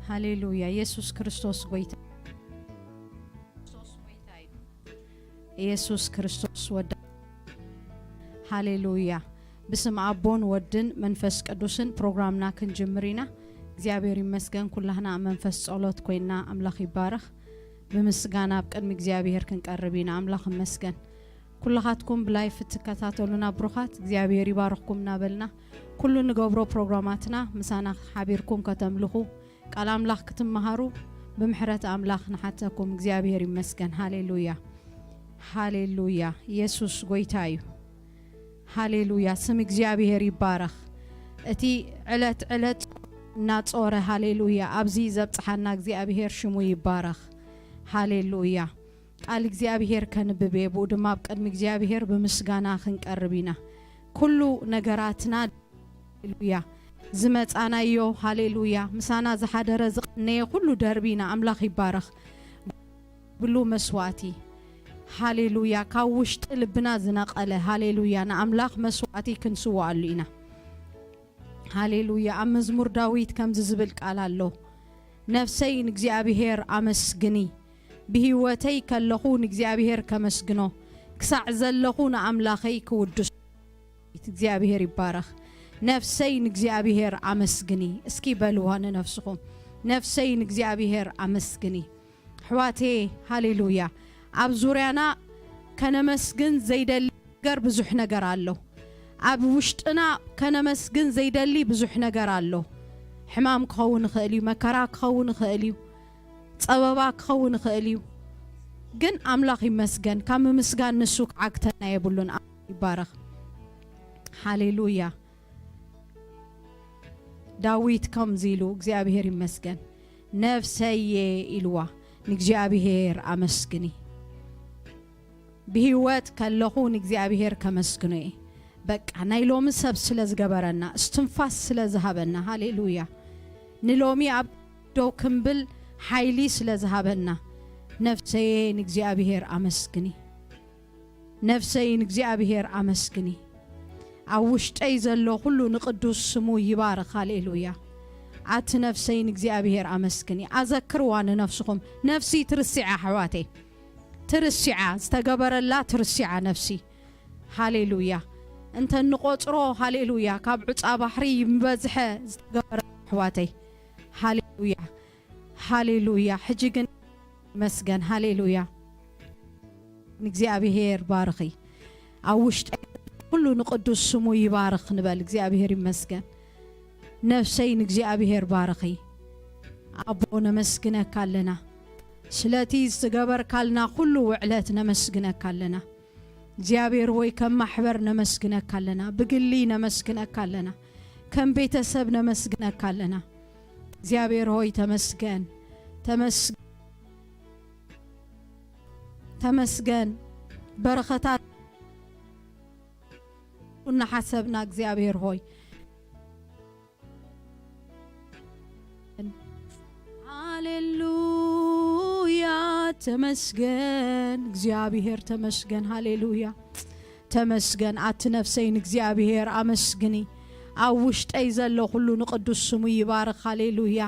ሃሌሉያ። ኢየሱስ ክርስቶስ ጎይታ፣ ኢየሱስ ክርስቶስ ወዳ። ሃሌሉያ። ብስም ኣቦን ወድን መንፈስ ቅዱስን ፕሮግራምና ክንጅምር ኢና። እግዚኣብሔር ይመስገን። ኩላህና ኣብ መንፈስ ጸሎት ኮይና ኣምላኽ ይባረኽ። ብምስጋና ኣብ ቅድሚ እግዚኣብሔር ክንቀርብ ኢና። ኣምላኽ ይመስገን። ኩልኻትኩም ብላይፍ እትከታተሉና ብሩኻት እግዚኣብሔር ይባርኽኩም እናበልና፣ ኩሉ ንገብሮ ፕሮግራማትና ምሳና ሓቢርኩም ከተምልኹ፣ ቃል ኣምላኽ ክትመሃሩ ብምሕረት ኣምላኽ ንሓተኩም። እግዚኣብሔር ይመስገን። ሃሌሉያ፣ ሃሌሉያ። ኢየሱስ ጎይታ እዩ። ሃሌሉያ። ስም እግዚኣብሔር ይባረኽ። እቲ ዕለት ዕለት እናጾረ፣ ሃሌሉያ፣ ኣብዚ ዘብጽሓና እግዚኣብሔር ሽሙ ይባረኽ። ሃሌሉያ። ቃል እግዚኣብሔር ከንብብ እየ፣ ብኡ ድማ ኣብ ቅድሚ እግዚኣብሔር ብምስጋና ክንቀርብ ኢና። ኩሉ ነገራትና፣ ሃሌሉያ፣ ዝመጻናዮ፣ ሃሌሉያ፣ ምሳና ዝሓደረ ዝቐነየ ኩሉ ደርቢና፣ ኣምላኽ ይባረኽ። ብሉ መስዋእቲ፣ ሃሌሉያ፣ ካብ ውሽጢ ልብና ዝነቐለ፣ ሃሌሉያ፣ ንኣምላኽ መስዋእቲ ክንስውኣሉ ኢና። ሃሌሉያ። ኣብ መዝሙር ዳዊት ከምዚ ዝብል ቃል ኣሎ፣ ነፍሰይ ንእግዚኣብሔር ኣመስግኒ፣ ብህይወተይ ከለኹ ንእግዚኣብሔር ከመስግኖ፣ ክሳዕ ዘለኹ ንኣምላኸይ ክውድሶ። እግዚኣብሔር ይባረኽ። ነፍሰይ ንእግዚኣብሔር ኣመስግኒ። እስኪ በልዋ ንነፍስኹም፣ ነፍሰይ ንእግዚኣብሔር ኣመስግኒ። ኣሕዋቴ፣ ሃሌሉያ። ኣብ ዙርያና ከነመስግን ዘይደሊ ነገር ብዙሕ ነገር ኣሎ። ኣብ ውሽጥና ከነመስግን ዘይደሊ ብዙሕ ነገር ኣሎ። ሕማም ክኸውን ይኽእል እዩ፣ መከራ ክኸውን ይኽእል እዩ፣ ጸበባ ክኸውን ይኽእል እዩ። ግን ኣምላኽ ይመስገን፣ ካብ ምምስጋን ንሱ ክዓግተና የብሉን። ኣምላኽ ይባረኽ። ሃሌሉያ። ዳዊት ከምዚ ኢሉ፣ እግዚኣብሔር ይመስገን፣ ነፍሰየ ኢልዋ፣ ንእግዚኣብሔር ኣመስግኒ። ብህይወት ከለኹ ንእግዚኣብሔር ከመስግኖ እየ። በቃ ናይ ሎሚ ሰብ ስለ ዝገበረና፣ እስትንፋስ ስለ ዝሃበና፣ ሃሌሉያ። ንሎሚ ኣብ ደው ክንብል ሓይሊ ስለ ዝሃበና፣ ነፍሰየ ንእግዚኣብሔር ኣመስግኒ። ነፍሰይ ንእግዚኣብሔር ኣመስግኒ። ኣብ ውሽጠይ ዘሎ ኩሉ ንቅዱስ ስሙ ይባርኽ። ሃሌሉያ። ኣቲ ነፍሰይ ንእግዚኣብሔር ኣመስግኒ። ኣዘክርዋ ንነፍስኹም። ነፍሲ ትርስዓ ኣሕዋተይ። ትርስዓ፣ ዝተገበረላ ትርስዓ ነፍሲ። ሃሌሉያ። እንተ ንቆጽሮ፣ ሃሌሉያ፣ ካብ ዑጻ ባሕሪ ይምበዝሐ ዝተገበረ ኣሕዋተይ። ሃሌሉያ። ሃሌሉያ። ሕጂ ግን መስገን። ሃሌሉያ። ንእግዚኣብሔር ባርኺ። ኣብ ውሽጠይ ኩሉ ንቅዱስ ስሙ ይባርኽ ንበል። እግዚኣብሔር ይመስገን። ነፍሰይ ንእግዚኣብሔር ባርኺ። ኣቦ ነመስግነካ ኣለና። ስለቲ ዝገበርካልና ኩሉ ውዕለት ነመስግነካ ኣለና። እግዚኣብሔር ሆይ ከም ማሕበር ነመስግነካ ኣለና። ብግሊ ነመስግነካ ኣለና። ከም ቤተሰብ ነመስግነካ ኣለና። እግዚኣብሔር ሆይ ተመስገን። ተመስገን። ተመስገን። በረኸታት እናሓሰብና እግዚኣብሔር ሆይ ሃሌሉያ። ተመስገን እግዚኣብሔር ተመስገን። ሃሌሉያ። ተመስገን ኣቲ ነፍሰይ ንእግዚኣብሔር ኣመስግኒ። ኣብ ውሽጠይ ዘሎ ኩሉ ንቅዱስ ስሙ ይባርኽ። ሃሌሉያ።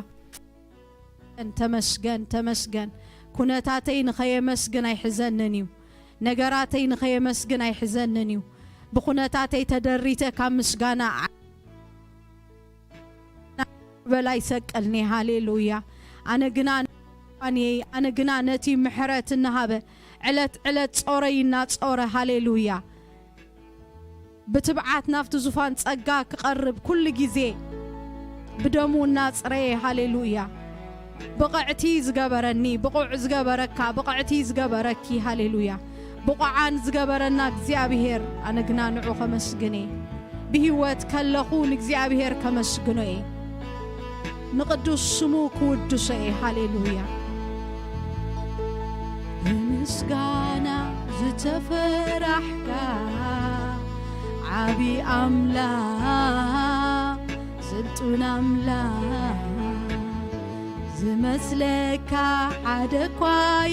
ተመስገን፣ ተመስገን። ኩነታተይ ንኸየመስግን ኣይሕዘንን እዩ። ነገራተይ ንኸየመስግን ኣይሕዘንን እዩ። ብኩነታተይ ተደሪተ ካብ ምስጋና ዓ-፣ በላይ ሰቀልኒ። ሃሌሉያ። ኣነ ግና ንፋንየይ፣ ኣነ ግና ነቲ ምሕረት እናሃበ ዕለት ዕለት ጾረይ እናጾረ፣ ሃሌሉያ። ብትብዓት ናብቲ ዙፋን ጸጋ ክቐርብ ኩሉ ግዜ ብደሙ እናጽረየ፣ ሃሌሉያ። ብቕዕቲ ዝገበረኒ፣ ብቑዕ ዝገበረካ፣ ብቕዕቲ ዝገበረኪ፣ ሃሌሉያ። ብቑዓን ዝገበረና እግዚኣብሔር፣ ኣነ ግና ንዑ ከመስግን እየ። ብህይወት ከለኹ ንእግዚኣብሔር ከመስግኖ እየ። ንቅዱስ ስሙ ክውድሶ እየ። ሃሌሉያ። ብምስጋና ዝተፈራሕካ ዓቢ ኣምላኽ፣ ስልጡን ኣምላኽ፣ ዝመስለካ ሓደ እኳ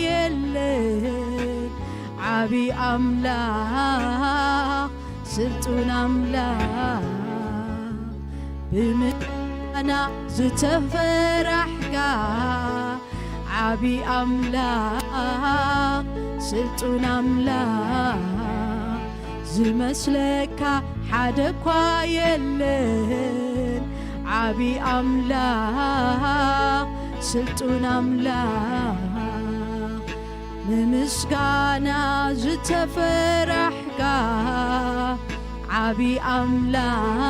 የለን። ዓቢ ኣምላኽ፣ ስልጡን ኣምላኽ፣ ብምስጋና ና ዝተፈራሕካ ዓቢ ኣምላኽ፣ ስልጡን ኣምላኽ፣ ዝመስለካ ሓደ እኳ የለን። ዓቢ ኣምላኽ፣ ስልጡን ኣምላኽ፣ ንምስጋና ዝተፈራሕካ ዓቢ ኣምላኽ፣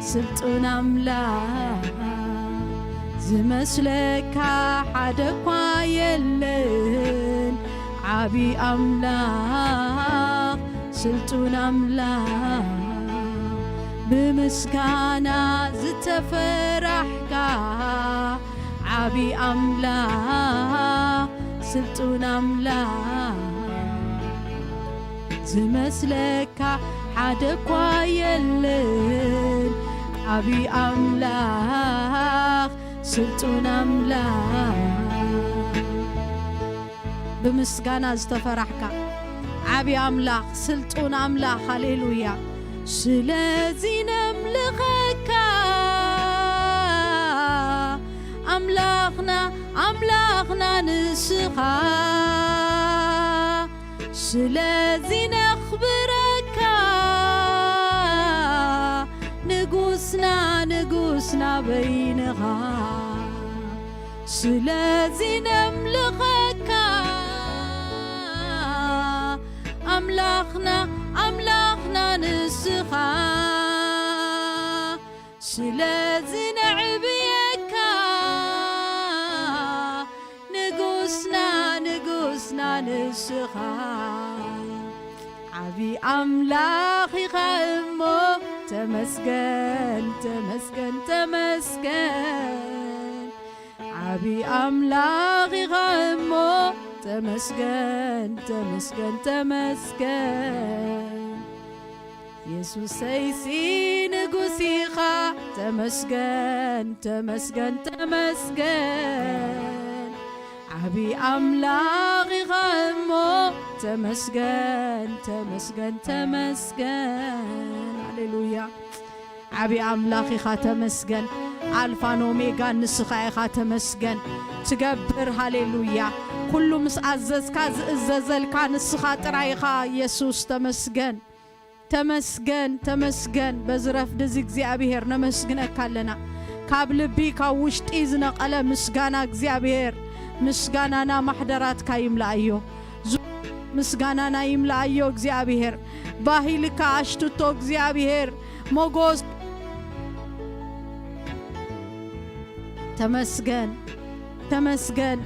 ስልጡን ኣምላኽ፣ ዝመስለካ ሓደ እኳ የለን። ዓቢ ኣምላኽ፣ ስልጡን ኣምላኽ፣ ብምስጋና ዝተፈራሕካ ዓቢ ኣምላኽ፣ ስልጡን ኣምላኽ፣ ዝመስለካ ሓደ እኳ የለን። ዓቢ ኣምላኽ፣ ስልጡን ኣምላኽ፣ ብምስጋና ዝተፈራሕካ ዓቢ ኣምላኽ፣ ስልጡን ኣምላኽ። ሃሌሉያ። ስለዚ ነምልኸካ ኣምላኽና፣ ኣምላኽና ንስኻ። ስለዚ ነኽብረካ ንጉስና፣ ንጉስና በይንኻ። ስለዚ ነምልኸካ ኣምላኽና፣ ኣምላኽና ንስኻ። ስለዚ ነዕብየካ ንጉስና፣ ንጉስና ንስኻ። ዓቢ ኣምላኽ ኢኻ እሞ ተመስገን፣ ተመስገን፣ ተመስገን። ዓቢ ኣምላኽ ኢኻ እሞ ተመስገን፣ ተመስገን፣ ተመስገን። የሱሰይሲ ንጉስ ኢኻ፣ ተመስገን፣ ተመስገን፣ ተመስገን። ዓቢ ኣምላኽ ኢኻ እሞ ተመስገን፣ ተመስገን፣ ተመስገን። ሃሌሉያ። ዓቢ ኣምላኽ ኢኻ፣ ተመስገን። ኣልፋን ኦሜጋን ንስኻ ኢኻ፣ ተመስገን። ትገብር፣ ሃሌሉያ። ኩሉ ምስ ኣዘዝካ ዝእዘዘልካ ንስኻ ጥራይ ኢኻ፣ የሱስ፣ ተመስገን። ተመስገን፣ ተመስገን። በዚ ረፍዲ እዚ እግዚኣብሄር ነመስግነካ ኣለና። ካብ ልቢ፣ ካብ ውሽጢ ዝነቐለ ምስጋና እግዚኣብሄር ምስጋናና ማሕደራትካ ይምልኣዮ። ዙ-፣ ምስጋናና ይምልኣዮ እግዚኣብሄር። ባህልካ ኣሽትቶ እግዚኣብሄር። ሞጎስ ተመስገን፣ ተመስገን።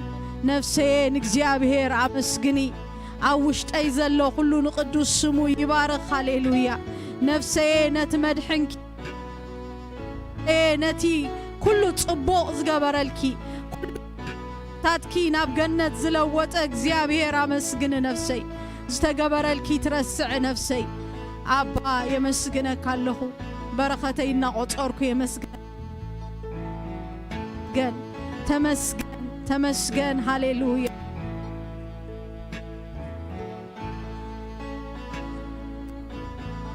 ነፍሰየ ንእግዚኣብሄር ኣመስግኒ። ኣብ ውሽጠይ ዘሎ ኩሉ ንቅዱስ ስሙ ይባርኽ። ሃሌሉያ። ነፍሰየ ነቲ መድሕንኪ፣ ነቲ ኩሉ ጽቡቕ ዝገበረልኪ፣ ኩሉ ታትኪ ናብ ገነት ዝለወጠ እግዚኣብሄር ኣመስግኒ ነፍሰይ። ዝተገበረልኪ ትረስዕ ነፍሰይ። ኣባ የመስግነካ ኣለኹ። በረኸተይ እናቖጸርኩ የመስግን። ተመስገን፣ ተመስገን፣ ተመስገን። ሃሌሉያ።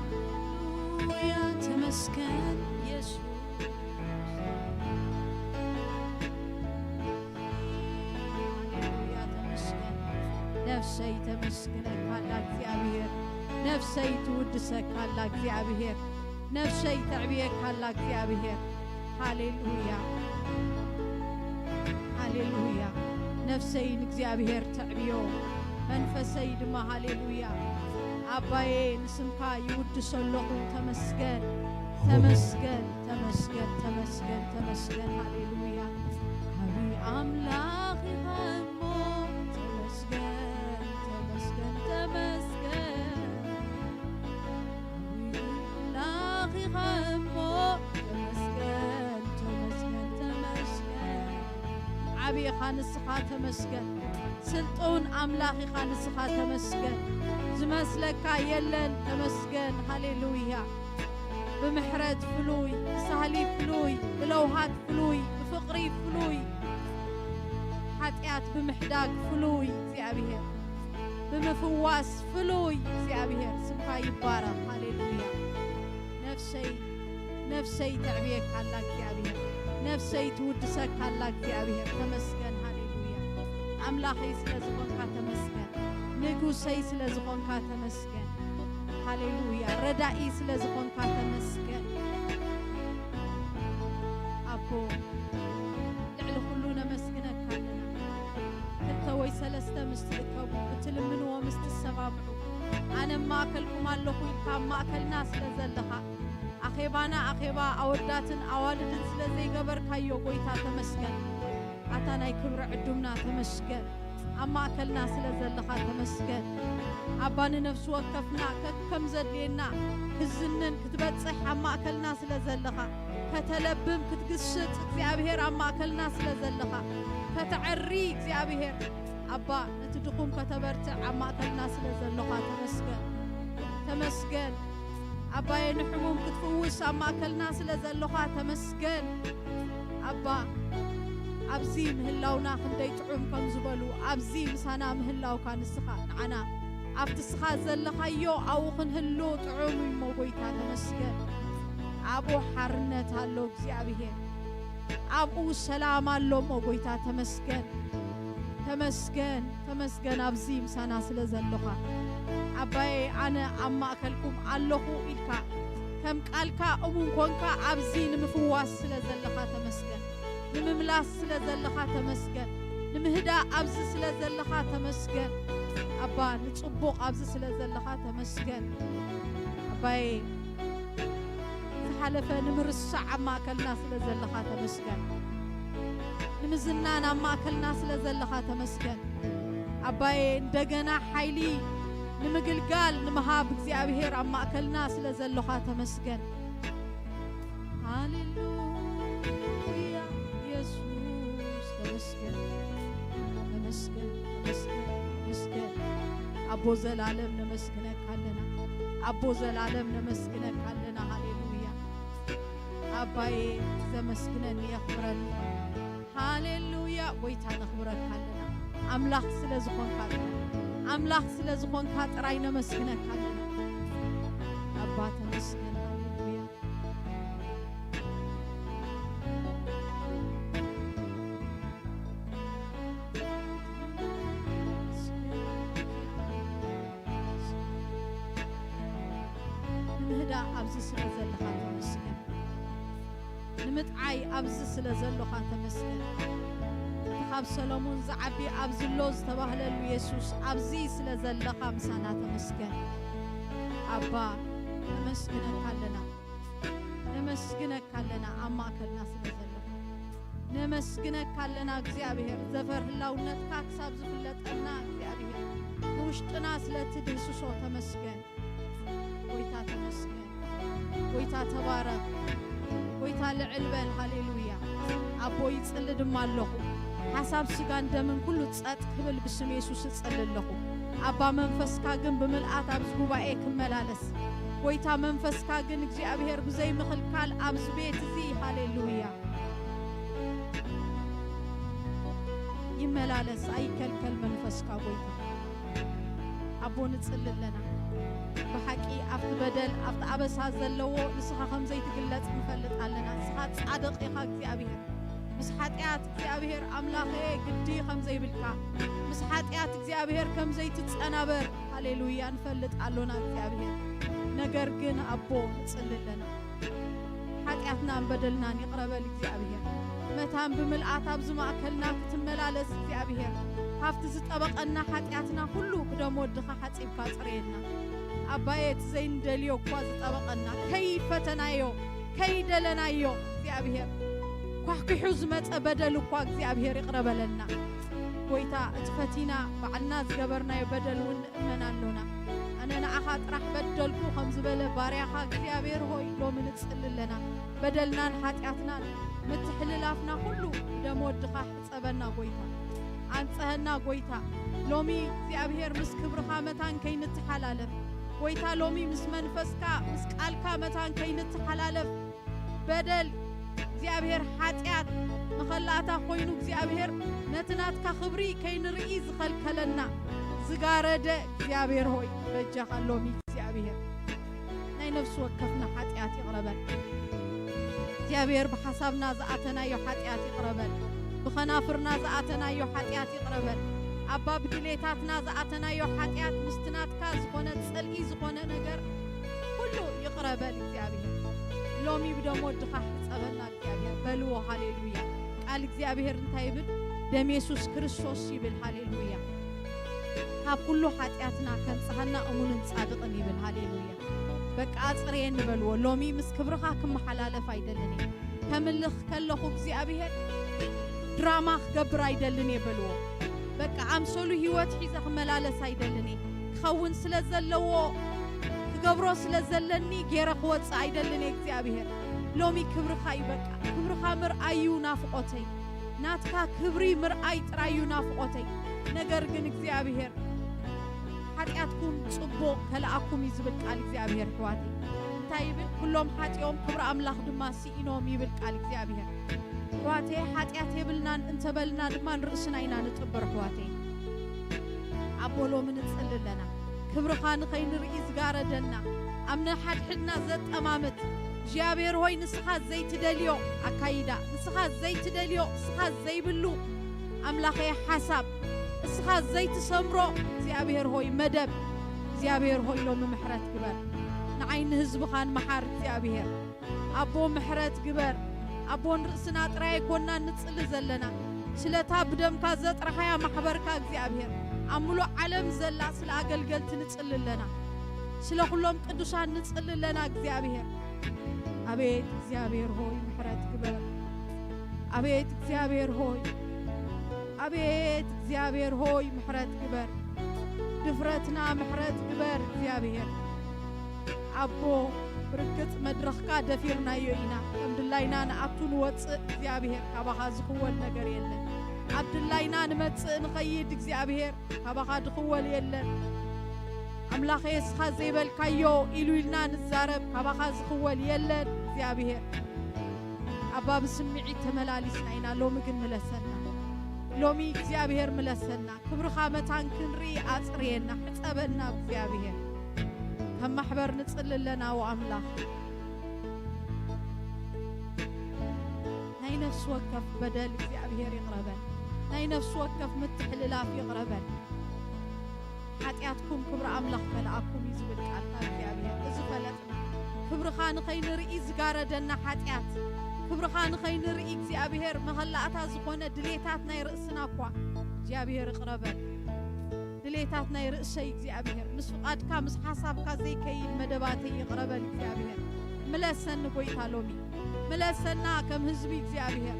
ሃሌሉያ፣ ተመስገን የሱስ። ሃሌሉያ፣ ተመስገን። ነፍሰይ ተመስግነካ ኣላ እግዚኣብሔር። ነፍሰይ ትውድሰካ ኣላ እግዚኣብሔር። ነፍሰይ ተዕብየካ ኣላ እግዚኣብሔር። ሃሌሉያ፣ ሃሌሉያ። ነፍሰይ ንእግዚኣብሔር ተዕብዮ፣ መንፈሰይ ድማ። ሃሌሉያ። ኣባዬ፣ ንስምካ ይውድሶ ኣለኹ። ተመስገን፣ ተመስገን፣ ተመስገን፣ ተመስገን፣ ተመስገን። ሃሌሉያ። ዓቢ ኣምላኽ ኢኻ እሞ፣ ተመስገን፣ ተመስገን፣ ተመስገን። ዓቢ ኣምላኽ ኢኻ እሞ፣ ተመስገን፣ ተመስገን፣ ተመስገን። ዓቢ ኢኻ ንስኻ፣ ተመስገን። ስልጡን ኣምላኽ ኢኻ ንስኻ፣ ተመስገን። ዝመስለካ የለን፣ ተመስገን። ሃሌሉያ። ብምሕረት ፍሉይ፣ ብሳህሊ ፍሉይ፣ ብለውሃት ፍሉይ፣ ብፍቕሪ ፍሉይ፣ ሓጢኣት ብምሕዳግ ፍሉይ እግዚኣብሔር፣ ብምፍዋስ ፍሉይ እግዚኣብሔር፣ ስምካ ይባረኽ። ሃሌሉያ። ነፍሰይ ነፍሰይ ተዕብየካ ኣላ እግዚኣብሔር፣ ነፍሰይ ትውድሰካ ኣላ እግዚኣብሔር። ተመስገን፣ ሃሌሉያ። ኣምላኸይ ስለ ዝኾንካ ተመስገን፣ ንጉሰይ ስለ ዝኾንካ ተመስገን፣ ሃሌሉያ። ረዳኢ ስለ ዝኾንካ ተመስገን ኣቦ። ልዕሊ ኩሉ ነመስግነካ ኣለና። ክልተ ወይ ሰለስተ ምስ ትእከቡ፣ ብትልምንዎ ምስ ትሰማምዑ፣ ኣነ ኣብ ማእከልኩም ኣለኹ ኢልካ ኣብ ማእከልና ስለ ዘለኻ፣ ኣኼባና ኣኼባ ኣወዳትን ኣዋልድን ስለ ዘይገበርካዮ፣ ጎይታ ተመስገን። ኣታ ናይ ክብሪ ዕዱምና ተመስገን። ኣብ ማእከልና ስለ ዘለኻ ተመስገን። ኣባ ንነፍሲ ወከፍና ከከም ዘድልየና ክዝንን ክትበጽሕ ኣብ ማእከልና ስለ ዘለኻ፣ ከተለብም ክትግስጽ እግዚኣብሔር ኣብ ማእከልና ስለ ዘለኻ፣ ከተዐሪ እግዚኣብሔር ኣባ ነቲ ድኹም ከተበርትዕ ኣብ ማእከልና ስለ ዘለኻ ተመስገን። ተመስገን ኣባየ፣ ንሕሙም ክትፍውስ ኣብ ማእከልና ስለ ዘለኻ ተመስገን ኣባ። ኣብዚ ምህላውና ክንደይ ጥዑም ከም ዝበሉ፣ ኣብዚ ምሳና ምህላውካ ንስኻ ንዓና ኣብቲ ስኻ ዘለኻዮ ኣብኡ ክንህሉ ጥዑም እዩ እሞ ጎይታ ተመስገን። ኣብኡ ሓርነት ኣሎ እግዚኣብሔር፣ ኣብኡ ሰላም ኣሎ እሞ ጎይታ ተመስገን። ተመስገን፣ ተመስገን ኣብዚ ምሳና ስለ ዘለኻ ኣባየ። ኣነ ኣብ ማእከልኩም ኣለኹ ኢልካ ከም ቃልካ እሙን ኮንካ ኣብዚ ንምፍዋስ ስለ ዘለኻ ተመስገን። ንምምላስ ስለ ዘለኻ ተመስገን። ንምህዳእ ኣብዚ ስለ ዘለኻ ተመስገን ኣባ። ንጽቡቕ ኣብዚ ስለ ዘለኻ ተመስገን ኣባየ። ዝሓለፈ ንምርሳዕ ኣብ ማእከልና ስለ ዘለኻ ተመስገን። ንምዝናን ኣብ ማእከልና ስለ ዘለኻ ተመስገን ኣባየ። እንደገና ሓይሊ ንምግልጋል ንምሃብ እግዚኣብሔር ኣብ ማእከልና ስለ ዘለኻ ተመስገን። ሃሌሉያ የሱስ ተመስገን፣ ተመስገን፣ ተመስገን፣ ተመስገን። ኣቦ ዘላለም ነመስግነካ ኣለና፣ ኣቦ ዘላለም ነመስግነካ ኣለና። ሃሌሉያ ኣባዬ ዘመስግነኒ የኽብረኒ። ሃሌሉያ ጎይታ ነኽብረካ ኣለና። ኣምላኽ ስለ ዝኾንካ ጥራይ፣ ኣምላኽ ስለ ዝኾንካ ጥራይ ነመስግነካ ኣለና። ኣባ ተመስገን። ሃሌሉያ። ንምህዳእ ኣብዚ ስለ ዘለኻ ተመስገን። ንምጥዓይ ኣብዚ ስለ ዘሎኻ ተመስገን። እቲ ካብ ሰሎሞን ዝዓቢ ኣብዚ ኣሎ ዝተባህለሉ የሱስ ኣብዚ ስለ ዘለኻ ምሳና ተመስገን። ኣባ ነመስግነካ ኣለና፣ ነመስግነካ ኣለና ኣብ ማእከልና ስለ ዘለኻ። ነመስግነካ ኣለና እግዚኣብሔር፣ ዘፈር ህላውነትካ ክሳብ ዝፍለጠና እግዚኣብሔር፣ ንውሽጥና ስለ ትድህስሶ ተመስገን። ጎይታ ተመስገን። ጎይታ ተባረኽ። ጎይታ ልዕል በል። ሃሌሉያ። ኣቦ ይጽሊ ድማ ኣለኹ። ሓሳብ ስጋን ደምን ኩሉ ጸጥ ክብል ብስም የሱስ እጽሊ ኣለኹ። ኣባ መንፈስካ ግን ብምልኣት ኣብዚ ጉባኤ ክመላለስ። ጎይታ መንፈስካ ግን እግዚኣብሔር ብዘይ ምኽልካል ኣብዚ ቤት እዚ፣ ሃሌሉያ፣ ይመላለስ፣ ኣይከልከል መንፈስካ ጎይታ። ኣቦ ንጽሊ ኣለና። ብሓቂ ኣብቲ በደል፣ ኣብቲ ኣበሳ ዘለዎ ንስኻ ከም ዘይትግለጽ ንፈልጥ ኣለና። ንስኻ ጻድቕ ኢኻ እግዚኣብሔር። ምስ ሓጢኣት እግዚኣብሔር ኣምላኸ ግዲ ከም ዘይብልካ፣ ምስ ሓጢኣት እግዚኣብሔር ከም ዘይትጸናበር፣ ሃሌሉያ፣ ንፈልጥ ኣሎና እግዚኣብሔር። ነገር ግን ኣቦ ንጽሊ ኣለና። ሓጢኣትናን በደልናን ይቕረ በል እግዚኣብሔር። መታን ብምልኣት ኣብዚ ማእከልና ክትመላለስ እግዚኣብሔር፣ ካብቲ ዝጠበቐና ሓጢኣትና ኩሉ ብደም ወድኻ ሓጺብካ ጽረየና። ኣባየ፣ እቲ ዘይንደልዮ እኳ ዝጠበቐና፣ ከይፈተናዮ፣ ከይደለናዮ እግዚኣብሔር፣ ኳሕኲሑ ዝመጸ በደል እኳ እግዚኣብሔር ይቕረ በለልና። ጎይታ፣ እቲ ፈቲና ባዕልና ዝገበርናዮ በደል እውን ንእመን ኣሎና። ኣነ ንዓኻ ጥራሕ በደልኩ ከም ዝበለ ባርያኻ እግዚኣብሔር ሆይ፣ ሎሚ ንጽሊ ኣለና። በደልናን ሓጢኣትናን ምትሕልላፍና ኩሉ ብደም ወድኻ ሕጸበና ጎይታ። ኣንጽሀና ጎይታ። ሎሚ እግዚኣብሔር ምስ ክብርኻ መታን ከይንተሓላለፍ፣ ጎይታ ሎሚ ምስ መንፈስካ ምስ ቃልካ መታን ከይንተሓላለፍ፣ በደል እግዚኣብሔር ሓጢኣት መኸላእታ ኮይኑ እግዚኣብሔር ነቲ ናትካ ክብሪ ከይንርኢ ዝኸልከለና ዝጋረደ እግዚኣብሔር ሆይ በጃኻ ሎሚ እግዚኣብሔር ናይ ነፍሲ ወከፍና ሓጢኣት ይቕረ በል። እግዚኣብሔር ብሓሳብና ዝኣተናዮ ሓጢኣት ይቕረበል። ብኸናፍርና ዝኣተናዮ ሓጢኣት ይቕረበል። ኣባ ብድሌታትና ዝኣተናዮ ሓጢኣት ምስቲ ናትካ ዝኾነ ጽልኢ ዝኾነ ነገር ኩሉ ይቕረበል እግዚኣብሔር። ሎሚ ብደም ወድኻ ሕጸበና እግዚኣብሔር በልዎ። ሃሌሉያ። ቃል እግዚኣብሔር እንታይ ይብል? ደም የሱስ ክርስቶስ ይብል። ሃሌሉያ። ካብ ኩሉ ሓጢኣትና ከንጽሃና እሙንን ጻድቕን ይብል። ሃሌሉያ። በቃ ኣጽርየኒ በልዎ። ሎሚ ምስ ክብርኻ ክመሓላለፍ ኣይደልን እየ። ከምልኽ ከለኹ እግዚኣብሔር ድራማ ክገብር ኣይደልን እየ በልዎ። በቃ ኣምሰሉ ህይወት ሒዘ ክመላለስ ኣይደልን እየ። ክኸውን ስለ ዘለዎ ክገብሮ ስለ ዘለኒ ገይረ ክወጽእ ኣይደልን እየ እግዚኣብሔር። ሎሚ ክብርኻ እዩ በቃ። ክብርኻ ምርኣይ እዩ ናፍቖተይ። ናትካ ክብሪ ምርኣይ ጥራይ እዩ ናፍቖተይ። ነገር ግን እግዚኣብሔር ሓጢኣትኩም ጽቡቕ ከለኣኩም እዩ ዝብል ቃል እግዚኣብሔር ኣሕዋተይ። እንታይ ይብል? ኩሎም ሓጢኦም ክብሪ ኣምላኽ ድማ ስኢኖም ይብል ቃል እግዚኣብሔር። ኣሕዋተይ ሓጢኣት የብልናን እንተበልና ድማ ንርእስና ኢና ንጥብር ኣሕዋተይ። ኣቦ ሎሚ ንጽሊ ኣለና። ክብርኻ ንኸይንርኢ ዝጋረደና፣ ኣብ ንሓድሕድና ዘጠማምት እግዚኣብሔር ሆይ ንስኻ ዘይትደልዮ ኣካይዳ፣ ንስኻ ዘይትደልዮ፣ ንስኻ ዘይብሉ ኣምላኸይ ሓሳብ፣ እስኻ ዘይትሰምሮ እግዚኣብሔር ሆይ መደብ፣ እግዚኣብሔር ሆይ ሎሚ ምሕረት ግበር። ንዓይ ንህዝብኻን መሓር እግዚኣብሔር። ኣቦ ምሕረት ግበር። ኣቦ ንርእስና ጥራይ ኣይኮንና ንጽሊ ዘለና፣ ስለታ ብደምካ ዘጥራኻያ ማሕበርካ እግዚኣብሔር፣ ኣብ ምሉእ ዓለም ዘላ ስለ ኣገልገልቲ ንጽሊ ኣለና። ስለ ኩሎም ቅዱሳን ንጽሊ ኣለና እግዚኣብሔር። ኣቤት እግዚኣብሔር ሆይ ምሕረት ግበር። ኣቤት እግዚኣብሔር ሆይ፣ ኣቤት እግዚኣብሔር ሆይ ምሕረት ግበር። ድፍረትና ምሕረት ግበር እግዚኣብሔር። ኣቦ ብርግጽ መድረኽካ ደፊርናዮ ኢና። ከም ድላይና ንኣቱ ንወጽእ እግዚኣብሔር፣ ካባኻ ዝኽወል ነገር የለን። ኣብ ድላይና ንመጽእ ንኸይድ እግዚኣብሔር፣ ካባኻ ዝኽወል የለን። ኣምላኸ እስኻ ዘይበልካዮ ኢሉ ኢልና ንዛረብ፣ ካባኻ ዝኽወል የለን እግዚኣብሔር። ኣባ ብስምዒት ተመላሊስና ኢና፣ ሎሚ ግን ምለሰና። ሎሚ እግዚኣብሔር ምለሰና። ክብርኻ መታን ክንርኢ ኣጽርየና፣ ሕጸበና እግዚኣብሔር። ከም ማሕበር ንጽሊ ኣለና፣ ኦ ኣምላኽ። ናይ ነፍሲ ወከፍ በደል እግዚኣብሔር ይቕረበል። ናይ ነፍሲ ወከፍ ምትሕልላፍ ይቕረበል። ሓጢኣትኩም ክብሪ ኣምላኽ ከለኣኩም እዩ ዝብል ቃልካ እግዚኣብሔር። እዚ ፈለጥና። ክብርኻ ንኸይንርኢ ዝጋረደና ሓጢኣት፣ ክብርኻ ንኸይንርኢ እግዚኣብሔር መኸላእታ ዝኾነ ድሌታት ናይ ርእስና እኳ እግዚኣብሔር ይቕረበል። ድሌታት ናይ ርእሰይ እግዚኣብሔር፣ ምስ ፍቓድካ ምስ ሓሳብካ ዘይከይድ መደባተይ ይቕረበል እግዚኣብሔር። ምለሰኒ ጎይታ ሎሚ፣ ምለሰና ከም ህዝቢ እግዚኣብሔር፣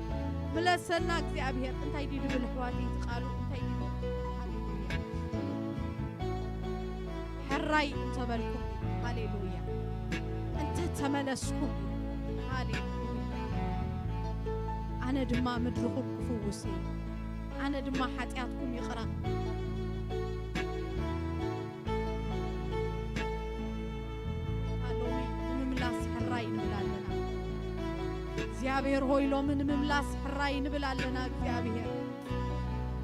ምለሰና እግዚኣብሔር። እንታይ ድዩ ድብል ኣሕዋተይ እቲ ቃሉ እንታይ ድዩ? ሃሌሉያ። ሕራይ እንተበልኩም፣ ሃሌሉያ፣ እንተ ተመለስኩም፣ ሃሌሉያ፣ ኣነ ድማ ምድርኹም ክፍውስ እየ፣ ኣነ ድማ ሓጢኣትኩም ይቕረ። ሎሚ ንምምላስ ሕራይ ንብል ኣለና። እግዚኣብሔር ሆይ ሎሚ ንምምላስ ሕራይ ንብል ኣለና። እግዚኣብሔር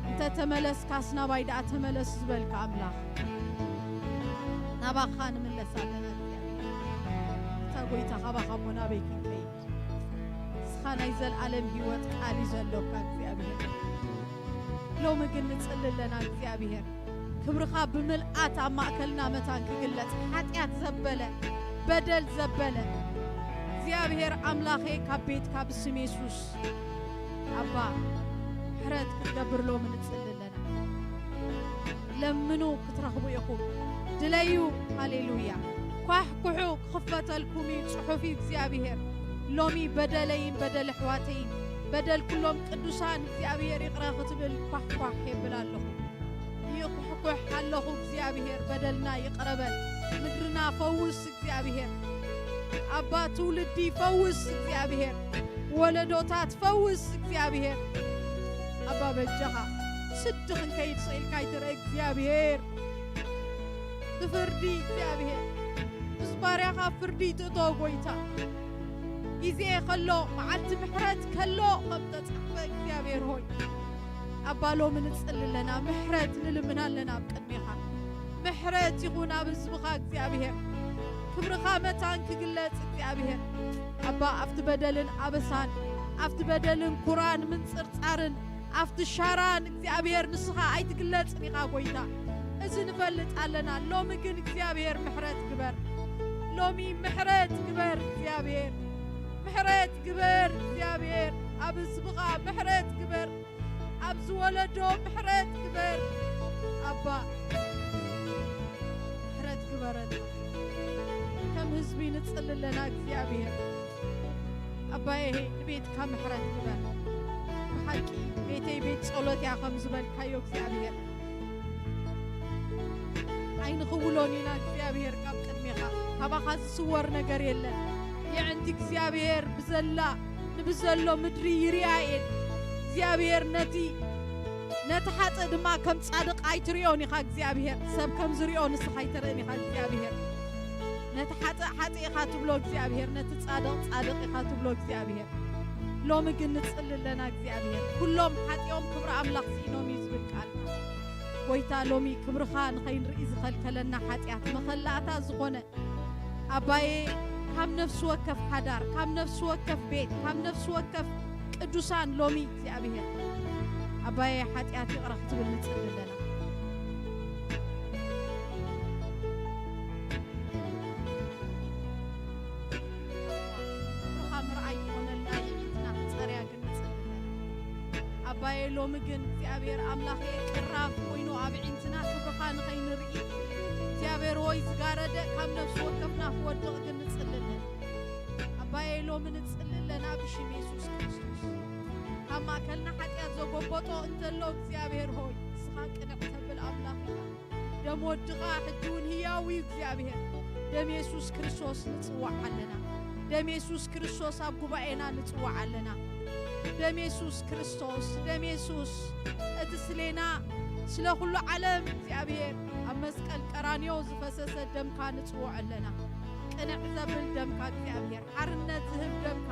እንተ ተመለስካስ ናባይ ደኣ ተመለስ ዝበልካ ኣምላኽ ናባኻ ንምለስ ኣለና። እግዚኣብሔር እታ ጎይታ ካባኻ እሞ ናበይ ክንከይድ? ንስኻ ናይ ዘለኣለም ህይወት ቃል እዩ ዘሎካ እግዚኣብሔር። ሎሚ ግን ንጽሊ ኣለና እግዚኣብሔር። ክብርኻ ብምልኣት ኣብ ማእከልና መታን ክግለጽ፣ ሓጢኣት ዘበለ፣ በደል ዘበለ እግዚኣብሔር ኣምላኸ ካብ ቤትካ ብስም የሱስ ኣባ ምሕረት ክትገብር ሎሚ ንጽሊ ኣለና። ለምኑ ክትረኽቡ ኢኹም። ድለዩ። ሃሌሉያ። ኳሕኩሑ ክኽፈተልኩም እዩ። ጽሑፍ እዩ እግዚኣብሔር። ሎሚ በደለይን በደል ኣሕዋተይን በደል ኩሎም ቅዱሳን እግዚኣብሔር ይቕረ ክትብል ኳሕኳሕ የብል ኣለኹ። ይኹሕኩሕ ኣለኹ እግዚኣብሔር በደልና ይቕረ በል። ምድርና ፈውስ እግዚኣብሔር። ኣባ ትውልዲ ፈውስ እግዚኣብሔር። ወለዶታት ፈውስ እግዚኣብሔር። ኣባ በጃኻ ስዲ ክንከይድ ስቕ ኢልካ ኣይትርአ እግዚኣብሔር። ብፍርዲ እግዚኣብሔር ምስ ባርያኻ ፍርዲ ትእቶ ጎይታ። ግዜ ከሎ መዓልቲ ምሕረት ከሎ ከም ተጻሕፈ እግዚኣብሔር ሆይ ኣባ ሎሚ ንጽሊ ኣለና፣ ምሕረት ንልምን ኣለና ኣብ ቅድሜኻ። ምሕረት ይኹን ኣብ ህዝብኻ እግዚኣብሔር። ክብርኻ መታን ክግለጽ እግዚኣብሔር ኣባ ኣብቲ በደልን ኣበሳን ኣብቲ በደልን ኩራን ምንጽርጻርን ኣብቲ ሻራን እግዚኣብሔር ንስኻ ኣይትግለጽን ኢኻ ጎይታ። እዚ ንፈልጥ ኣለና። ሎሚ ግን እግዚኣብሔር ምሕረት ግበር። ሎሚ ምሕረት ግበር እግዚኣብሔር። ምሕረት ግበር እግዚኣብሔር። ኣብ ህዝብኻ ምሕረት ግበር። ኣብዚ ወለዶ ምሕረት ግበር ኣባ። ምሕረት ግበረና። ከም ህዝቢ ንጽሊ ኣለና እግዚኣብሔር። ኣባየ ንቤትካ ምሕረት ግበር። ብሓቂ ቤተይ ቤት ጸሎት እያ ከም ዝበልካዮ እግዚኣብሔር። ኣይንኽውሎን ኢና እግዚኣብሔር ካብ ቅድሜኻ። ካባኻ ዝስወር ነገር የለን። የዕንቲ እግዚኣብሔር ብዘላ ንብዘሎ ምድሪ ይርያ እየን እግዚኣብሔር ነቲ ነቲ ሓጥእ ድማ ከም ጻድቕ ኣይትርእዮን ኢኻ እግዚኣብሔር። ሰብ ከም ዝርእዮ ንስኻ ኣይትርእን ኢኻ እግዚኣብሔር። ነቲ ሓጥእ ሓጥእ ኢኻ ትብሎ እግዚኣብሔር፣ ነቲ ጻድቕ ጻድቕ ኢኻ ትብሎ እግዚኣብሔር። ሎሚ ግን ንጽሊ ኣለና እግዚኣብሔር። ኩሎም ሓጢኦም ክብሪ ኣምላኽ ስኢኖም እዩ ዝብል ቃልካ። ጎይታ ሎሚ ክብርኻ ንኸይንርኢ ዝኸልከለና ሓጢኣት መኸላእታ ዝኾነ ኣባዬ ካብ ነፍሲ ወከፍ ሓዳር፣ ካብ ነፍሲ ወከፍ ቤት፣ ካብ ነፍሲ ወከፍ ቅዱሳን ሎሚ እግዚኣብሔር ኣባዬ ሓጢኣት ይቕረ ክትብል ንጽሊ ኣለና። ክብርኻ ምርኣይ ይኾነልና፣ የዒንትና ክጸርያ ግን ንጽሊ ኣለና። ኣባዬ ሎሚ ግን እግዚኣብሔር ኣምላኽ ቅራፍ ኮይኑ ኣብ ዒንትና ክብርኻ ንኸይንርኢ እግዚኣብሔር ሆይ ዝጋረደ ካብ ነፍሲ ወከፍና ክወድቕ ግን ንጽሊ ኣለና። ኣባዬ ሎሚ ንጽሊ ኣለና ብሽም የሱስ ክርስቶስ። ካብ ማእከልና ሓጢኣት ዘጎበጦ እንተሎ እግዚኣብሔር ሆይ ንስኻ ቅንዕ ተብል ኣምላኽ ኢኻ። ደም ወድኻ ሕጂ እውን ህያው እዩ እግዚኣብሔር። ደም የሱስ ክርስቶስ ንጽዋዕ ኣለና። ደም የሱስ ክርስቶስ ኣብ ጉባኤና ንጽዋዕ ኣለና። ደም የሱስ ክርስቶስ፣ ደም የሱስ እቲ ስሌና ስለ ኩሉ ዓለም እግዚኣብሔር ኣብ መስቀል ቀራንዮ ዝፈሰሰ ደምካ ንጽውዕ ኣለና። ቅንዕ ዘብል ደምካ እግዚኣብሔር፣ ሓርነት ዝህብ ደምካ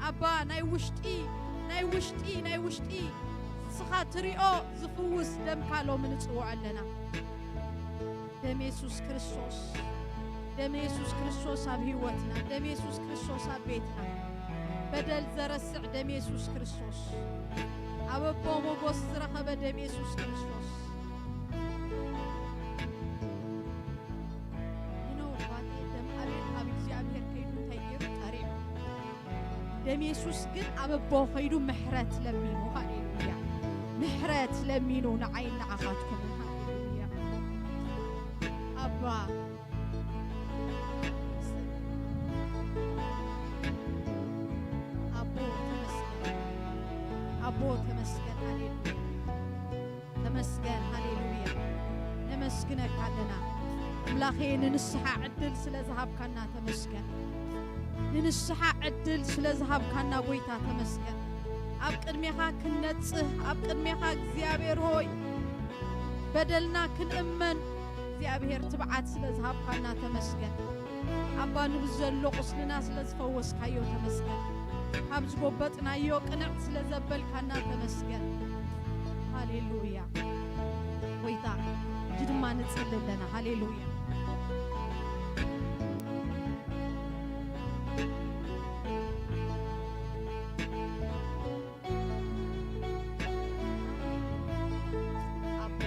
ኣባ ናይ ውሽጢ ናይ ውሽጢ ናይ ውሽጢ ንስኻ ትሪኦ ዝፍውስ ደምካ ሎሚ ንጽውዕ ኣለና። ደም የሱስ ክርስቶስ፣ ደም የሱስ ክርስቶስ ኣብ ህይወትና፣ ደም የሱስ ክርስቶስ ኣብ ቤትና፣ በደል ዘረስዕ ደም የሱስ ክርስቶስ፣ ኣብ ኣቦ ሞጎስ ዝረኸበ ደም የሱስ ክርስቶስ። You know what? ደም ኣቤል ኣብ እግዚኣብሔር ከይዱ እንታይ ገይሩ? ጠሪዑ። ደም የሱስ ግን ኣብ ኣቦ ከይዱ ምሕረት ለሚኑ። ሃሌሉያ። ምሕረት ለሚኑ ንዓይን ንዓኻትኩምን። ሃሌሉያ። ኣባ ኣቦ ተመስገን። ኣቦ ተመስገን። ሃሌሉያ። ተመስገን። ሃሌሉያ። ነመስግነካ ኣለና ኣምላኸ፣ ንንስሓ ዕድል ስለ ዝሃብካና ተመስገን። ንንስሓ ዕድል ስለ ዝሃብካና ጎይታ ተመስገን። ኣብ ቅድሜኻ ክንነጽህ፣ ኣብ ቅድሜኻ እግዚኣብሔር ሆይ በደልና ክንእመን እግዚኣብሔር ትብዓት ስለ ዝሃብካና ተመስገን። ኣባ ንብዘሎ ቁስልና ስለ ዝፈወስካዮ ተመስገን። ካብ ዝጎበጥናዮ ቅንዕ ስለ ዘበልካና ተመስገን። ሃሌሉያ። ጎይታ፣ ሕጂ ድማ ንጽሊ ኣለና። ሃሌሉያ። ኣቦ፣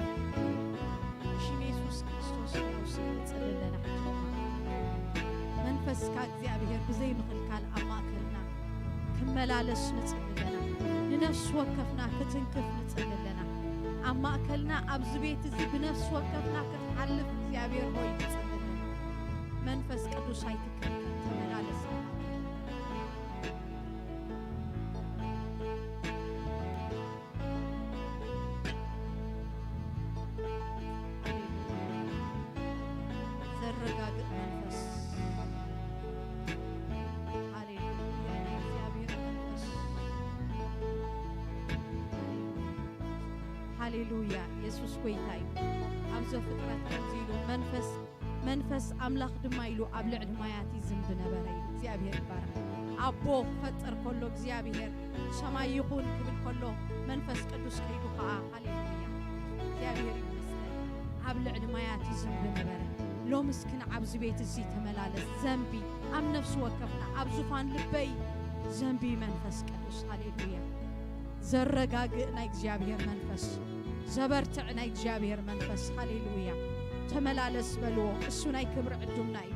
ብሽም የሱስ ክርስቶስ ንነብስና ንጽሊ ኣለና። መንፈስካ እግዚኣብሔር ብዘይ ምኽልካል ኣብ ማእከልና ክመላለስ ንጽሊ ኣለና። ንነፍሲ ወከፍና ክትንክፍ ንጽሊ ኣለና። ኣብ ማእከልና ኣብዚ ቤት እዚ ብነፍሲ ወከፍና ክትሓልፍ እግዚኣብሔር ሆይ ንጽሊ ኣለና። መንፈስ ቅዱስ ኣይትከልከል፣ ተመላለስ። ዘረጋግእ መንፈስ። ሃሌሉያ፣ ናይ እግዚኣብሔር መንፈስ። ሃሌሉያ። ሃሌሉያ፣ የሱስ ጎይታ እዩ። ኣብ ዘፍጥረት ከምዚ ኢሉ መንፈስ መንፈስ ኣምላኽ ድማ ኢሉ ኣብ ልዕሊ ማያት ይዝንቢ ነበረ ኢሉ። እግዚኣብሔር ይባረኽ። ኣቦ ክፈጥር ከሎ እግዚኣብሔር ሰማይ ይኹን ክብል ከሎ መንፈስ ቅዱስ ከይዱ ኸዓ፣ ሃሌሉያ፣ እግዚኣብሔር ይመስገን፣ ኣብ ልዕሊ ማያት ይዝንቢ ነበረ። ሎምስ ክንዓብዚ ቤት እዚ ተመላለስ፣ ዘንቢ ኣብ ነፍሲ ወከፍና፣ ኣብ ዙፋን ልበይ ዘንቢ። መንፈስ ቅዱስ፣ ሃሌሉያ። ዘረጋግእ ናይ እግዚኣብሔር መንፈስ፣ ዘበርትዕ ናይ እግዚኣብሔር መንፈስ፣ ሃሌሉያ። ተመላለስ በልዎ። እሱ ናይ ክብሪ ዕዱምና እዩ።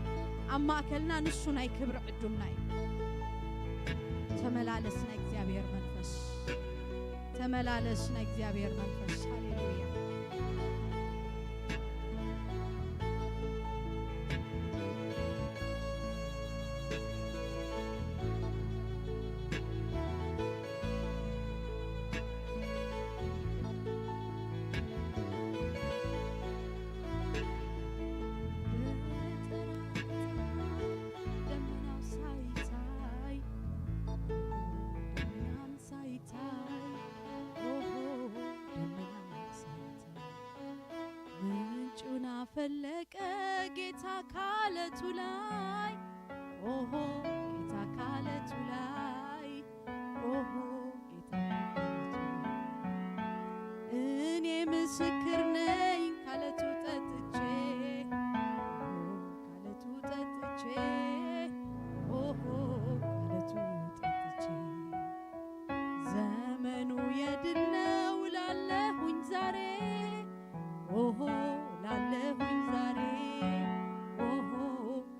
ኣብ ማእከልና ንሱ ናይ ክብሪ ዕዱምና እዩ። ተመላለስ ናይ እግዚኣብሔር መንፈስ፣ ተመላለስ ናይ እግዚኣብሔር መንፈስ፣ ሃሌሉያ። ምንጩን አፈለቀ ጌታ ካለቱ ላይ፣ ኦሆ ጌታ ካለቱ ላይ፣ ኦሆ ጌታ ካለቱ ላይ። እኔ ምስክር ነኝ ካለቱ ጠጥቼ፣ ኦሆ ካለቱ ጠጥቼ፣ ኦሆ ካለቱ ጠጥቼ። ዘመኑ የድል ነው ላለሁኝ ዛሬ፣ ኦሆ ላለሁኝ ዛሬ፣ ኦሆ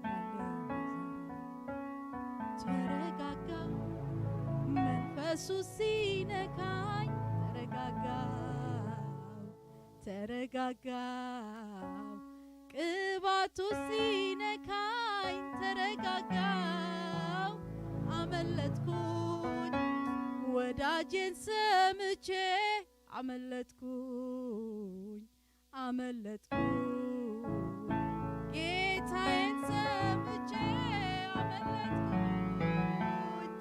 ላለሁኝ ዛሬ። ተረጋጋው መንፈሱ ሲነካኝ፣ ተረጋጋው፣ ተረጋጋው። ቅባቱ ሲነካኝ ተረጋጋው፣ አመለጥኩኝ። ወዳጄን ሰምቼ አመለጥኩኝ፣ አመለጥኩኝ። ጌታዬን ሰምቼ አመለጥኩኝ፣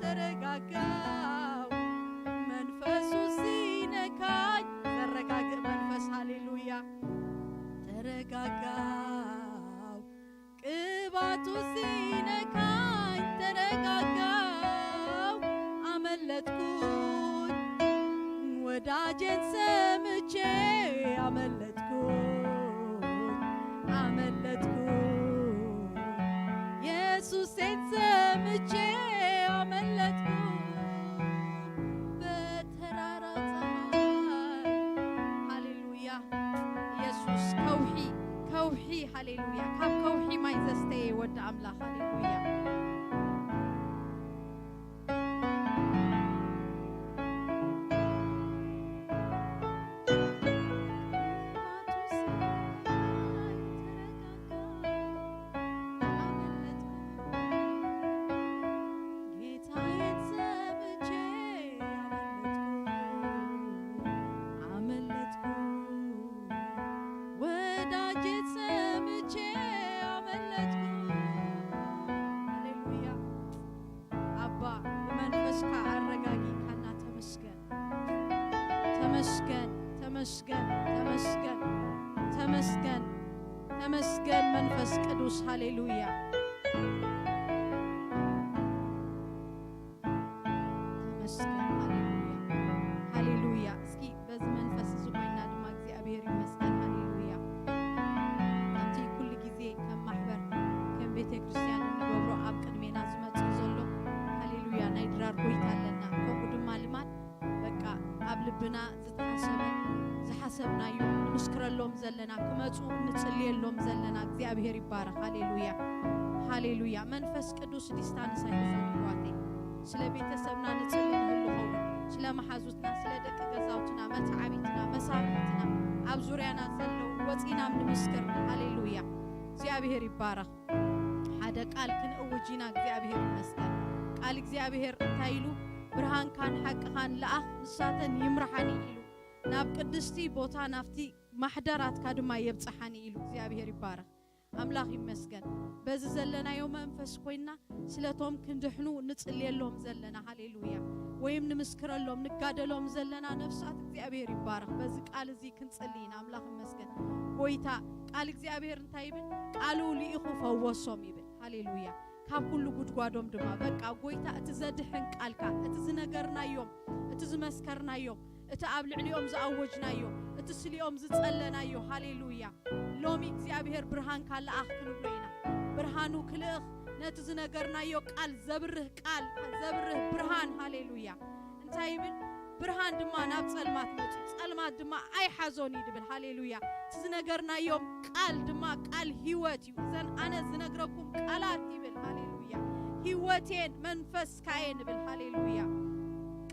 ተረጋጋው። መንፈሱ ሲነካኝ፣ ዘረጋግእ መንፈስ፣ ሃሌሉያ። ተረጋጋው። ቅባቱ ሲነካኝ ተረጋጋው፣ አመለጥኩኝ። ወዳጄን ሰምቼ አመለጥኩኝ፣ አመለጥኩኝ። ኢየሱሴን ሰምቼ አመለጥኩኝ። በተራራ ፀሐይ፣ ሃሌሉያ። ኢየሱስ ከውሒ፣ ከውሒ፣ ሃሌሉያ። ካብ ከውሒ ማይ ዘስተየ ወዲ ኣምላኽ፣ ሃሌሉያ። ጌታዬን ሰምቼ አመለጥኩ፣ አመለጥኩ። ወዳጄን ሰምቼ አመለጥኩ። ሃሌሉያ። አባ፣ ብመንፈስካ ኣረጋጊእካና፣ ተመስገን። ተመስገን፣ ተመስገን፣ ተመስገን፣ ተመስገን፣ ተመስገን መንፈስ ቅዱስ። ሃሌሉያ። ተመስገን። ሃሌሉያ። ሃሌሉያ። እስኪ በዚ መንፈስ እዚ ኮይና ድማ እግዚኣብሔር ይመስገን። ሃሌሉያ። ከምቲ ኩሉ ግዜ ከም ማሕበር፣ ከም ቤተ ክርስቲያን እንገብሮ ኣብ ቅድሜና ዝመጽእ ዘሎ፣ ሃሌሉያ፣ ናይ ድራር ጎይታ ኣለና። ከምኡ ድማ ልማድ በቃ ኣብ ልብና ዝተሓሰበ፣ ዝሓሰብናዮ ንምስክረሎም ዘለና፣ ክመጹ እንጽልየሎም ዘለና እግዚኣብሔር ይባረኽ። ሃሌሉያ። ሃሌሉያ። መንፈስ ቅዱስ ዲስታንስ ኣይሕዘን ይሕዋተይ። ስለ ቤተሰብና ንጽሊ ንህሉ ኸውን፣ ስለ መሓዙትና፣ ስለ ደቂ ገዛውትና፣ መተዓቢትና፣ መሳርሕትና፣ ኣብ ዙርያና ዘለዉ ወጺና ኣብ ንምስክር። ሃሌሉያ። እግዚኣብሔር ይባረኽ። ሓደ ቃል ክንእውጅ ኢና። እግዚኣብሔር ይመስገን። ቃል እግዚኣብሔር እንታይ ኢሉ? "ብርሃንካን ሓቅኻን ለኣኽ፣ ንሳተን ይምርሓኒ" ኢሉ። "ናብ ቅድስቲ ቦታ፣ ናብቲ ማሕደራትካ ድማ የብጽሓኒ" ኢሉ። እግዚኣብሔር ይባረኽ። ኣምላኽ ይመስገን። በዚ ዘለናዮ መንፈስ ኮይና ስለቶም ክንድሕኑ ንጽልየሎም ዘለና፣ ሃሌሉያ፣ ወይም ንምስክረሎም፣ ንጋደሎም ዘለና ነፍሳት እግዚኣብሔር ይባረኽ። በዚ ቃል እዚ ክንጽሊ ኢና። ኣምላኽ ይመስገን። ጎይታ ቃል እግዚኣብሔር እንታይ ይብል? "ቃሉ ልኢኹ ፈወሶም" ይብል። ሃሌሉያ። ካብ ኩሉ ጉድጓዶም ድማ፣ በቃ ጎይታ፣ እቲ ዘድሕን ቃልካ፣ እቲ ዝነገርናዮም፣ እቲ ዝመስከርናዮም፣ እቲ ኣብ ልዕሊኦም ዝኣወጅናዮ፣ እቲ ስሊኦም ዝጸለናዮ፣ ሃሌሉያ፣ ሎሚ እግዚኣብሔር ብርሃንካ ለኣኽ ክንብሎ ኢና። ብርሃኑ ክልእኽ፣ ነቲ ዝነገርናዮ ቃል ዘብርህ ቃል፣ ዘብርህ ብርሃን፣ ሃሌሉያ። እንታይ ይብል? ብርሃን ድማ ናብ ጸልማት መጺኡ፣ ጸልማት ድማ ኣይሓዞን እዩ ድብል። ሃሌሉያ። እቲ ዝነገርናዮም ቃል ድማ ቃል ህይወት እዩ። እዘን ኣነ ዝነግረኩም ቃላት ይብል። ሃሌሉያ። ህይወቴን መንፈስካዬ ንብል። ሃሌሉያ።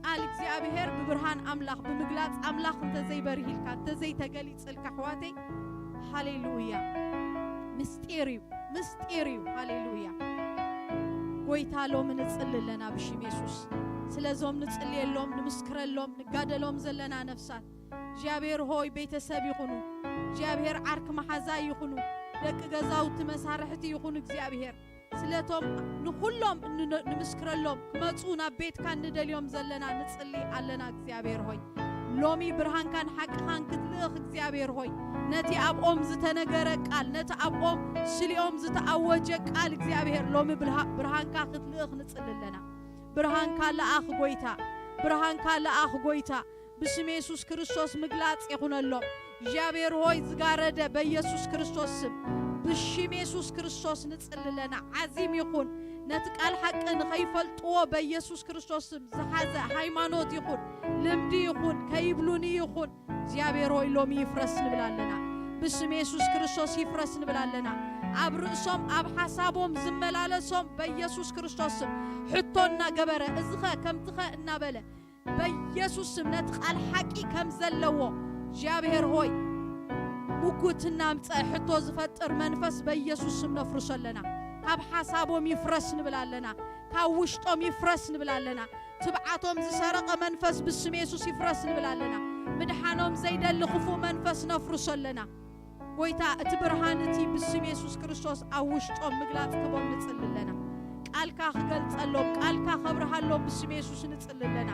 ቃል እግዚኣብሔር ብብርሃን ኣምላኽ ብምግላጽ ኣምላኽ እንተዘይበርሂልካ፣ እንተዘይተገሊጽልካ፣ ኣሕዋተይ፣ ሃሌሉያ፣ ምስጢር እዩ፣ ምስጢር እዩ። ሃሌሉያ። ጎይታ፣ ሎሚ ንጽሊ ኣለና ብሽም የሱስ። ስለዞም ንጽልየሎም፣ ንምስክረሎም፣ ንጋደሎም ዘለና ነፍሳት፣ እግዚኣብሔር ሆይ፣ ቤተሰብ ይኹኑ፣ እግዚኣብሔር ዓርኪ መሓዛ ይኹኑ፣ ደቂ ገዛውቲ መሳርሕቲ ይኹኑ፣ እግዚኣብሔር ስለቶም ንኹሎም እን-፣ ንምስክረሎም ክመጹ ናብ ቤትካ እንደልዮም ዘለና ንጽሊ ኣለና። እግዚኣብሔር ሆይ፣ ሎሚ ብርሃንካን ሓቅኻን ክትልእኽ፣ እግዚኣብሔር ሆይ፣ ነቲ ኣብኦም ዝተነገረ ቃል፣ ነቲ ኣብኦም ስሊኦም ዝተኣወጀ ቃል፣ እግዚኣብሔር ሎሚ ብልሃ-፣ ብርሃንካ ክትልእኽ ንጽሊ ኣለና። ብርሃንካ ለኣኽ ጎይታ፣ ብርሃንካ ለኣኽ ጎይታ። ብስም የሱስ ክርስቶስ ምግላጽ ይኹነሎም። እግዚኣብሔር ሆይ፣ ዝጋረደ በኢየሱስ ክርስቶስ ስም፣ ብሽም የሱስ ክርስቶስ ንጽሊ ኣለና። ዓዚም ይኹን፣ ነቲ ቃል ሓቂ ንኸይፈልጥዎ በኢየሱስ ክርስቶስ ስም ዝሓዘ ሃይማኖት ይኹን፣ ልምዲ ይኹን፣ ከይብሉኒ ይኹን፣ እግዚኣብሔር ሆይ፣ ሎሚ ይፍረስ ንብል ኣለና። ብስም የሱስ ክርስቶስ ይፍረስ ንብል ኣለና። ኣብ ርእሶም፣ ኣብ ሓሳቦም ዝመላለሶም በኢየሱስ ክርስቶስ ስም ሕቶ እናገበረ፣ እዚኸ ከምቲኸ እናበለ፣ በኢየሱስ ስም ነቲ ቃል ሓቂ ከም ዘለዎ እግዚኣብሔር ሆይ፣ ሙጉት እናምጸ ሕቶ ዝፈጥር መንፈስ በኢየሱስ ስም ነፍርሶ ኣለና። ካብ ሓሳቦም ይፍረስ ንብል ኣለና። ካብ ውሽጦም ይፍረስ ንብል ኣለና። ትብዓቶም ዝሰረቐ መንፈስ ብስም የሱስ ይፍረስ ንብል ኣለና። ምድሓኖም ዘይደሊ ክፉእ መንፈስ ነፍርሶ ኣለና። ጎይታ፣ እቲ ብርሃን እቲ ብስም የሱስ ክርስቶስ ኣብ ውሽጦም ምግላጽ ክቦም ንጽሊ ኣለና። ቃልካ ክገልጸሎም፣ ቃልካ ከብርሃሎም ብስም የሱስ ንጽሊ ኣለና።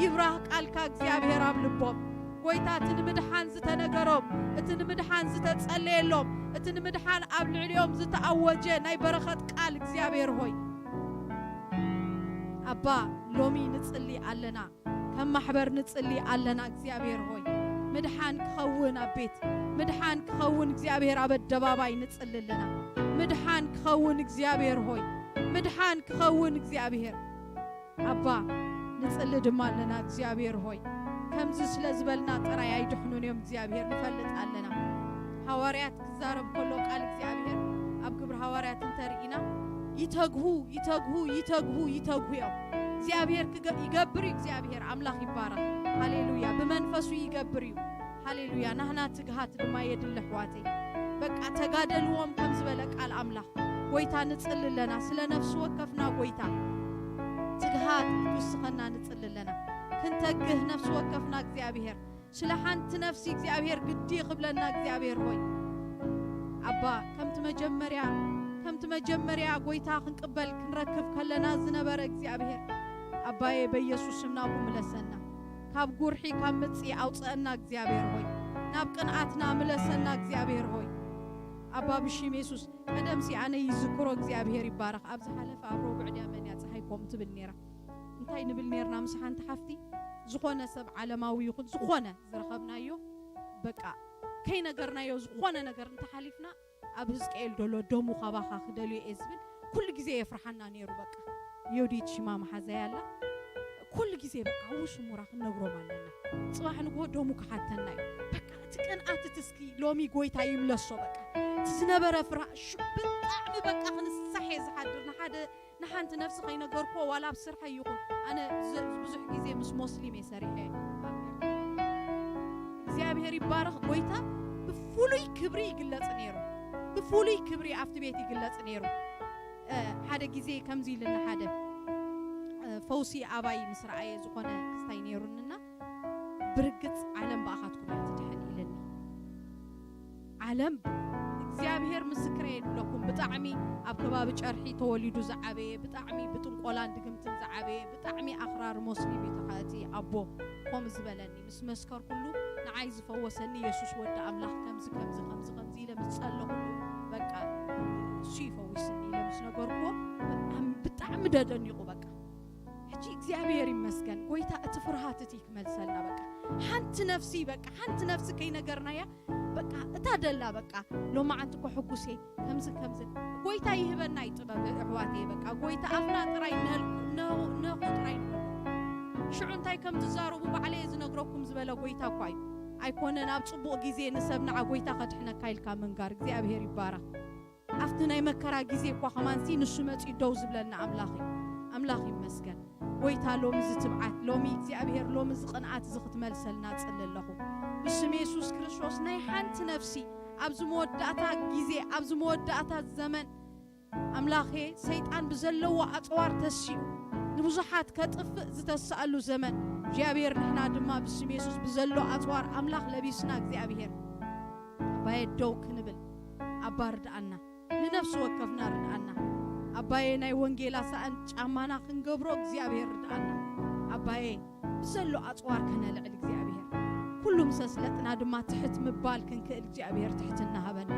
ይብራህ ቃልካ እግዚኣብሔር ኣብ ልቦም። ጎይታ፣ እቲ ንምድሓን ዝተነገሮም፣ እቲ ንምድሓን ዝተጸለየሎም፣ እቲ ንምድሓን ኣብ ልዕሊኦም ዝተኣወጀ ናይ በረኸት ቃል እግዚኣብሔር ሆይ፣ ኣባ፣ ሎሚ ንጽሊ ኣለና። ከም ማሕበር ንጽሊ ኣለና። እግዚኣብሔር ሆይ፣ ምድሓን ክኸውን ኣብ ቤት፣ ምድሓን ክኸውን እግዚኣብሔር ኣብ ኣደባባይ ንጽሊ ኣለና። ምድሓን ክኸውን እግዚኣብሔር ሆይ፣ ምድሓን ክኸውን እግዚኣብሔር ኣባ ንጽሊ ድማ ኣለና። እግዚኣብሔር ሆይ፣ ከምዚ ስለ ዝበልና ጥራይ ኣይድሕኑን እዮም እግዚኣብሔር፣ ንፈልጥ ኣለና። ሃዋርያት ክዛረብ ከሎ ቃል እግዚኣብሔር ኣብ ግብሪ ሃዋርያት እንተርኢና፣ ይተግሁ፣ ይተግሁ፣ ይተግሁ፣ ይተግሁ እዮም። እግዚኣብሔር ክገ-፣ ይገብር እዩ። እግዚኣብሔር ኣምላኽ ይባረኽ። ሃሌሉያ። ብመንፈሱ ይገብር እዩ። ሃሌሉያ። ናህና ትግሃት ድማ የድሊ ኣሕዋተይ። በቃ ተጋደልዎም ከም ዝበለ ቃል ኣምላኽ። ጎይታ ንጽሊ ኣለና ስለ ነፍሲ ወከፍና ጎይታ ትግሃት ክትውስኸና ንጽሊ ኣለና። ክንተግህ ነፍሲ ወከፍና እግዚኣብሔር ስለ ሓንቲ ነፍሲ እግዚኣብሔር ግዲ ክብለና እግዚኣብሔር ሆይ ኣባ ከምቲ መጀመርያ ከምቲ መጀመርያ ጎይታ ክንቅበል ክንረክብ ከለና ዝነበረ እግዚኣብሔር ኣባዬ በኢየሱስ ስም ናብኡ ምለሰና። ካብ ጉርሒ ካብ ምጽኢ ኣውፅአና እግዚኣብሔር ሆይ ናብ ቅንኣትና ምለሰና እግዚኣብሔር ሆይ ኣባ ብሽም የሱስ ቀደምሲ ኣነ ይዝክሮ እግዚኣብሔር ይባረኽ። ኣብ ዝሓለፈ ኣብ ረቡዕ ድያ መን እያ ፀሓይ ከምኡ ትብል ነይራ። እንታይ ንብል ነርና ምስ ሓንቲ ሓፍቲ ዝኾነ ሰብ ዓለማዊ ይኹን ዝኾነ ዝረኸብናዮ በቃ ከይነገርናዮ ዝኾነ ነገር እንተሓሊፍና ኣብ ህዝቅኤል ደሎ ደሙ ካባኻ ክደልዮ እየ ዝብል ኩሉ ግዜ የፍርሓና ነይሩ። በቃ ዮዲት ሽማ መሓዛይ ኣላ ኩሉ ግዜ በቃ ውሽሙራ ክንነግሮም ኣለና። ጽባሕ ንግሆ ደሙ ክሓተና እዩ። በቃ እቲ ቅንኣት እቲ እስኪ ሎሚ ጎይታ ይምለሶ። በቃ እቲ ዝነበረ ፍርሃ ሽ-፣ ብጣዕሚ በቃ ክንሳሕ እየ ዝሓድር ንሓደ ንሓንቲ ነፍሲ ከይነገርኩዎ ዋላ ኣብ ስርሐይ ይኹን ኣነ ዝ-፣ ብዙሕ ግዜ ምስ ሞስሊም እየ ሰሪሐ እግዚኣብሔር ይባረኽ ጎይታ ብፍሉይ ክብሪ ይግለጽ ነይሩ። ብፍሉይ ክብሪ ኣብቲ ቤት ይግለጽ ነይሩ። እ፣ ሓደ ግዜ ከምዚ ኢልኒ ሓደ እ፣ ፈውሲ ኣባይ ምስ ረኣየ ዝኾነ ክስታይ ነይሩንና ብርግጽ ዓለም ብኣኻትኩም እያ ትድሕን ኢለኒ። ዓለም እግዚኣብሔር ምስክረየ ይብለኩም ብጣዕሚ ኣብ ከባቢ ጨርሒ ተወሊዱ ዝዓበየ ብጣዕሚ ብጥንቆላን ድግምትን ዝዓበየ ብጣዕሚ ኣኽራሪ ሞስሊም እዩ ተኸእቲ ኣቦ ከምኡ ዝበለኒ ምስ መስከርኩሉ ንዓይ ዝፈወሰኒ የሱስ ወዲ ኣምላኽ ከምዚ ከምዚ ከምዚ ከምዚ ኢለ ምስ ጸለኹሉ በቃ እሱ ይፈውስኒ ኢለ ምስ ነገርኩዎ ብጣዕሚ ብጣዕሚ ደደኒቑ በቃ ሕጂ እግዚኣብሔር ይመስገን ጎይታ እቲ ፍርሃት እቲ ክመልሰልና በቃ ሓንቲ ነፍሲ በቃ ሓንቲ ነፍሲ ከይነገርናያ በቃ እታ ደላ በቃ ሎማዓንቲ እኮ ሕጉስ እየ ከምዚ ከምዚ ጎይታ ይህበና እዩ ጥበብ እሕዋተየ በቃ ጎይታ ኣፍና ጥራይ ነኹ ጥራይ ንበሎ ሽዑ እንታይ ከም ትዛረቡ ባዕለየ ዝነግረኩም ዝበለ ጎይታ እኳ እዩ ኣይኮነን ኣብ ፅቡቕ ግዜ ንሰብ ንዓ ጎይታ ከድሕነካ ኢልካ ምንጋር እግዚኣብሔር ይባረኽ ኣብቲ ናይ መከራ ግዜ እኳ ከማንሲ ንሱ መፂኡ ደው ዝብለና ኣምላኽ እዩ ኣምላኽ ይመስገን ጎይታ ሎሚ እዚ ትብዓት ሎሚ እግዚኣብሔር ሎሚ እዚ ቅንኣት እዚ ክትመልሰልና ጽሊ ኣለኹ ብስም የሱስ ክርስቶስ ናይ ሓንቲ ነፍሲ ኣብዚ መወዳእታ ግዜ ኣብዚ መወዳእታ ዘመን ኣምላኸ ሰይጣን ብዘለዎ ኣጽዋር ተሲኡ ንብዙሓት ከጥፍእ ዝተስኣሉ ዘመን እግዚኣብሔር ንሕና ድማ ብስም የሱስ ብዘሎ ኣጽዋር ኣምላኽ ለቢስና እግዚኣብሔር ኣባየ ደው ክንብል ኣባ ርድኣና ንነፍሲ ወከፍና ርድኣና ኣባየ ናይ ወንጌል ኣሳእን ጫማና ክንገብሮ እግዚኣብሔር ርድኣና ኣባየ ብዘሎ ኣጽዋር ከነልዕል እግዚኣብሔር ኩሉ ምስ ኣስለጥና ድማ ትሕት ምባል ክንክእል እግዚኣብሔር ትሕትና ሃበና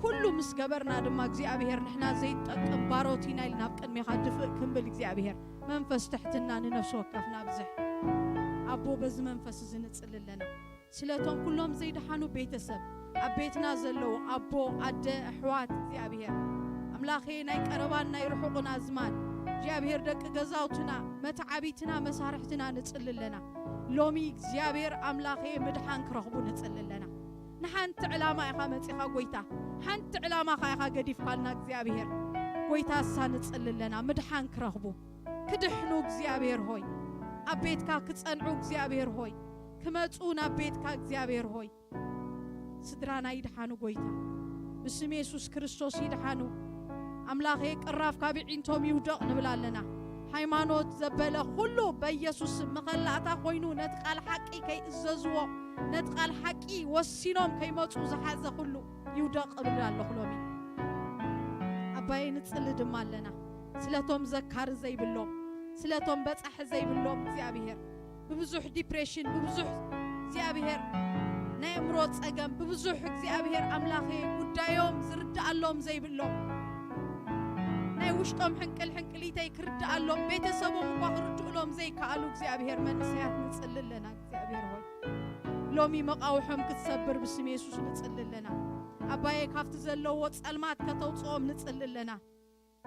ኩሉ ምስ ገበርና ድማ እግዚኣብሔር ንሕና ዘይጠቅም ባሮት ኢና ኢል ናብ ቅድሜኻ ድፍእ ክንብል እግዚኣብሔር መንፈስ ትሕትና ንነፍሲ ወከፍና ብዝሕ ኣቦ በዚ መንፈስ እዚ ንጽሊ ኣለና ስለቶም ኩሎም ዘይደሓኑ ቤተሰብ ኣብ ቤትና ዘለዉ ኣቦ ኣደ ኣሕዋት እግዚኣብሔር ኣምላኸ ናይ ቀረባን ናይ ርሑቕን ኣዝማድ እግዚኣብሔር ደቂ ገዛውትና መተዓቢትና መሳርሕትና ንጽሊ ኣለና ሎሚ እግዚኣብሔር ኣምላኸ ምድሓን ክረኽቡ ንጽሊ ኣለና ንሓንቲ ዕላማ ኢኻ መጺኻ ጎይታ ሓንቲ ዕላማ ኻ ኢኻ ገዲፍካልና እግዚኣብሔር ጎይታ እሳ ንጽሊ ኣለና ምድሓን ክረኽቡ ክድሕኑ እግዚኣብሔር ሆይ ኣብ ቤትካ ክጸንዑ እግዚኣብሔር ሆይ ክመጹ ናብ ቤትካ እግዚኣብሔር ሆይ ስድራና ይድሓኑ ጎይታ ብስም የሱስ ክርስቶስ ይድሓኑ ኣምላኸ ቅራፍ ካብ ዒንቶም ይውደቕ ንብል ኣለና ሃይማኖት ዘበለ ኩሉ በኢየሱስ መኸላእታ ኮይኑ ነቲ ቃል ሓቂ ከይእዘዝዎ ነቲ ቃል ሓቂ ወሲኖም ከይመፁ ዝሓዘ ኩሉ ይውደቕ እብል ኣለኹ ሎሚ ኣባየ ንፅሊ ድማ ኣለና ስለቶም ዘካሪ ዘይብሎም ስለቶም በፃሒ ዘይብሎም እግዚኣብሔር ብብዙሕ ዲፕሬሽን ብብዙሕ እግዚኣብሔር ናይ እምሮ ፀገም ብብዙሕ እግዚኣብሔር ኣምላኸ ጉዳዮም ዝርድኣሎም ዘይብሎም ናይ ውሽጦም ሕንቅል ሕንቅሊተይ ክርድኣሎም ቤተሰቦም እኳ ክርድእሎም ዘይከኣሉ እግዚኣብሔር መንእሰያት ንፅሊ ኣለና እግዚኣብሔር ሆይ ሎሚ መቃውሖም ክትሰብር ብስም የሱስ ንፅሊ ኣለና ኣባየ ካብቲ ዘለዎ ጸልማት ከተውፅኦም ንፅሊ ኣለና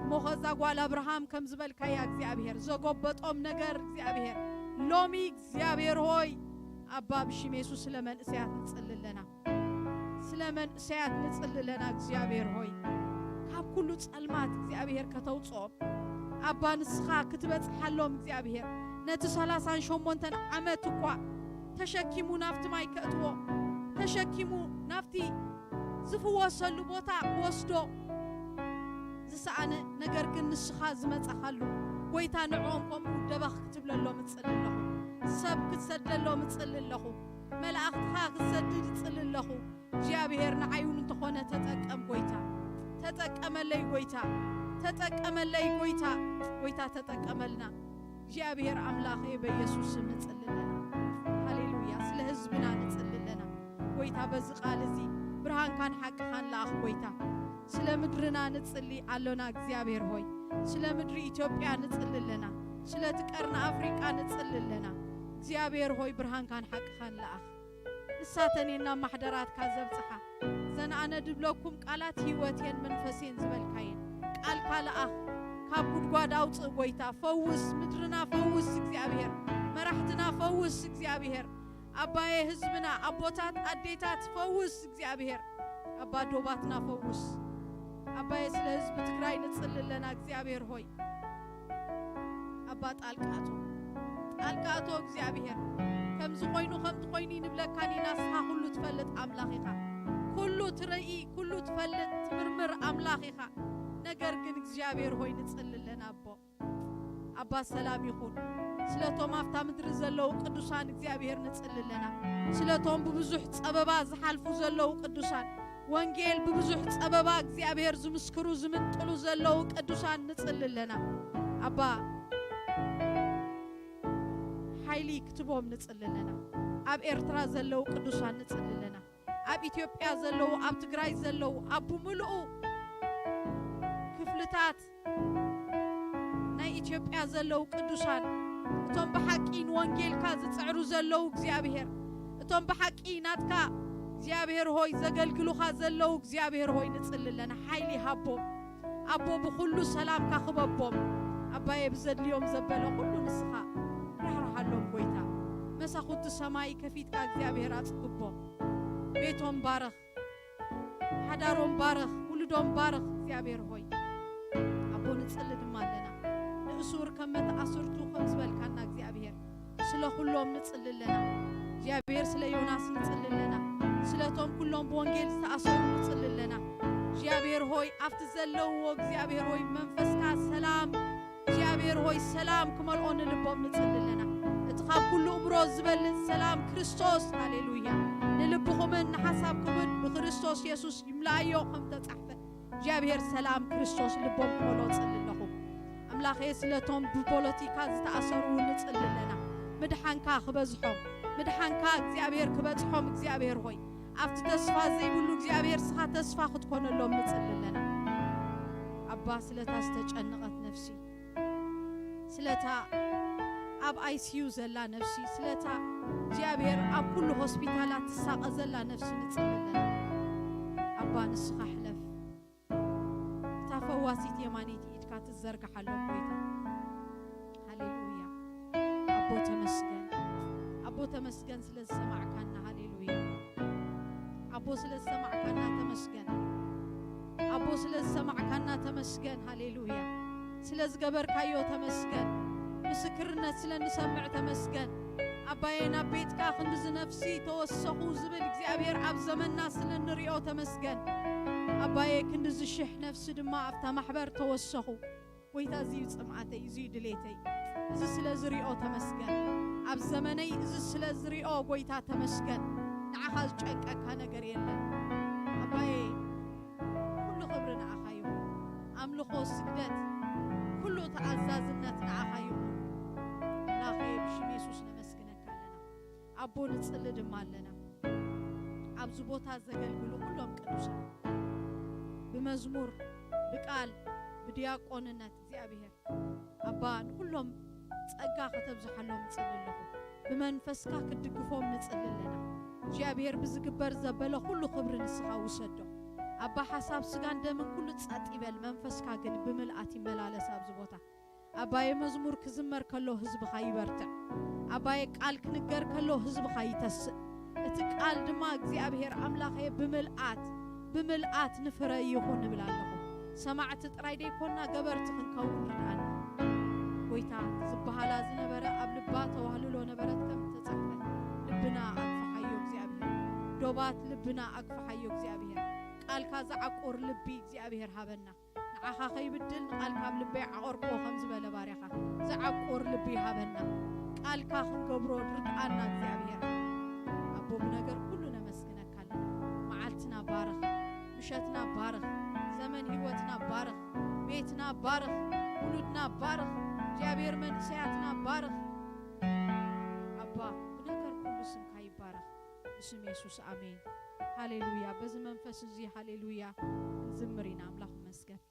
እሞ ኸዛ ጓል ኣብርሃም ከም ዝበልካያ እግዚኣብሔር ዘጎበጦም ነገር እግዚኣብሔር ሎሚ እግዚኣብሔር ሆይ ኣባ ብሽም የሱስ ስለ መንእሰያት ንጽሊ ኣለና ስለ መንእሰያት ንጽሊ ኣለና እግዚኣብሔር ሆይ ካብ ኩሉ ጸልማት እግዚኣብሔር ከተውፅኦም ኣባ ንስኻ ክትበጽሓሎም እግዚኣብሔር ነቲ ሰላሳን ሸሞንተን ዓመት እኳ ተሸኪሙ ናብቲ ማይ ከእትዎ ተሸኪሙ ናብቲ ዝፍወሰሉ ቦታ ክወስዶ ዝሰኣነ ነገር ግን ንስኻ ዝመጻኻሉ ጎይታ ንዕኦም ከምኡ ደበኽ ክትብለሎም እጽሊ ኣለኹ ሰብ ክትሰደሎም እጽሊ ኣለኹ መላእኽትኻ ክትሰድድ እጽሊ ኣለኹ እግዚኣብሔር ንዓይውን እንተኾነ ተጠቀም ጎይታ ተጠቀመለይ ጎይታ ተጠቀመለይ ጎይታ ጎይታ ተጠቀመልና እግዚኣብሔር ኣምላኽ በኢየሱስ ስም ንጽሊ ኣለና ሃሌሉያ ስለ ህዝብና ንጽሊ ኣለና ጎይታ በዚ ቃል እዚ ብርሃንካን ሓቅኻን ለኣኽ ጎይታ ስለ ምድርና ንጽሊ ኣሎና እግዚኣብሔር ሆይ ስለ ምድሪ ኢትዮጵያ ንጽሊ ኣለና ስለቲ ቀርኒ ኣፍሪቃ ንጽሊ ኣለና እግዚኣብሔር ሆይ ብርሃንካን ሓቅኻን ለኣኽ ንሳተን እየን ናብ ማሕደራትካ ዘብጽሓ ዘን ኣነ ድብለኩም ቃላት ህይወት እየን መንፈስ እየን ዝበልካ እየን ቃልካ ለኣኽ ካብ ጉድጓድ ኣውፅእ ጎይታ ፈውስ ምድርና ፈውስ እግዚኣብሔር መራሕትና ፈውስ እግዚኣብሔር ኣባየ ህዝብና ኣቦታት ኣዴታት ፈውስ እግዚኣብሔር ኣባ ዶባትና ፈውስ ኣባየ ስለ ህዝቢ ትግራይ ንፅሊ ኣለና እግዚኣብሔር ሆይ ኣባ ጣልቃ ኣቶ ጣልቃ ኣቶ እግዚኣብሔር ከምዚ ኮይኑ ከምዚ ኮይኑ ንብለካን ኢና ንስኻ ኩሉ ትፈልጥ ኣምላኽ ኢኻ ኩሉ ትርኢ ኩሉ ትፈልጥ ትምርምር ኣምላኽ ኢኻ ነገር ግን እግዚኣብሔር ሆይ ንጽሊ ኣለና ኣቦ ኣባ ሰላም ይኹን ስለቶም ኣብታ ምድሪ ዘለዉ ቅዱሳን እግዚኣብሔር ንጽሊ ኣለና ስለቶም ብብዙሕ ጸበባ ዝሓልፉ ዘለዉ ቅዱሳን ወንጌል ብብዙሕ ጸበባ እግዚኣብሔር ዝምስክሩ ዝምንጥሉ ዘለዉ ቅዱሳን ንጽሊ ኣለና ኣባ ሓይሊ ክትቦም ንጽሊ ኣለና ኣብ ኤርትራ ዘለዉ ቅዱሳን ንጽሊ ኣለና ኣብ ኢትዮጵያ ዘለዉ ኣብ ትግራይ ዘለዉ ኣብ ብምልኡ ክፍልታት ናይ ኢትዮጵያ ዘለዉ ቅዱሳን እቲ እቶም ብሓቂ ንወንጌልካ ዝጽዕሩ ዘለዉ እግዚኣብሔር፣ እቶም ብሓቂ ናትካ እግዚኣብሔር ሆይ ዘገልግሉኻ ዘለዉ እግዚኣብሔር ሆይ ንጽሊ ኣለና። ሓይሊ ሃቦም ኣቦ፣ ብኹሉ ሰላምካ ክበቦም ኣባየ፣ ብዘድልዮም ዘበለ ኩሉ ንስኻ ራህራሃሎም ጎይታ። መሳኹቲ ሰማይ ከፊትካ እግዚኣብሔር ኣጽግቦም። ቤቶም ባረኽ፣ ሓዳሮም ባረኽ፣ ውሉዶም ባረኽ እግዚኣብሔር ሆይ። ኣቦ ንጽሊ ድማ ኣለና። ንእሱር ከም መተኣስርቱ ከም ዝበልካና እግዚኣብሔር ስለ ኩሎም ንጽሊ ኣለና። እግዚኣብሔር ስለ ዮናስ ንጽሊ ኣለና። ስለቶም ኩሎም ብወንጌል ዝተኣሰሩ ንጽሊ ኣለና። እግዚኣብሔር ሆይ ኣብቲ ዘለውዎ እግዚኣብሔር ሆይ መንፈስካ ሰላም እግዚኣብሔር ሆይ ሰላም ክመልኦ ንልቦም ንጽሊ ኣለና። እቲ ካብ ኩሉ እምሮ ዝበልጽ ሰላም ክርስቶስ ሃሌሉያ ንልብኹምን ንሓሳብኩምን ብክርስቶስ የሱስ ይምላኣዮ ከም ተጻሕፈ እግዚኣብሔር ሰላም ክርስቶስ ልቦም ክመልኦ ጽሊ ኣለኹ። ኣምላኸ ስለቶም ብፖለቲካ ዝተኣሰሩ እውን ንጽሊ ኣለና። ምድሓንካ ክበዝሖም ምድሓንካ እግዚኣብሔር ክበጽሖም እግዚኣብሔር ሆይ ኣብቲ ተስፋ ዘይብሉ እግዚኣብሔር ስኻ ተስፋ ክትኮነሎም ንጽሊ ኣለና። ኣባ ስለታ ዝተጨነቐት ነፍሲ ስለታ ኣብ ኣይሲዩ ዘላ ነፍሲ ስለታ እግዚኣብሔር ኣብ ኩሉ ሆስፒታላት ትሳቐ ዘላ ነፍሲ ንጽሊ ኣለና። ኣባ ንስኻ ሕለፍ። እታ ፈዋሲት የማነይቲ ኢድካ ትዘርግሓሎም ጎይታ። ሃሌሉያ። ኣቦ ተመስገን። ኣቦ ተመስገን ስለ ዝሰማዕካና። ሃሌሉያ። ኣቦ ስለ ዝሰማዕካና ተመስገን። ኣቦ ስለ ዝሰማዕካና ተመስገን። ሃሌሉያ። ስለ ዝገበርካዮ ተመስገን። ምስክርነት ስለ እንሰምዕ ተመስገን። ኣባየ ናብ ቤትካ ክንድዚ ነፍሲ ተወሰኹ ዝብል እግዚኣብሔር ኣብ ዘመንና ስለ እንሪኦ ተመስገን። ኣባየ ክንድዚ ሽሕ ነፍሲ ድማ ኣብታ ማሕበር ተወሰኹ። ጎይታ እዚ እዩ ጽምኣተይ፣ እዚ እዩ ድሌተይ። እዚ ስለ ዝሪኦ ተመስገን። ኣብ ዘመነይ እዚ ስለ ዝሪኦ ጎይታ ተመስገን። ንዓኻ ዝጨንቀካ ነገር የለን ኣባየ። ኩሉ ክብሪ ንዓኻ ይኹን። ኣምልኾ፣ ስግደት፣ ኩሉ ተኣዛዝነት ንዓኻ ይኹን። ኣምላኸ ብሽም የሱስ ነመስግነካ ኣለና። ኣቦ ንጽሊ ድማ ኣለና። ኣብዚ ቦታ ዘገልግሉ ኩሎም ቅዱሳን ብመዝሙር፣ ብቃል፣ ብዲያቆንነት እግዚኣብሔር ኣባ ንኩሎም ጸጋ ከተብዝሓሎም እጽሊ ኣለኹ። ብመንፈስካ ክትድግፎም ንጽሊ ኣለና። እግዚኣብሔር ብዝግበር ዘበለ ኩሉ ክብሪ ንስኻ ውሰዶ። ኣባ ሓሳብ ስጋን ደምን ኩሉ ጸጥ ይበል፣ መንፈስካ ግን ብምልኣት ይመላለስ ኣብዚ ቦታ። ኣባየ መዝሙር ክዝመር ከሎ ህዝብኻ ይበርትዕ። ኣባየ ቃል ክንገር ከሎ ህዝብኻ ይተስእ። እቲ ቃል ድማ እግዚኣብሔር ኣምላኸየ ብምልኣት ብምልኣት ንፍረ ይኹን እብል ኣለኹ። ሰማዕቲ ጥራይ ደይኮና ገበርቲ ክንከውን ርድኣና። ጎይታ ዝበሃላ ዝነበረ ኣብ ልባ ተዋህልሎ ነበረት ከም ተጻሕፈ ልብና ኣግፍሓዮ እግዚኣብሔር። ዶባት ልብና ኣግፍሓዮ እግዚኣብሔር። ቃልካ ዝዓቁር ልቢ እግዚኣብሔር ሃበና። ንዓኻ ከይብድል ንቃልካ ኣብ ልበይ ዓቆርክዎ ከም ዝበለ ባርያኻ ዝዓቁር ልቢ ይሃበና። ቃልካ ክንገብሮ ርድኣና እግዚኣብሔር። ኣቦ ብነገር ኩሉ ነመስግነካ ኣለና። መዓልትና ባርኽ፣ ምሸትና ባርኽ፣ ዘመን ህይወትና ባርኽ፣ ቤትና ባርኽ፣ ውሉድና ባርኽ፣ እግዚኣብሔር መንእሰያትና ባርኽ። ኣባ ብነገር ኩሉ ስምካ ይባረኽ። ብስም የሱስ ኣሜን። ሃሌሉያ። በዚ መንፈስ እዚ ሃሌሉያ ክንዝምር ኢና። ኣምላኽ ይመስገን።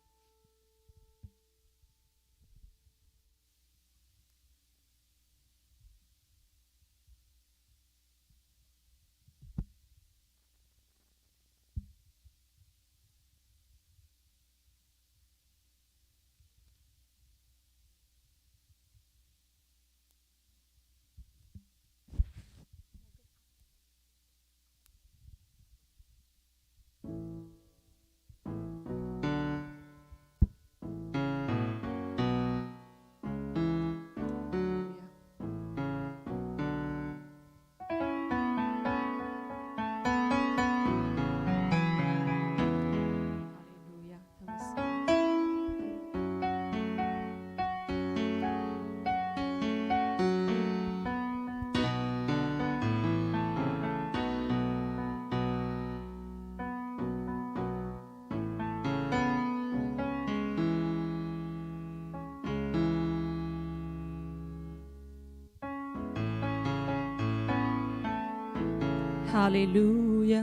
ሃሌሉያ፣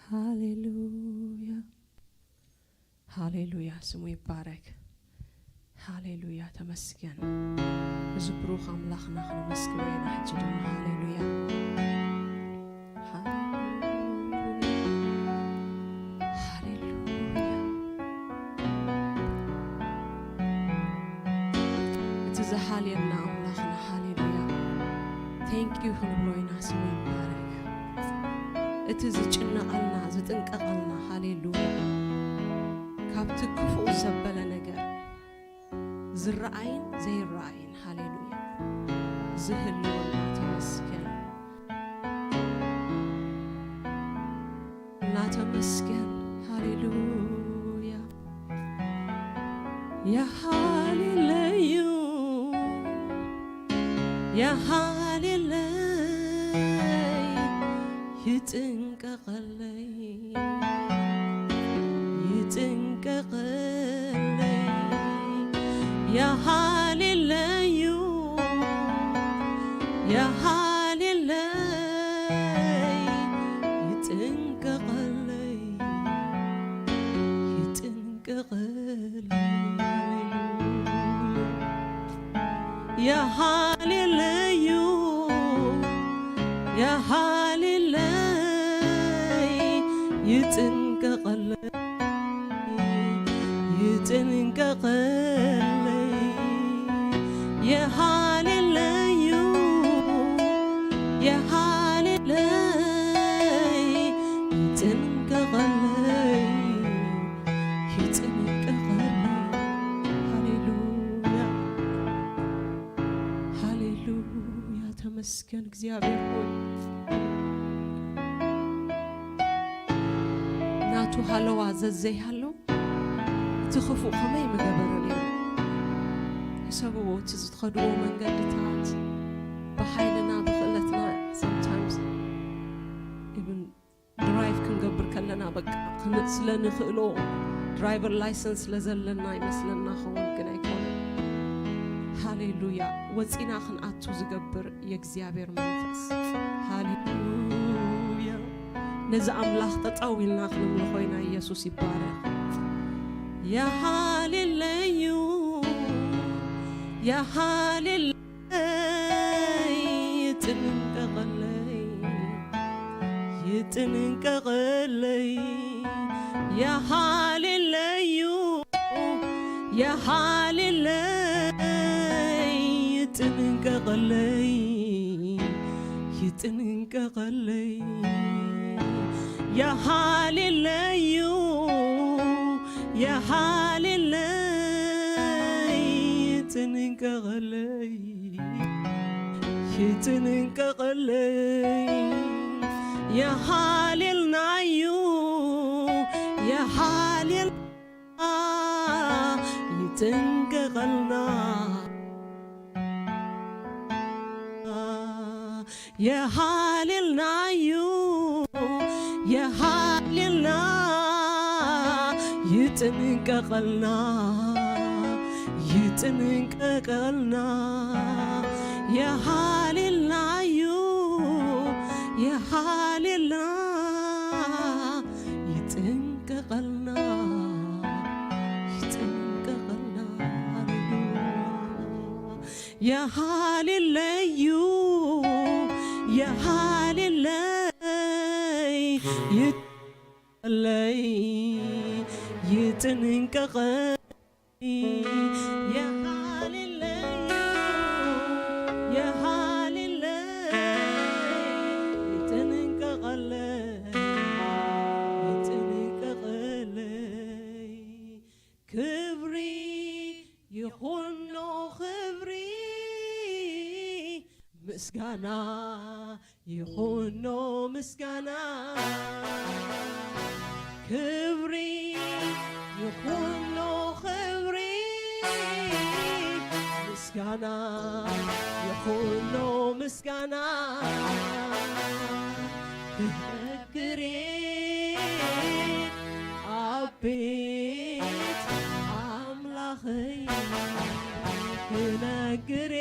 ሃሌሉያ፣ ሃሌሉያ። ስሙ ይባረክ። ሃሌሉያ፣ ተመስገን። እዚ ብሩኽ ኣምላኽና ክነመስግኖ ኢና። ሕጂ ድማ ሃሌሉያ፣ ሃሌሉያ፣ ሃሌሉያ። እቲ ዝሓልየና ኣምላኽና፣ ሃሌሉያ፣ thank you ክንብሎ ኢና። ስሙ ይባረክ። እቲ ዝጭነቐልና፣ ዝጥንቀቐልና፣ ሃሌሉያ፣ ካብቲ ክፉእ ዘበለ ነገር ዝረኣይን ዘይረኣይን፣ ሃሌሉያ፣ ዝህልወና፣ ተመስገን፣ እናተመስገን፣ ሃሌሉያ። የሃሌለዩ፣ የሃሌለይ፣ ይጥንቀቐለይ፣ ይጥንቀቐለይ፣ የሃሌለዩ፣ የሃሌለይ፣ ይጥንቀቐለይ፣ ይጥንቀቐለይ። የሃሌለዩ፣ የሃሌለይ፣ ይጥንቀቐለይ፣ ይጥንቀቐለይ። የሃሌለዩ፣ የሃሌለይ፣ ይጥንቀቐለይ፣ ይጥንቀቐለይ። ሃሌሉያ፣ ሃሌሉያ። ተመስገን እግዚኣብሔር ሆይ። ናቱ ሃለዋ ዘዘይሃለው እቲ ክፉእ ከመይ ምገበረ ነይሩ? ሕሰብዎ፣ እቲ ዝትኸድዎ መንገድታት ብሓይልና ብኽእለትና፣ sometimes even ድራይቭ ክንገብር ከለና፣ በቃ ክን-፣ ስለ ንኽእሎ፣ ድራይቨር ላይሰንስ ስለ ዘለና ይመስለና ኸውን፣ ግን ኣይኮነን። ሃሌሉያ። ወፂና ክንኣቱ ዝገብር የእግዚኣብሔር መንፈስ። ሃሌሉያ። ነዚ ኣምላኽ ጠጠው ኢልና ክንምልኾ ኢና። ኢየሱስ ይባረክ። የሃሌለዩ፣ የሃሌለይ፣ ይጥንቀቐለይ፣ ይጥንቀቐለይ፣ የሃሌለዩ፣ የሃሌለይ፣ ይጥንቀቐለይ፣ ይጥንቀቐለይ፣ የሃሌለዩ፣ የሃሌለይ፣ ይጥንቀቐለይ፣ ይጥንቀቐለይ፣ የሃሌልናዩ፣ የሃሌልና፣ ይጥንቀቐልና። የሃሌልናዩ፣ የሃሌልና፣ ይጥንቀቐልና፣ ይጥንቀቐልና። የሃሌልናዩ፣ የሃሌልና፣ ይጥንቀቐልና፣ ይጥንቀቐልና። ሃሌሉያ። የሃሌለዩ፣ የሃሌለይ፣ ይጥንቀቐለይ፣ ይጥንቀቐለይ። የሃሌለዩ፣ የሃሌለይ፣ ይጥንቀቐለይ፣ ይጥንቀቐለይ። ክብሪ ይኹኖ፣ ክብሪ ምስጋና ይኹኖ፣ ምስጋና። ክብሪ ይኹኖ፣ ክብሪ ምስጋና ይኹኖ፣ ምስጋና። ክነግሬ ኣብ ቤት ኣምላኸይ፣ ክነግሬ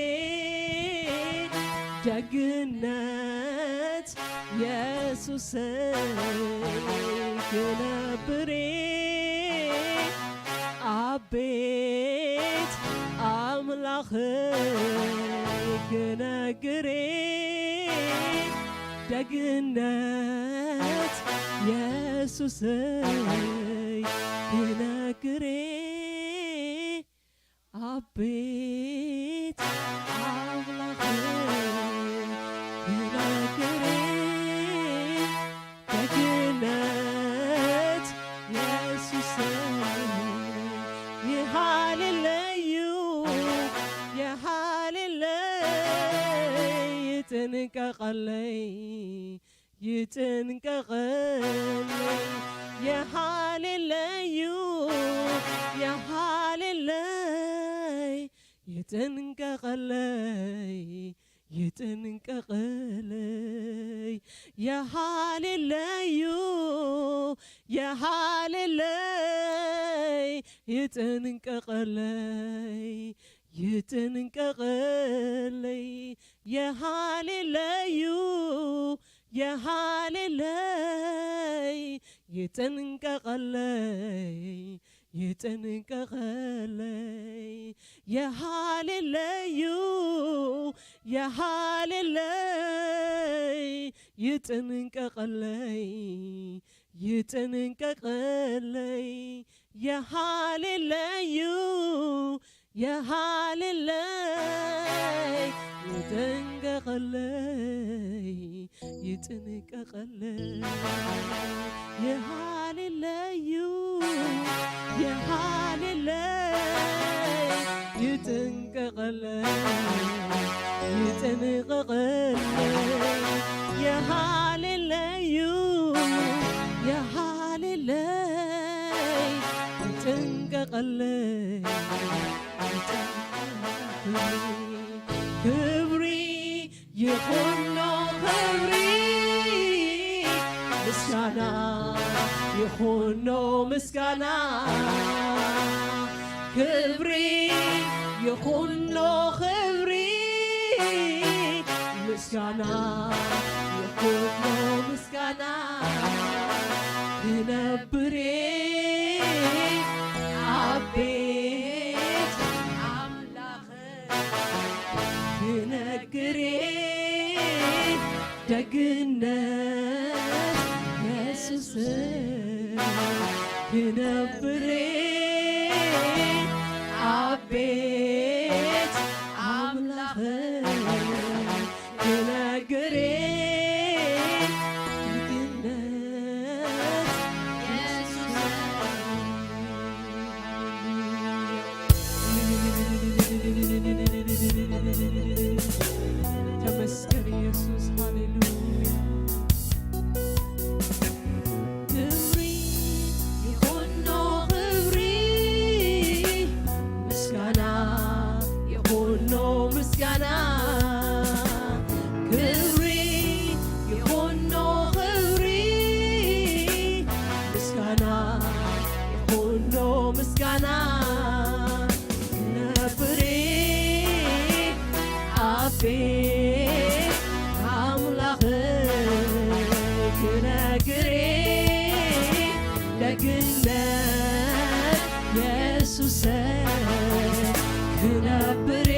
ደግነት የሱሰይ፣ ክነብሬ ኣብ ቤት ኣምላኽ ክነግሬ ደግነት የሱሰይ ክነግሬ ኣብ ቤት ኣምላኽ ክነግሬ ደግነት የሱሰይ ይሃልለዩ ይሃልለይ ይጥንቀቐለይ ይጥንቀቐለይ የሃልለዩ የሃልለይ ይጥንቀቐለይ ይጥንቀቐለይ የሃልለዩ የሃልለይ ይጥንቀቐለይ ይጥንቀቐለይ የሃልለዩ የሃልለይ ይጥንቀቐለይ ይጥንቀቐለይ የሃልለዩ የሃልለይ ይጥንቀቐለይ ይጥንቀቐለይ የሃልለዩ የሃልለይ ይጥንቀቐለይ ይጥንቀቐለይ የሃልለዩ የሃልለይ ይጥንቀቐለይ ይጥንቀቐለይ የሃልለዩ የሃልለይ ይጥንቀቐለይ ክብሪ ይኹኖ ክብሪ ምስጋና ይኹኖ ምስጋና ክብሪ ይኹኖ ክብሪ ምስጋና ይኹኖ ምስጋና ክነብሬ ኣብ ቤት ኣምላኽ ክነግሬ ደግነት የሱስ ክነብሬ ኣብ ቤት ኣምላኽ ክነግሬ ደግነት የሱስ ተመስገን ኢየሱስ ሃሌሉያ ክብሪ ይኹኖ ክብሪ ምስጋና ይኹኖ ምስጋና ክብሪ ይኹኖ ክብሪ ምስጋና ይኹኖ ምስጋና ክነብሪ ኣብ ቤት ኣምላኽ ክነግሪ ደግነት የሱሰ ክነብሪ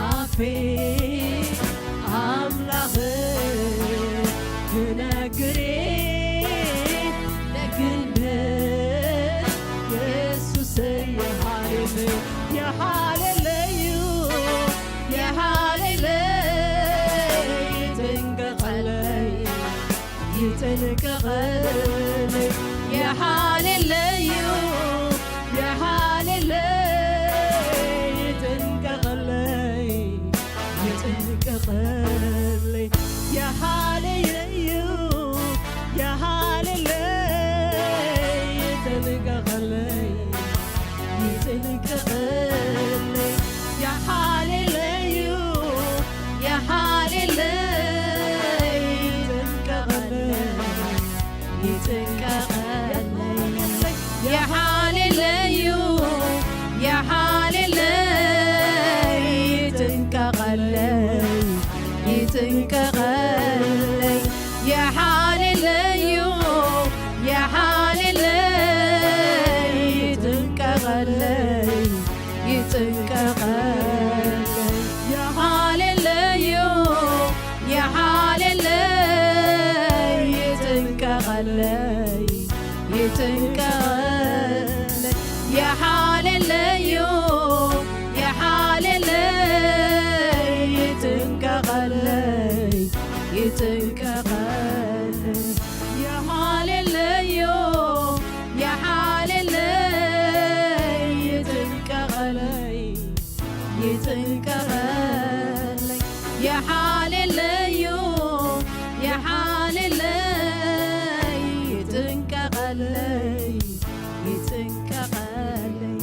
ኣብ ቤት ኣምላኽ ክነግሪ ደግነት የሱሰ የሃሌሉያ የሃሌለዩ የሃሌለይ ይጥንቀቐለይ ይጥንቀቐለይ የሃሌለዩ የሃሌለይ ይጥንቀቐለይ ይጥንቀቐለይ የሃሌለዩ የሃሌለይ ይጥንቀቐለይ ይጥንቀቐለይ የሃሌለዩ የሃሌለይ ይጥንቀቐለይ ይጥንቀቐለይ የሃሌለዩ የሃሌለይ ይጥንቀቐለይ ይጥንቀቐለይ የሃሌለዩ የሃሌለይ ይጥንቀቐለይ ይጥንቀቐለይ የሓልለዩ፣ የሓልለይ፣ ይጥንቀቐለይ፣ ይጥንቀቐለይ።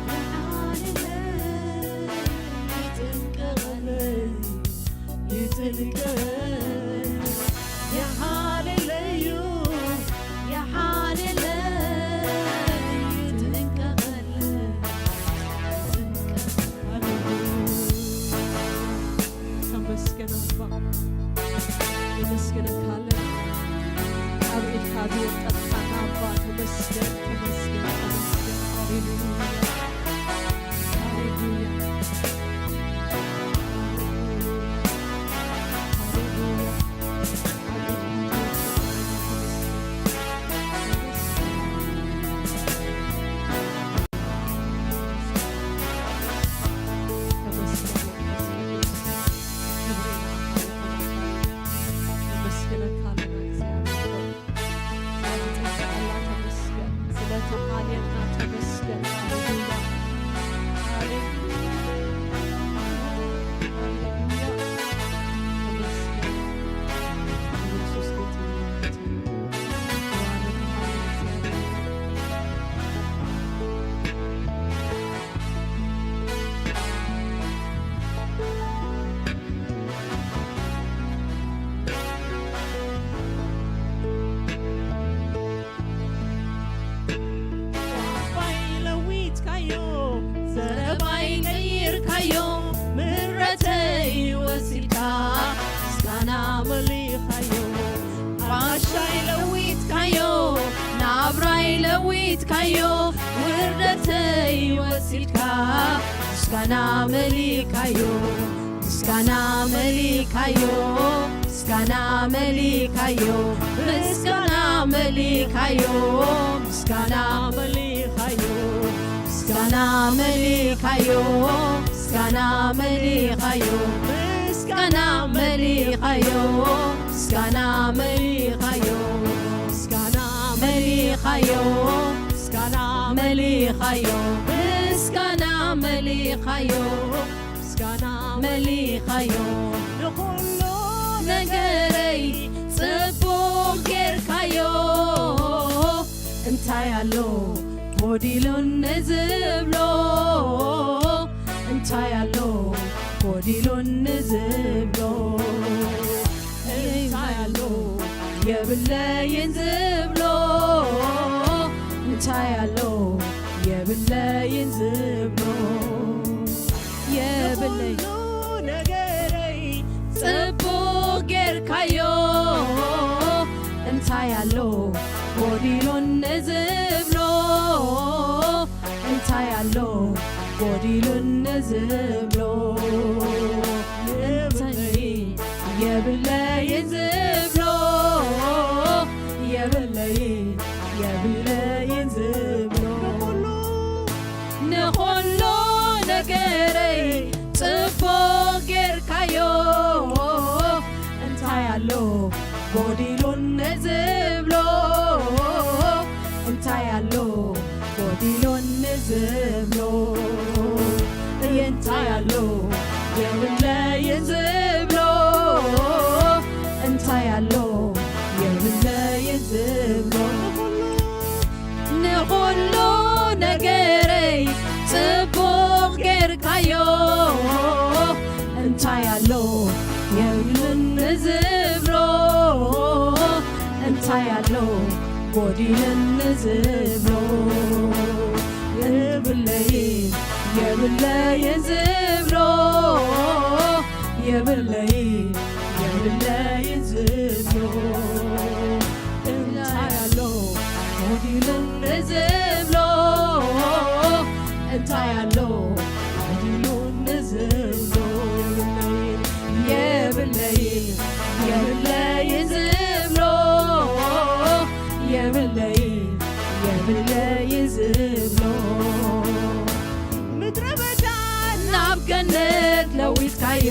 የሓልለይ፣ ይጥንቀቐለይ፣ ይጥንቀቐለይ። የሓልለዩ፣ የሓልለይ፣ ይጥንቀቐለይ፣ ይጥንቀቐለይ። ተመስገን ኣባ፣ ነመስግነካ ኣለና። ኣብ ኢድካ ዝወቀጥካና ኣባ፣ ተመስገን፣ ተመስገን፣ ተመስገን። ሃሌሉያ፣ ሃሌሉያ፣ ሃሌሉያ፣ ሃሌሉያ። ተመስገን መንፈስ ቅዱስ፣ ክብሪ ንዓኻ ይኹን። ነመስግነካ ኣለና እግዚኣብሔር ሆይ። ስለቲ ጸጋ ተመስገን፣ ስለቲ ቃልካ ተመስገን። ሃሌሉያ፣ ሃሌሉያ፣ ሃሌሉያ። ተመስገን ኢየሱስ ጌታ። ቋንቋይ ለዊጥካዮ፣ ዘረባይ ቀይርካዮ፣ ምሕረተይ ወሲድካ፣ ምስጋና መሊኻዮ። ፋሻይ ለዊጥካዮ፣ ናብራይ ለዊጥካዮ፣ ውርደተይ ወሲድካ፣ ምስጋና መሊኻዮ። ምስጋና መሊኻዮ፣ ምስጋና መሊኻዮ፣ ምስጋና መሊኻዮ፣ ምስጋና መሊኻዮ፣ ምስጋና መሊኻዮ፣ ምስጋና መሊኻዮ፣ ምስጋና መሊኻዮ፣ ምስጋና መሊኻዮ፣ ምስጋና መሊኻዮ፣ ምስጋና መሊኻዮ፣ ምስጋና መሊኻዮ። ምስጋና መሊኻዮ። ንኹሉ ነገረይ ጽቡቕ ጌርካዮ። እንታይ ኣሎ ጎዲሉኒ ዝብሎ? እንታይ ኣሎ ጎዲሉኒ ዝብሎ? እንታይ ኣሎ የብለይን ዝብሎ? እንታይ ኣሎ የብለይን ዝብሎ? የብለይ። ንኹሉ ነገረይ ጽቡቕ ጌርካዮ። እንታይ ኣሎ ጎዲሉኒ ዝብሎ? እንታይ ኣሎ ጎዲሉኒ ዝብሎ? የብለይ፣ የብለይን ዝብሎ፣ የብለይ፣ የብለይን ዝብሎ። ንኹሉ ነገረይ ጽቡቕ ጌርካዮ። እንታይ ኣሎ ጎዲሉኒ ዝብሎ? እንታይ ኣሎ ጎዲሉኒ ዝብሎ? እንታይ ኣሎ የብለይን ዝብሎ? እንታይ ኣሎ የብለይን ዝብሎ? ንኹሉ ነገረይ ጽቡቕ ጌርካዮ። እንታይ ኣሎ የብሉን ንዝብሎ? እንታይ ኣሎ ጎዲሉኒ ዝብሎ? የብለይ፣ የብለይን ዝብሎ፣ የብለይ፣ የብለይን ዝብሎ። እንታይ ኣሎ ጎዲሉኒ ዝብሎ? እንታይ ኣሎ ጎዲሉኒ ዝብሎ? የብለይ፣ የብለይን ዝብሎ፣ የብለይ፣ የብለይን ዝብሎ። ምድረ በዳ ናብ ገነት ለዊጥካዮ።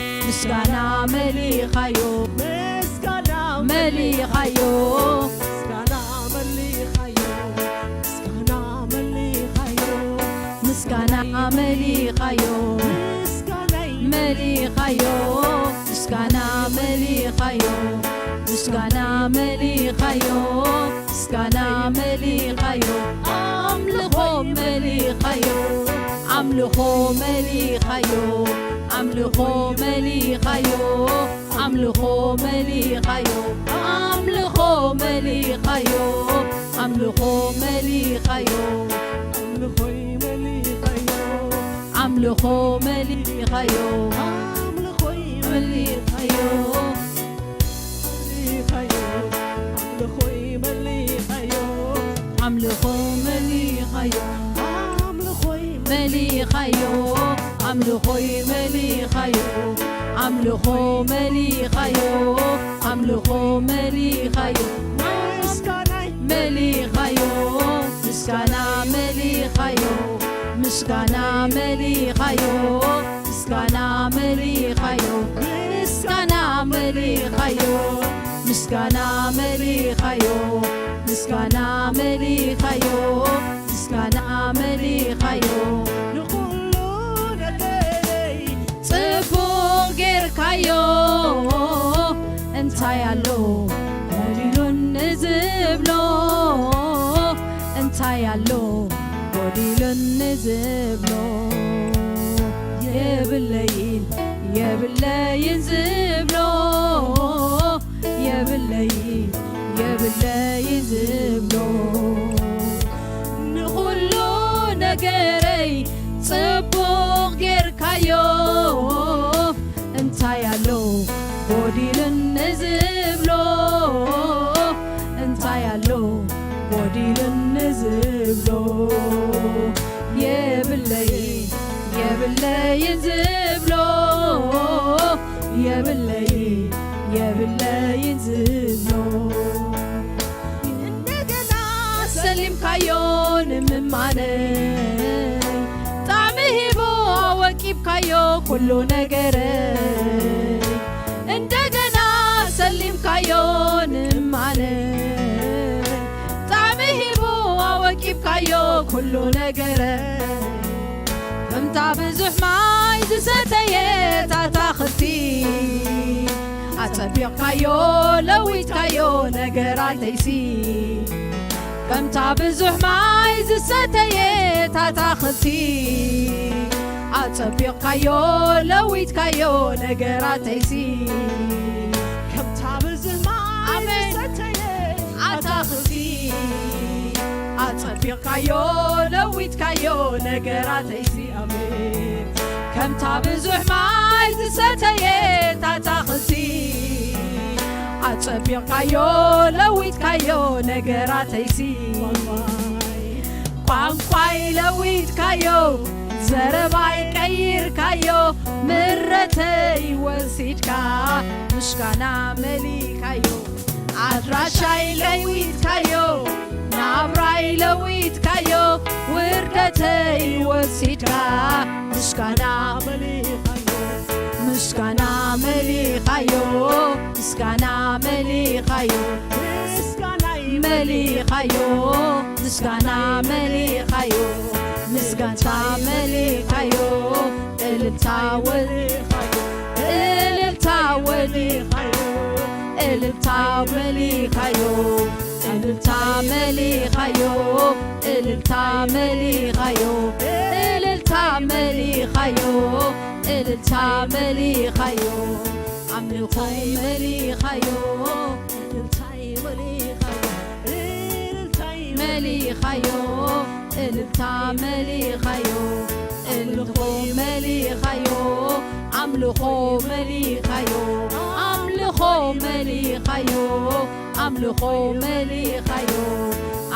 መሊኻዮ፣ ምስጋና መሊኻዮ፣ ምስጋና መሊኻዮ፣ ምስጋና መሊኻዮ፣ ምስጋና መሊኻዮ፣ ምስጋናይ መሊኻዮ፣ ምስጋና መሊኻዮ፣ ምስጋና መሊኻዮ፣ ምስጋና መሊኻዮ፣ ኣምልኾ መሊኻዮ፣ ኣምልኾ መሊኻዮ፣ ኣምልኾ መሊኻዮ፣ ኣምልኾ መሊኻዮ፣ ኣምልኾ መሊኻዮ፣ ኣምልኾ መሊኻዮ፣ ኣምልኾይ መሊኻዮ፣ ኣምልኾ መሊኻዮ፣ ኣምልኾይ መሊኻዮ፣ መሊኻዮ፣ ኣምልኾይ መሊኻዮ፣ ኣምልኾ መሊኻዮ፣ ኣምልኾይ መሊኻዮ፣ ኣምልኾይ መሊኻዮ፣ ኣምልኾ መሊኻዮ፣ ኣምልኾ መሊኻዮ፣ ምስጋናይ መሊኻዮ፣ ምስጋና መሊኻዮ፣ ምስጋና መሊኻዮ፣ ምስጋና መሊኻዮ፣ ምስጋና መሊኻዮ፣ ምስጋና መሊኻዮ፣ ምስጋና መሊኻዮ፣ ምስጋና መሊኻዮ፣ ንኹሉ ነገረይ ጽቡቕ ጌርካዮ። እንታይ ኣሎ ጎዲሉኒ ዝብሎ፣ እንታይ ኣሎ ጎዲሉኒ ዝብሎ፣ የብለይን፣ የብለይን ዝብሎ፣ የብለይን፣ የብለይን ዝብሎ፣ ንኹሉ ነገረይ ጽቡቕ ጌርካዮ። እንታይ ኣሎ ጎዲሉኒ ዝብሎ፣ እንታይ ኣሎ ጎዲሉኒ ዝብሎ፣ የብለይ፣ የብለይን ዝብሎ፣ የብለይ፣ የብለይን ዝብሎ፣ እንደገና ሰሊምካዮ ንምማነይ፣ ጣዕሚ ሂቡ ኣወቂብካዮ ኩሉ ነገረይ። እንደገና ሰሊምካዮ ንምማነይ፣ ጣዕሚ ሂቡ ኣወቂብካዮ ኩሉ ነገረይ። ከምታ ብዙሕ ማይ ዝሰተየት ኣታኽልቲ፣ ኣጸቢቕካዮ ለዊጥካዮ ነገራተይሲ። ከምታ ብዙሕ ማይ ዝሰተየት ኣታኽልቲ፣ ኣጸቢቕካዮ ለዊጥካዮ ነገራተይሲ። ከምታ ብዙሕ ማይ ኣሜን። ዝሰተየት ኣታኽልቲ፣ ኣጸቢቕካዮ ለዊጥካዮ ነገራተይሲ። ኣሜን። ከምታ ብዙሕ ማይ ዝሰተየት ኣታኽልቲ፣ ኣጸቢቕካዮ ለዊጥካዮ ነገራተይሲ። ቋንቋይ ለዊጥካዮ፣ ዘረባይ ቀይርካዮ፣ ምረተይ ወሲድካ፣ ምሽጋና መሊካዮ። ኣድራሻይ ለዊጥካዮ፣ ናብራይ ለዊጥካዮ፣ ውርደተይ ወሲድካ፣ ምስጋና መሊኻዮ፣ ምስጋና መሊኻዮ፣ ምስጋና መሊኻዮ፣ ምስጋናይ መሊኻዮ፣ ምስጋና መሊኻዮ፣ ምስጋንታ መሊኻዮ፣ እልልታ ወሊኻዮ፣ እልልታ ወሊኻዮ፣ እልልታ መሊኻዮ፣ እልልታ መሊኻዮ፣ እልልታ መሊኻዮ፣ እልልታ መሊኻዮ፣ እልልታ መሊኻዮ፣ ኣምልኾ መሊኻዮ፣ እልልታ መሊኻዮ፣ እልልታ መሊኻዮ፣ እልልታ መሊኻዮ፣ እልልኾ መሊኻዮ፣ ኣምልኾ መሊኻዮ፣ ኣምልኾ መሊኻዮ፣ ኣምልኾ መሊኻዮ፣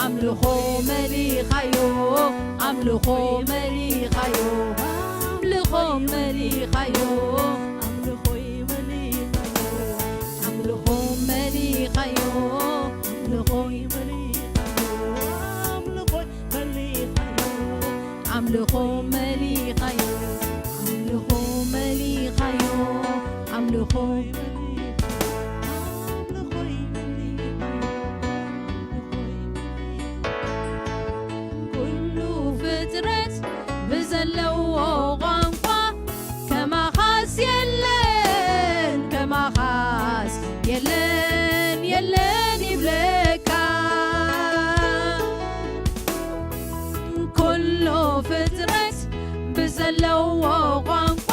ኣምልኾ መሊኻዮ፣ ኣምልኾ መሊኻዮ፣ ኣምልኾ መሊኻዮ፣ ኣምልኾ መሊኻዮ፣ ኣምልኾ መሊኻዮ፣ ኣምልኾ መሊኻዮ፣ ኣምልኾ መሊኻዮ፣ ኣምልኾ መሊኻዮ፣ ኣምልኾ ለዎ ቋንቋ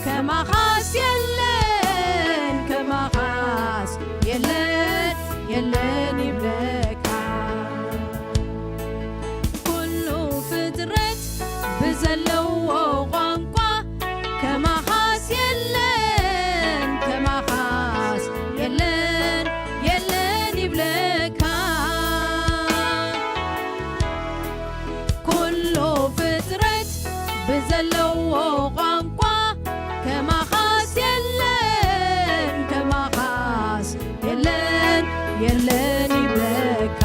ከማኻስ የለን፣ ከማኻስ የለን፣ የለን ይብለካ። ኩሉ ፍጥረት ብዘለዎ ቋንቋ ከማኻስ የለን፣ ከማኻስ የለን፣ የለን ይብለካ። ኩሉ ፍጥረት ብዘለዎ ቋንቋ ከማኻስ የለን፣ ከማኻስ የለን፣ የለን ይብለካ።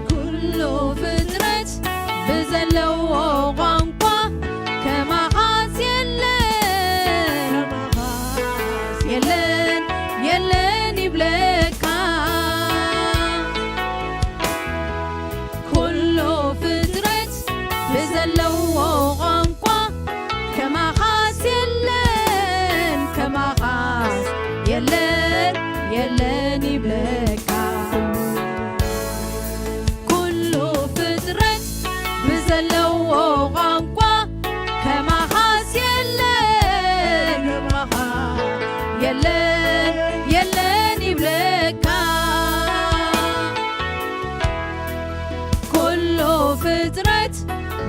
ኩሉ ፍጥረት ብዘለዎ ቋንቋ ከማኻስ የለን፣ የለን፣ የለን ይብለካ። ኩሉ ፍጥረት ብዘለዎ ቋንቋ ከማኻስ የለን፣ ከማኻስ የለን፣ የለን ይብለካ። ኩሉ ፍጥረት ብዘለዎ ቋንቋ ከማኻስ የለን፣ ከማኻስ የለን፣ የለን ይብለካ። ኩሉ ፍጥረት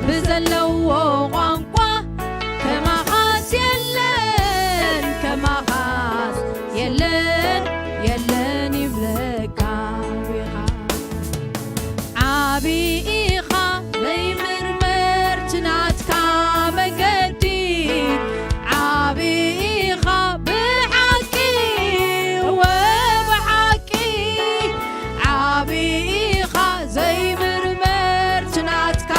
ብዘለዎ ቋንቋ ከማኻስ የለን፣ ከማኻስ የለን፣ የለን ይብለካ። ዓቢ ኢኻ ዘይምርመር ናትካ መገዲ፣ ዓቢ ኢኻ ብሓቂ፣ እወ ብሓቂ ዓቢ ኢኻ ዘይምርመር ናትካ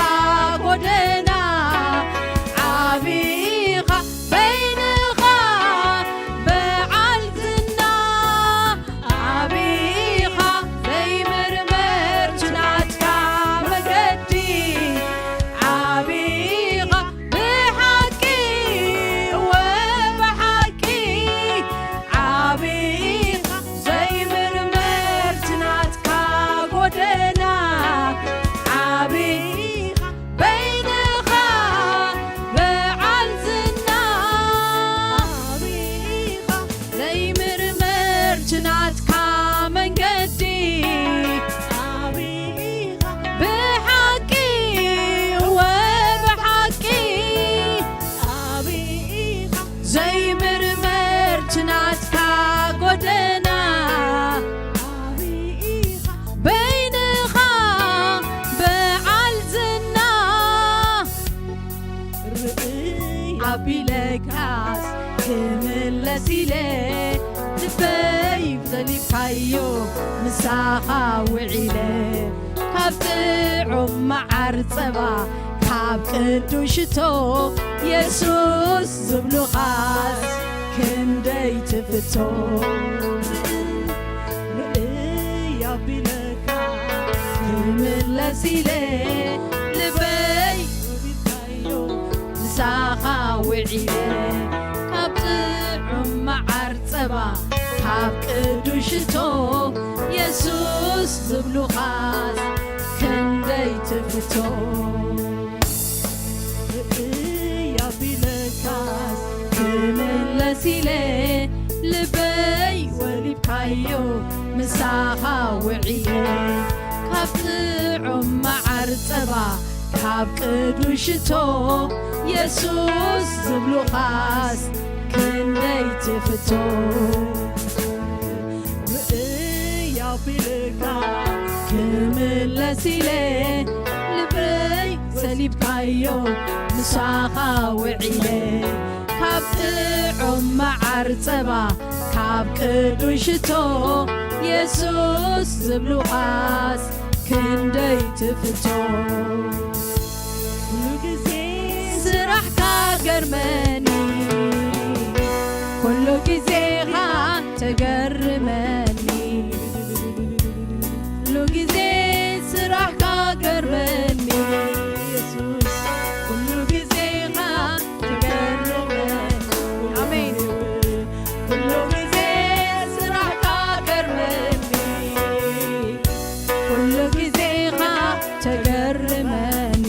ጎደና፣ ዓቢ ኢኻ በይንኻ በዓል ዝና፣ ዓቢ ኢኻ ዘይምርመር ናትካ መገዲ፣ ዓቢ ኢኻ ብሓቂ፣ እወ ብሓቂ ዓቢ ኢኻ ዘይምርመር ናትካ ጎደና፣ ዓቢ ኢኻ በይንኻ በዓል ዝና፣ ዓቢ ኢኻ ዘይምርመር ናትካ መንገዲ፣ ዓቢ ኢኻ ብሓቂ፣ እወ ብሓቂ ዓቢ ኢኻ ዘይምርመር ናትካ ጎደና፣ ዓቢ ኢኻ በይንኻ በዓል ዝና። ርእይ ኣቢለካስ ክምለስ ኢለ፣ ልበይ ዘሊብካዮ ምሳኻ ውዒለ፣ ካብ ጥዑም መዓር ጸባ፣ ካብ ቅዱስ ሽቶ የሱስ ዝብሉኻስ ክንደይ ትፍቶ። ርእይ ኣቢለካ ክምለስ ኢለ፣ ልበይ ምሳኻ ውዒለ፣ ካብ ጥዑም መዓር ጸባ፣ ካብ ቅዱስ ሽቶ የሱስ ዝብሉኻስ ክንደይ ትፍቶ። ርእይ ኣቢለካስ ክምለስ ኢለ፣ ልበይ ወሊብካዮ ምሳኻ ውዒለ፣ ካብ ጥዑም መዓር ጸባ፣ ካብ ቅዱስ ሽቶ የሱስ ዝብሉኻስ ክንደይ ትፍቶ። ርእይ ኣቢልካ ክምለስ ኢለ፣ ልበይ ሰሊብካዮ ምሳኻ ውዒለ፣ ካብ ጥዑም መዓር ጸባ፣ ካብ ቅዱስ ሽቶ የሱስ ዝብሉኻስ ክንደይ ትፍቶ። ኩሉ ግዜ ስራሕካ ገርመኒ፣ ኩሉ ግዜኻ ተገርመኒ። ኩሉ ግዜ ስራሕካ ገርመኒ፣ የሱስ፣ ኩሉ ግዜኻ ተገርመኒ። ኣሜን። ኩሉ ግዜ ስራሕካ ገርመኒ፣ ኩሉ ግዜኻ ተገርመኒ።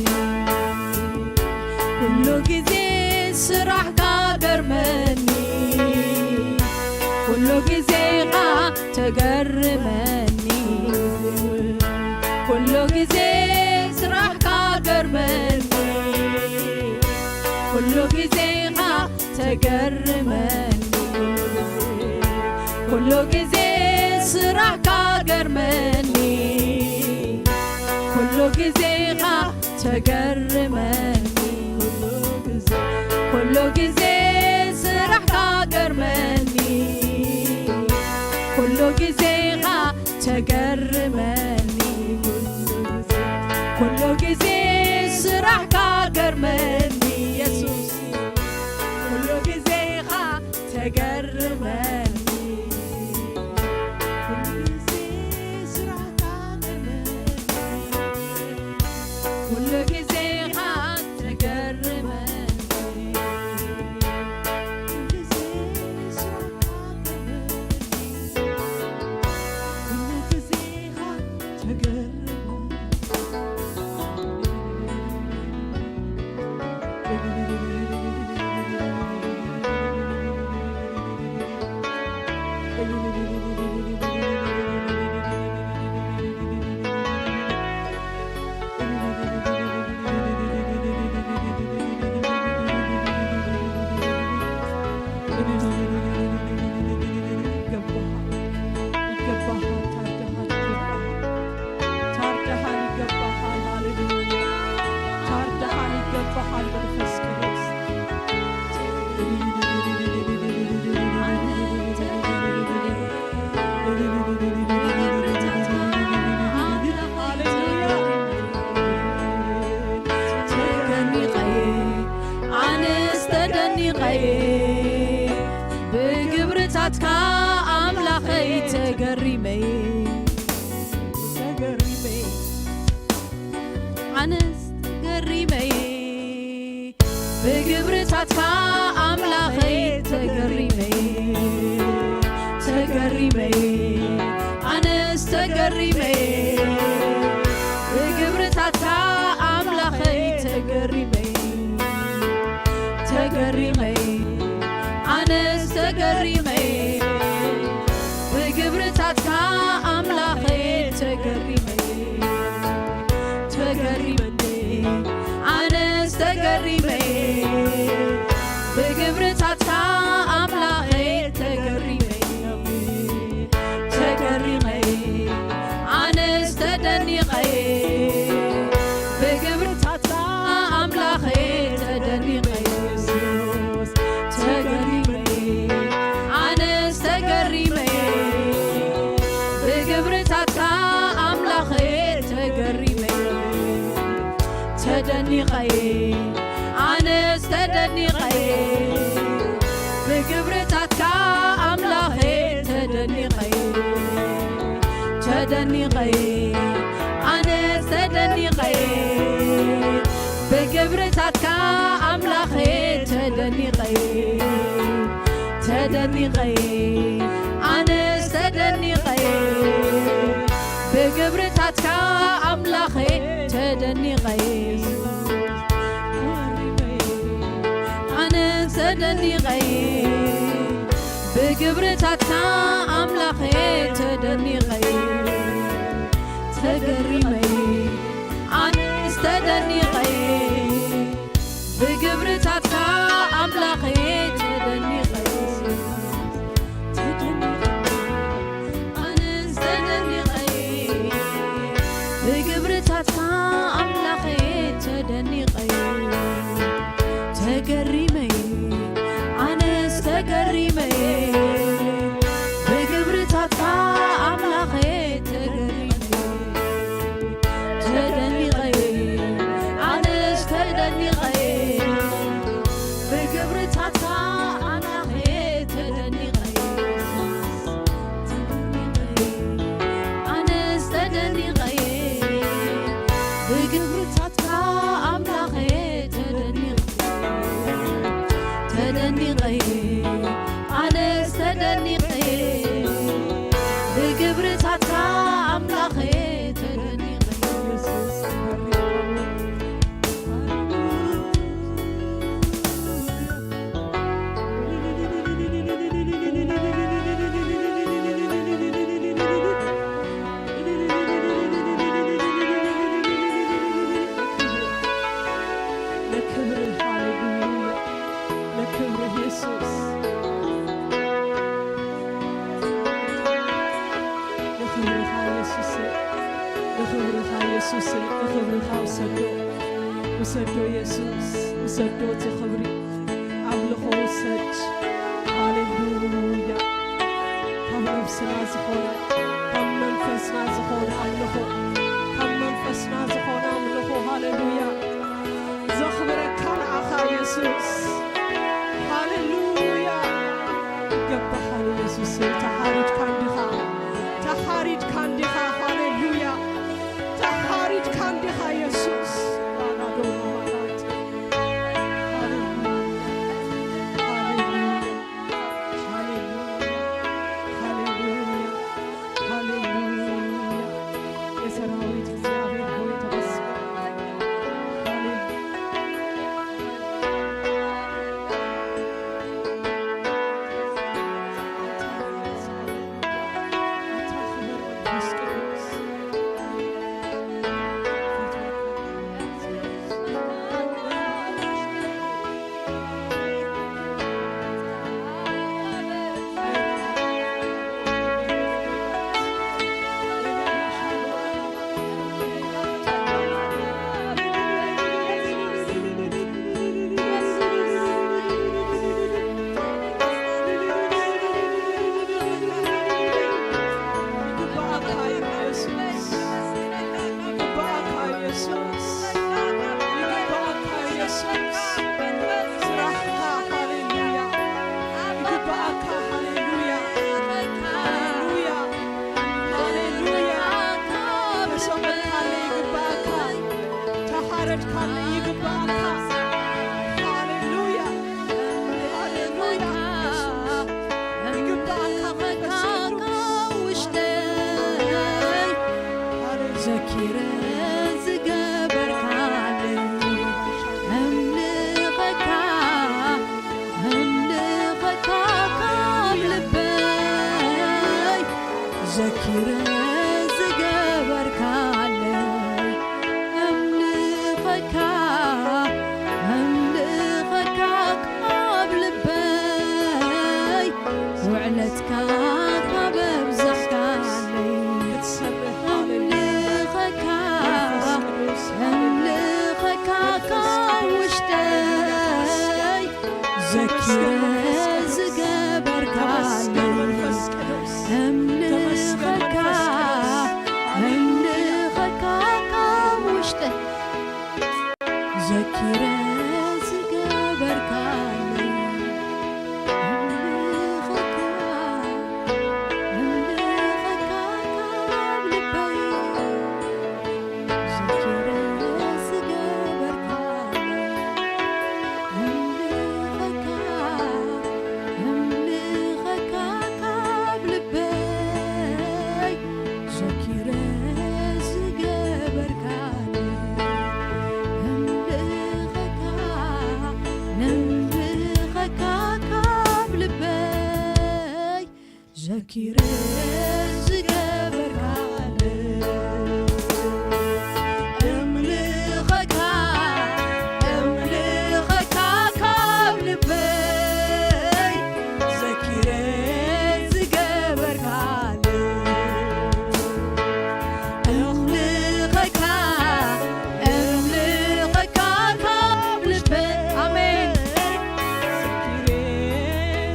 ገርመኒ፣ ኩሉ ግዜኻ ተገርመኒ፣ ኩሉ ግዜ ስራሕካ ገርመኒ፣ ኩሉ ግዜኻ ተገርመኒ፣ ኩሉ ግዜ ስራሕካ ገርመኒ፣ ኩሉ ግዜኻ ተገርመኒ፣ ኩሉ ግዜ ስራሕካ ገርመኒ፣ ኩሉ ግዜኻ ተገርመኒ፣ ኩሉ ግዜ ስራሕካ ገርመኒ፣ የሱስ ኩሉ ግዜኻ ተገርመኒ፣ ኩሉ ግዜ ስራሕካ ገርመኒ፣ ኩሉ ግዜኻ ተገርመኒ፣ ኩሉ ግዜ ስራሕካ ገርመኒ፣ ኩሉ ግዜኻ ተገርመኒ። ይገባሃል፣ ይገባሃል፣ ታርዳሃል፣ ይገባሃል። ታርዳሃል፣ ይገባሃል። ሃሌሉያ። ታርዳሃል፣ ይገባሃል መንፈስ ቅዱስ። ሃሌሉያ። ተደኒቐ፣ ኣነስ ተደኒቐ፣ ብግብርታትካ ኣምላኸይ ተገሪመ። ተገሪመ። ኣነስ ተገሪመ፣ ብግብርታትካ ኣምላኸይ ተገሪመ፣ ተገሪመ፣ ኣነስ ተገሪመ፣ ብግብርታትካ ኣምላኸይ ተገሪመ፣ ተገሪመ፣ ኣነስ ተገሪመ፣ ብግብርታትካ ኣምላኸይ ተገሪመ፣ ተገሪመ፣ ኣነስ ተገሪመ፣ ብግብርታትካ ኣምላኸይ ተገሪመ፣ ተገሪመ፣ ኣነስ ተደኒቐ፣ ብግብርታትካ ኣምላኸይ ተደኒቐ፣ የሱስ ተገሪመ፣ ኣነስ ተገሪመ፣ ብግብርታትካ ኣምላኸይ ተገሪመ፣ ተደኒቐ፣ ኣነስ ተደኒቐ፣ ብግብርታትካ ኣምላኸይ ተደኒቐ፣ ተደኒቐ፣ ኣነስ ተደኒቐ፣ ብግብርታትካ ኣምላኸይ ተደኒቐ፣ ተደኒቐ፣ ኣነስ ተደኒቐ፣ ብግብርታትካ ኣምላኸይ ተደኒቐ፣ ኣነስ ተደኒቐ፣ ብግብርታትካ ኣምላኸይ ተደኒቐ፣ ተገሪመ፣ ኣነስ ተደኒቐ፣ ብግብርታትካ ኣምላኸይ ተደኒቐ፣ ተደኒቐ፣ ኣነስ ተደኒቐ፣ ብግብርታትካ ኣምላኸይ ተደኒቐ፣ ተገሪመ፣ ኣነስ ተገሪመ፣ ብግብርታትካ ኣምላኸይ ተገሪመ፣ ተደኒቐ፣ ኣነስ ተደኒቐ፣ ብግብርታትካ ኣምላኸይ ተደኒቐ፣ ኣነስ ተደኒቐ፣ ብግብርታትካ ኣምላኸይ ተደኒቐ፣ ተደኒቐ፣ ኣነስ ተደኒቐ፣ ብግብርታትካ ኣምላኸይ ተደኒቐ፣ የሱስ ተገሪመ። ንክብርኻ ውሰዶ፣ ውሰዶ የሱስ፣ ውሰዶ እቲ ክብሪ። ኣምልኾ ውሰድ። ሃሌሉያ። ካብ ነፍስና ዝኾነ፣ ካብ መንፈስና ዝኾነ ኣምልኾ፣ ካብ መንፈስና ዝኾነ ኣምልኾ። ሃሌሉያ። ዘኽብረካ ንዓኻ የሱስ። ሃሌሉያ። ይገባኻል የሱስ። ተሓሪድካ እንዲኻ፣ ተሓሪድካ እንዲኻ። ሃሌሉያ። ተሓሪድካ እንዲኻ የሱስ። ሃሌሉያ። ሃሌሉያ። ሃሌሉያ። ሃሌሉያ። የሰራዊት እግዚኣብሔር ሆይ ተመስገን። ሃሌሉያ። ይግባኣካ፣ ሃሌሉያ። ይግባኣካ፣ ሃሌሉያ። ሃሌሉያ። ሃሌሉያ። ተሰቐልካለይ፣ ይግባኣካ። ተሓረድካለይ፣ ይግባኣካ። ሃሌሉያ። ሃሌሉያ። ይግባኣካ መንፈስ ቅዱስ። ውሽጠይ ዘኪረ ዝገበርካለይ፣ እምልኸካ፣ እምልኸካ ካብ ልበይ። ዘኪረ ዝገበርካለይ፣ እምልኸካ፣ እምልኸካ ካብ ልበይ። ውዕለትካ ካብ ኣብዛሕካለይ፣ ክትሰርሕ፣ ሃሌሉያ። እምልኸካ፣ መንፈስ ቅዱስ፣ እምልኸካ ካብ ውሽጠይ። ዘኪረ ተመስገን መንፈስ ዝገበርካለይ፣ ቅዱስ። ተመስገን እምልኸካ፣ መንፈስ ቅዱስ። ሃሌሉያ። እምልኸካ ካብ ውሽጠይ። ዘኪረ ዝገበርካለይ፣ እምልኸካ፣ እምልኸካ ካብ ልበይ። ዘኪረ ዝገበርካለይ፣ እምልኸካ፣ እምልኸካ ካብ ልበይ። ዘኪረ ዝገበርካኒ፣ እምልኸካ፣ ነምልኸካ ካብ ልበይ። ዘኪረ ዝገበርካኒ፣ እምልኸካ፣ እምልኸካ ካብ ልበይ። ዘኪረ ዝገበርካኒ፣ እምልኸካ፣ እምልኸካ ካብ ልበይ። ኣሜን። ዘኪረ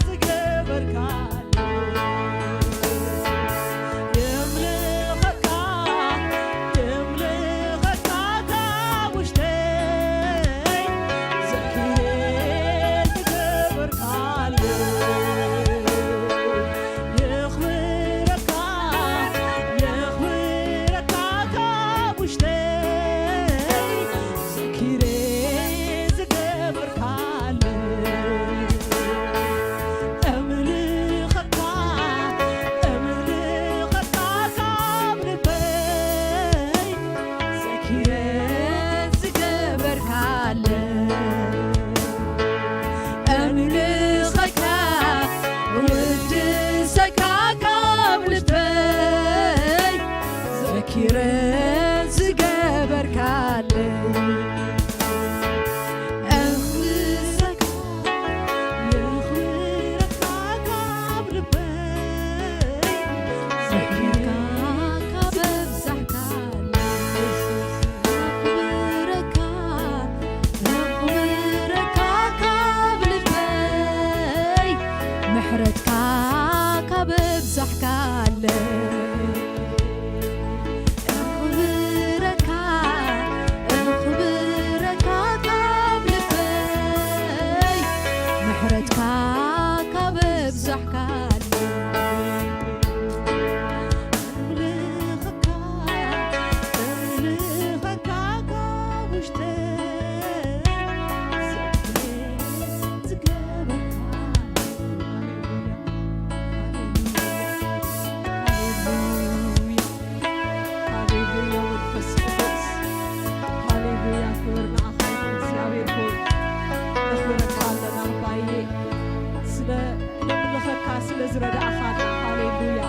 ዝገበርካኒ፣ ኣምልኸካ፣ ኣምልኸካ ካብ ውሽጠይ ዝገበርካ። ሃሌሉያ፣ ሃሌሉያ፣ ሃሌሉያ መንፈስ ቅዱስ፣ ሃሌሉያ ክብር ንዓኻ ይኹን እግዚኣብሔር ሆይ። ነኽብረካ ኣለና ኣባዬ፣ ስለ ክነምልኸካ ስለ ዝረዳእኻና፣ ሃሌሉያ።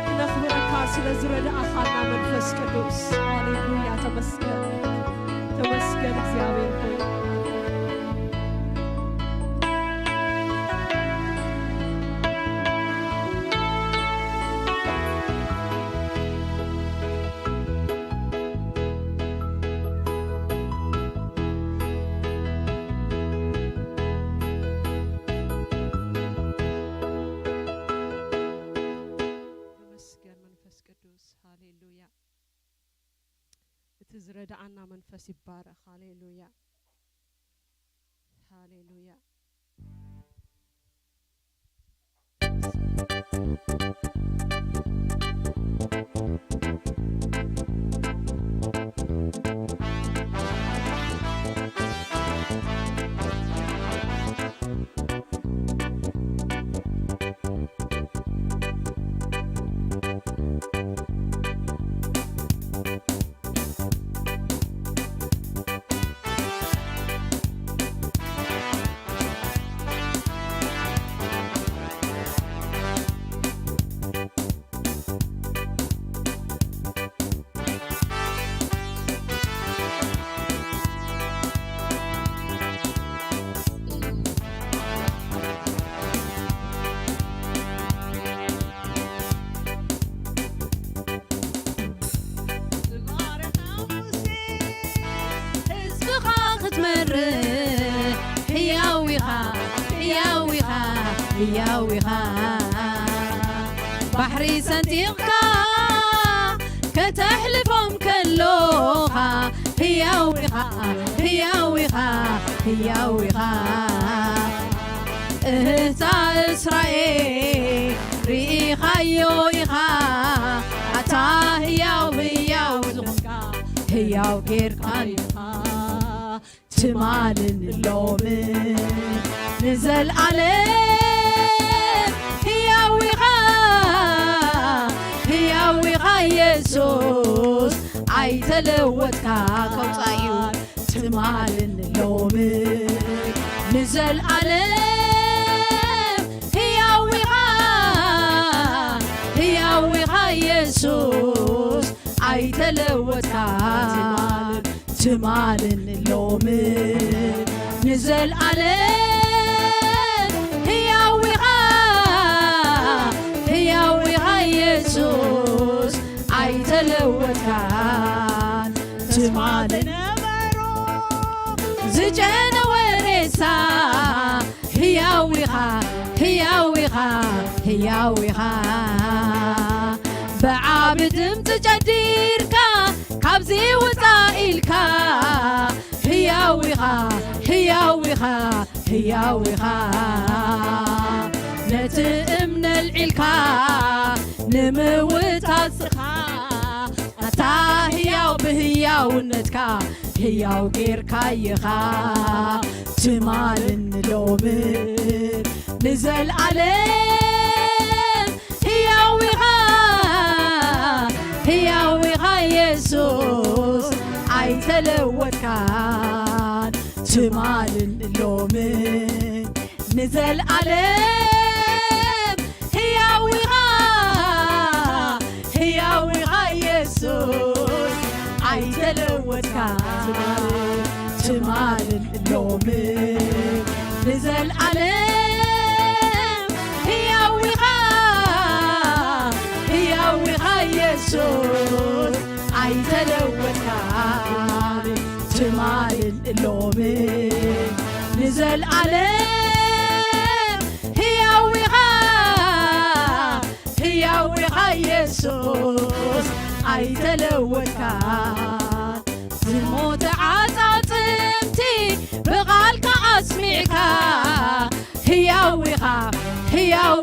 ክነኽብረካ ስለ ዝረዳእኻና መንፈስ ቅዱስ፣ ሃሌሉያ። ተመስገን፣ ተመስገን እግዚኣብሔር ሆይ። ተመስገን መንፈስ ቅዱስ፣ ሃሌሉያ። እቲ ዝረድኣና መንፈስ ይባረኽ። ሃሌሉያ፣ ሃሌሉያ። ባርኻ ሙሴ፣ ህዝብኻ ክትመርሕ፣ ህያው ኢኻ፣ ህያው ኢኻ፣ ህያው ኢኻ። ባሕሪ ሰንጢቕካ ከተሕልፎም ከሎኻ፣ ህያው ኢኻ፣ ህያው ኢኻ፣ ህያው ኢኻ። እህታ እስራኤል ርኢኻዮ ኢኻ፣ ኣታ ህያው ህያው ዝኾንካ፣ ህያው ጌርካ ኢኻ። ትማልን ሎምን ንዘልኣለም ህያው ኢኻ፣ ህያው ኢኻ የሱስ ኣይተለወጥካ። ከውፃእ እዩ። ትማልን ሎምን ንዘልኣለም ህያው ኢኻ፣ ህያው ኢኻ የሱስ ኣይተለወጥካ። ትማልን ሎምን ንዘልኣለም ህያው ኢኻ፣ ህያው ኢኻ የሱስ ኣይተለወጥካን። ትማል ነበሮ ዝጨነወ ሬሳ ህያው ኢኻ፣ ህያው ኢኻ፣ ህያው ኢኻ። ብዓቢ ድምፂ ጨዲርካ ካብዚ ውፃእ ኢልካ ህያው ኢኻ፣ ህያው ኢኻ፣ ህያው ኢኻ። ነቲ እምነ ኣልዒልካ ንምውታስኻ ኣታ ህያው ብህያውነትካ ህያው ጌርካ ኢኻ። ትማልን ሎምን ንዘልኣለም ህያው ኢኻ፣ ህያው ኢኻ የሱስ ኣይተለወጥካን። ትማልን ሎምን ንዘልኣለም ህያው ኢኻ፣ ህያው ኢኻ የሱስ ኣይተለወጥካን። ትማልን ሎምን ንዘልኣለም ህያው ኢኻ፣ ህያው ኢኻ የሱስ ኣይተለወጥካን። ትማልን ሎምን ንዘልኣለም ህያው ኢኻ፣ ህያው ኢኻ የሱስ ኣይተለወጥካን። ዝሞተ ዓጻጽምቲ ብቓልካ ኣስሚዕካ ህያው ኢኻ፣ ህያው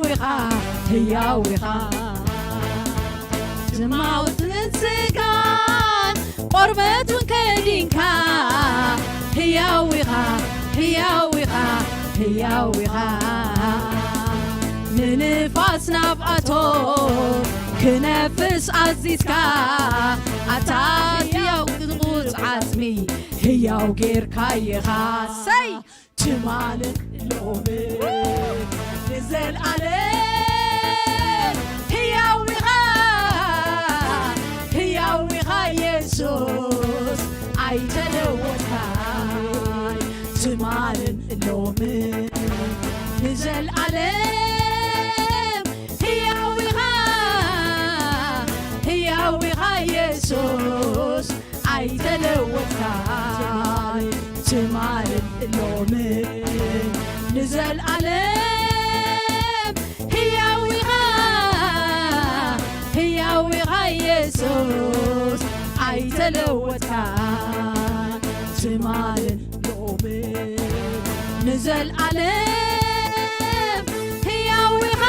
ሕያው ኢኻ። ድማውትን ስጋን ቆርበቱን ከዲንካ፣ ሕያው ኢኻ፣ ሕያው ኢኻ፣ ሕያው ኢኻ። ንንፋስ ናብኣቶ ክነፍስ ኣዚዝካ፣ ኣታ ሕያው ቅንቁጽ ዓጽሚ፣ ሕያው ጌርካ ኢኻ። ሰይ! ትማልን ሎምን ንዘልኣለም ሕያው ኢኻ፣ ሕያው ኢኻ የሱስ ኣይተለወጥካን። ትማልን ሎምን ንዘልኣለም ሕያው ኢኻ፣ ሕያው ኢኻ የሱስ ኣይተለወጥካን። ትማልን ሎምን ንዘልኣለም ሕያው ኢኻ፣ ሕያው ኢኻ የሱስ ኣይተለወጥካን። ትማልን ሎምን ንዘልኣለም ሕያው ኢኻ፣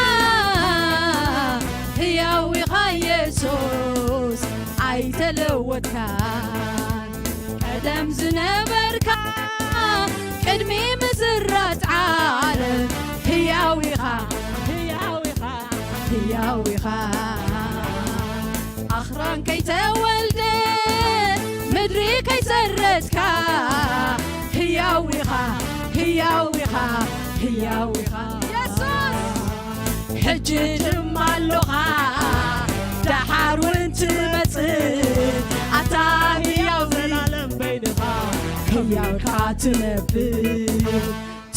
ሕያው ኢኻ የሱስ ኣይተለወጥካን። ቀደም ዝነበርካ ቅድሚ ምስራት ዓለም ሕያው ኢኻ፣ ሕያው ኢኻ፣ ሕያው ኢኻ። ኣኽራን ከይተወልደ ምድሪ ከይሰረትካ ሕያው ኢኻ፣ ሕያው ኢኻ፣ ሕያው ኢኻ የሱስ። ሕጂ ድማ ኣሎኻ፣ ደሓር እውን ትመጽእ፣ ኣታ ህያው ዘላለም በይንኻ ከቢርካ ትነብር።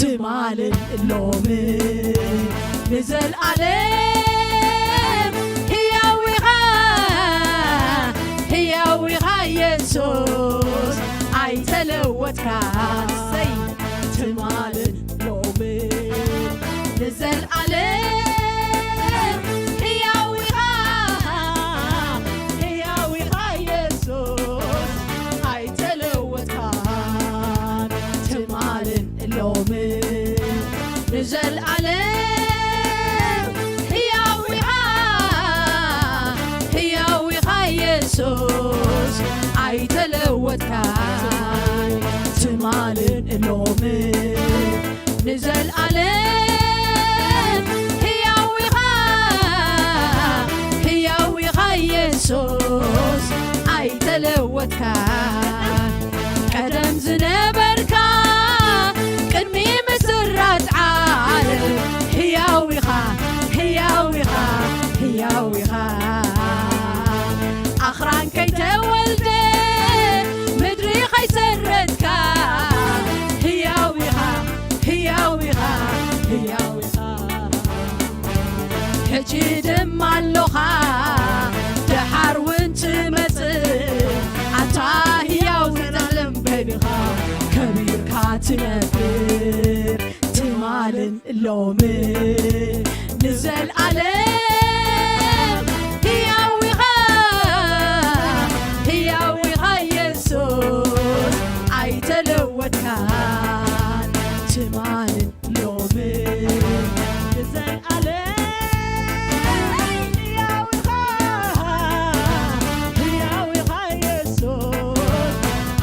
ትማልን ሎምን ንዘልኣለም ህያው ኢኻ፣ ህያው ኢኻ የሱስ ኣይተለወጥካን። እሰይ። ትማልን ሎምን ንዘልኣለም ህያው ኢኻ፣ ህያው ኢኻ የሱስ ኣይተለወጥካን። ትማልን ሎምን ንዘልኣለም ህያው ኢኻ፣ ህያው ኢኻ የሱስ ኣይተለወጥካን። ትማልን ሎምን ንዘልኣለም ህያው ኢኻ፣ ህያው ኢኻ የሱስ ኣይተለወጥካን። ቀደም ዝነበርካ ቅድሚ ምስራት ዓለም ህያው ኢኻ፣ ህያው ኢኻ፣ ህያው ኢኻ። ኣኽራን ከይተወልደ ምድሪ ከይሰረትካ ህያው ኢኻ፣ ህያው ኢኻ፣ ህያው ኢኻ። ሕጂ ድማ ኣሎኻ፣ ደሓር እውን ትመጽእ፣ ኣታ ህያው ዘላለም በይንኻ ከቢርካ ትነብር። ትማልን ሎምን ንዘልኣለም ህያው ኢኻ፣ ህያው ኢኻ የሱስ ኣይተለወጥካን። ትማልን ሎምን ንዘልኣለም ህያው ኢኻ፣ ህያው ኢኻ የሱስ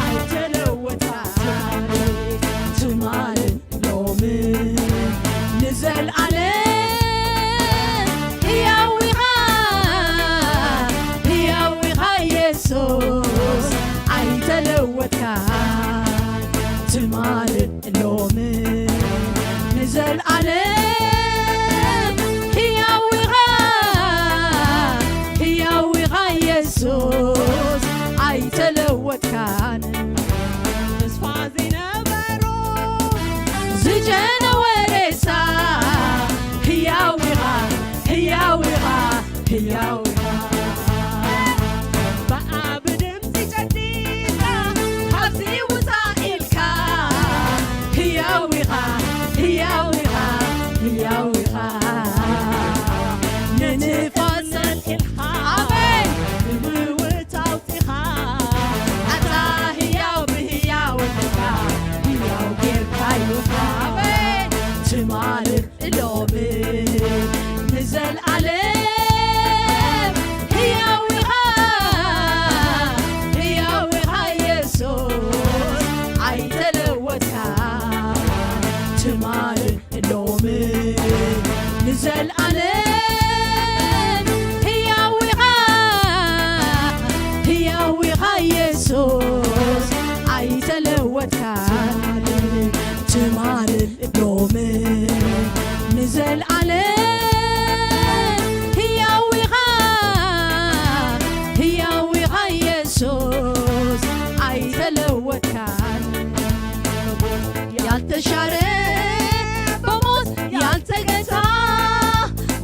ኣይተለወጥካን። ትማልን ሎምን ንዘልኣለም ዘልኣለም ህያው ኢኻ፣ ህያው ኢኻ ኢየሱስ፣ ኣይተለወጥካን። ትማልን ሎምን ንዘልኣለም ህያው ኢኻ፣ ህያው ኢኻ ኢየሱስ፣ ኣይተለወጥካን። ያልተሻረ፣ በሞት ያልተገታ፣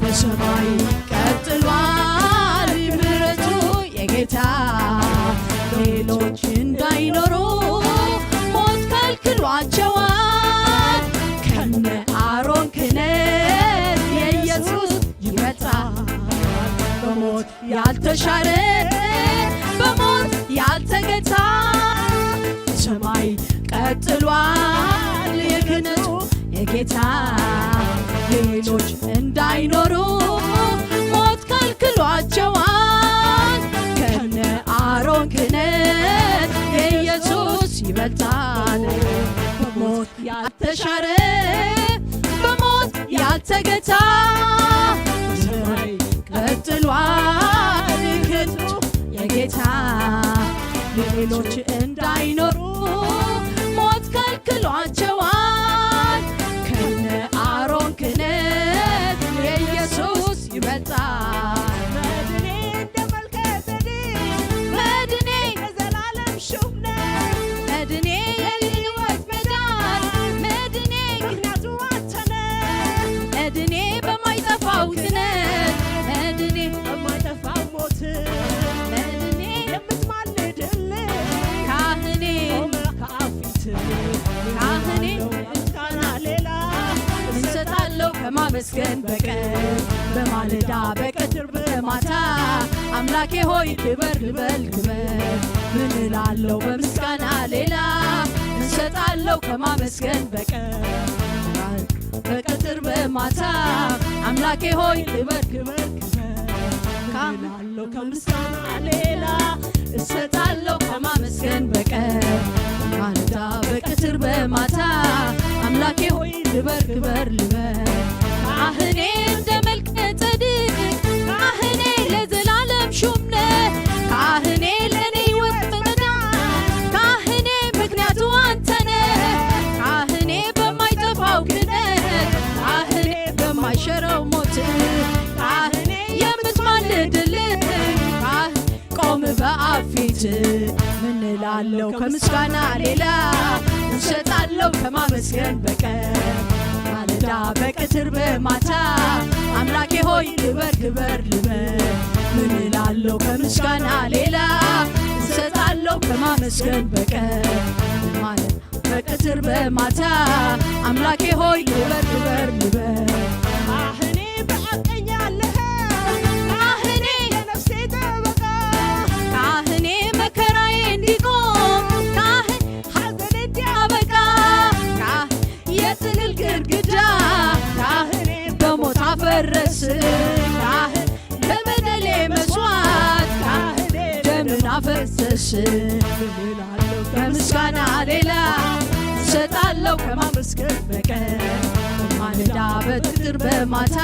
በሰማይ ቀጥሏል ምሕረቱ የጌታ። ሌሎች እንዳይኖሩ ሞት ከልክሏቸዋል። ከነ አሮን ክህነት የኢየሱስ ይበልጣል። በሞት ያልተሻረ፣ በሞት ያልተገታ፣ በሰማይ ቀጥሏል የክህነቱ የጌታ። ሌሎች እንዳይኖሩ ሞት ከልክሏቸዋል። ከነ አሮን ክህነት የኢየሱስ ይበልጣል። በሞት ያልተሻረ፣ በሞት ያልተገታ፣ በሰማይ ቀጥሏል ክህነቱ የጌታ። ሌሎች እንዳይኖሩ ሞት ከልክሏቸዋል። ከነ አሮን ክህነት የኢየሱስ ይበልጣል። መድኔ እንደ መልከ ጼዴቅ፣ መድኔ የዘላለም ሹም ነህ። መድኔ የህይወት መዳን፣ መድኔ ምክንያቱ አንተ ነህ። መድኔ በማይጠፋው ክህነት፣ መድኔ በማይጠፋው ሞት፣ መድኔ የምትማልድልኝ ካህኔ፣ ቆመ ከአብ ፊት ካህኔ፣ ምስጋና ሌላ እሰጣለሁ ከማመስገን በቀር። በማለዳ በቀትር በማታ አምላኬ ሆይ ክበር ልበል ክበር። ምን እላለሁ በምስጋና ሌላ እሰጣለሁ ከማመስገን በቀር። በቀትር በማታ አምላኬ ሆይ ክበር ክበር ክበር። ምን እላለሁ ከምስጋና ሌላ እሰጣለሁ ከማመስገን በቀር። ማለዳ በቀትር በማታ አምላኬ ሆይ ልበር ክበር ልበር። ካህኔ እንደ መልከ ጼዴቅ ካህኔ ለዘላለም ሹም ነህ። ካህኔ ለኔ ህይወት መዳን ካህኔ ምክንያቱ አንተ ነህ። ካህኔ በማይጠፋው ክህነት ካህኔ በማይሽረው ሞት ካህኔ የምትማልድልኝ ካህን ቆም በአብ ፊት ምን እላለሁ ከምስጋና ሌላ እሰጣለሁ ከማመስገን በቀር። ማለዳ በቀትር በማታ አምላኬ ሆይ ልበር ክበር ልበር። ምን እላለሁ ከምስጋና ሌላ እሰጣለሁ ከማመስገን በቀር። ማለዳ በቀትር በማታ አምላኬ ሆይ ልበር ክበር ልበር። ካህኔ በአብ ቀኝ ያለህ ካህኔ የነፍሴ ጠበቃ ካህኔ መከራዬ እንዲቆም ካህን ሐዘን እንዲያበቃ ካህን የጥልል ግድግዳ ካህኔ በሞት አፈረስ ካህን ለበደሌ መስዋዕት ካህኔ ደምን አፈሰስ። እላለሁ ከምስጋና ሌላ እሰጣለሁ ከማመስገን በቀር። በማለዳ በቀትር በማታ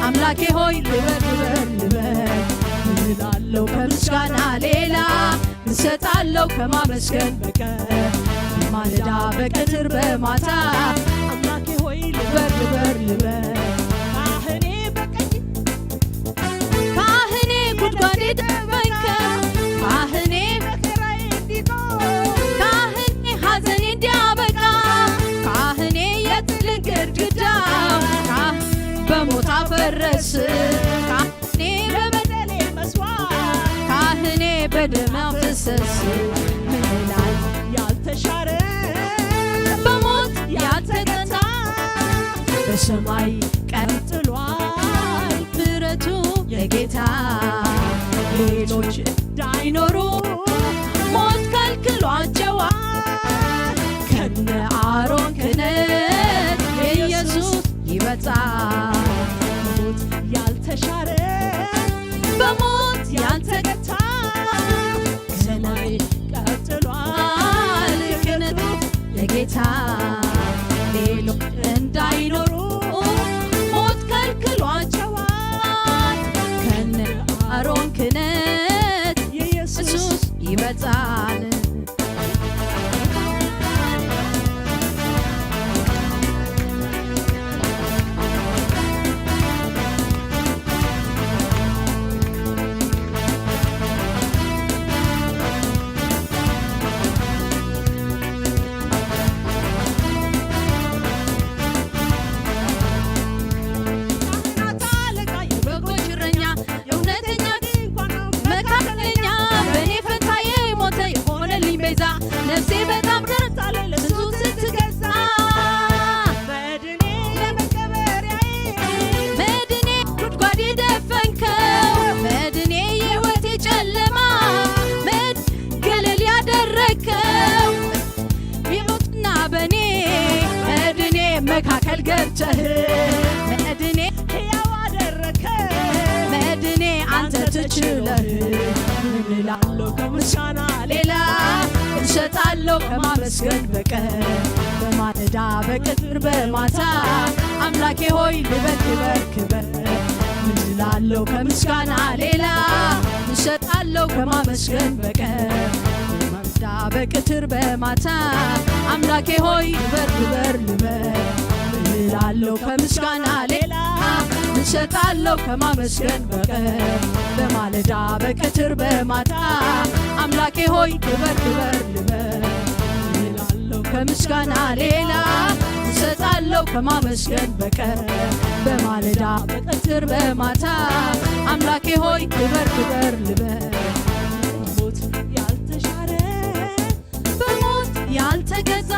አምላኬ ሆይ ልበር ልበር ልበር እላለሁ ከምስጋና ሌላ እሰጣለሁ ከማመስገን በቀር። በማለዳ በቀትር በማታ አምላኬ ሆይ ልበር ልበር ልበር። ካህኔ በቀኝ ካህኔ ጉድጓዴ ደበንከ ካህኔ መከራዬ እንዲቆም ካህኔ ሐዘኔ እንዲያበቃ ካህኔ የጥልን ግድግዳ ካህን በሞት አፈረስ ካህኔ በበደሌ መስዋዕት ካህኔ በደም አፈሰስ። ምን እላለሁ ያልተሻረ በሞት ያልተገታ በሰማይ ቀጥሏል ምሕረቱ የጌታ። ሌሎች እንዳይኖሩ ሞት ከልክሏቸዋል። ከነ አሮን ክህነት የኢየሱስ ይበልጣል። ሞት ያልተሻረ በሞት ያልተገታ ከሰማይ ቀጥሏል ክህነቱ የጌታ። ሌሎች እንዳይኖሩ ሞት ከልክሎ ጻል ካህናት አለቃ፣ የበጎች እረኛ፣ እውነተኛ ድንኳን መካከለኛ፣ በእኔ ፈንታ የሞተ የሆነልኝ ቤዛ፣ ነፍሴ በጣም ረክታለች ለሱ ስትገዛ። መድኔ መቀበሪያዬ፣ መድኔ ጉድጓድ የደፈንከው፣ መድኔ የህይወቴ ጨለማ፣ መድ ገለል ያደረግከው ቢሞትና በኔ መድኔ መካከል ገብተህ መድኔ ሕያው አደረከ። መድኔ አንተ ትችለህ። ምን እላለሁ ከምስጋና ሌላ እሰጣለሁ ከማመስገን በቀር? በማለዳ በቀትር በማታ አምላኬ ሆይ ልበል ክበር ክበር። ምን እላለሁ ከምስጋና ሌላ እሰጣለሁ ከማመስገን በቀር? በማለዳ በቀትር በማታ አምላኬ ሆይ ክበር ክበር ልበል። ምን እላለሁ ከምስጋና ሌላ እሰጣለሁ ከማመስገን በቀር? በማለዳ በቀትር በማታ አምላኬ ሆይ ክበር ክበር ልበል። ምን እላለሁ ከምስጋና ሌላ እሰጣለሁ ከማመስገን በቀር? በማለዳ በቀትር በማታ አምላኬ ሆይ ክበር ክበር ልበል። ሞት ያልተሻረ በሞት ያልተገዛ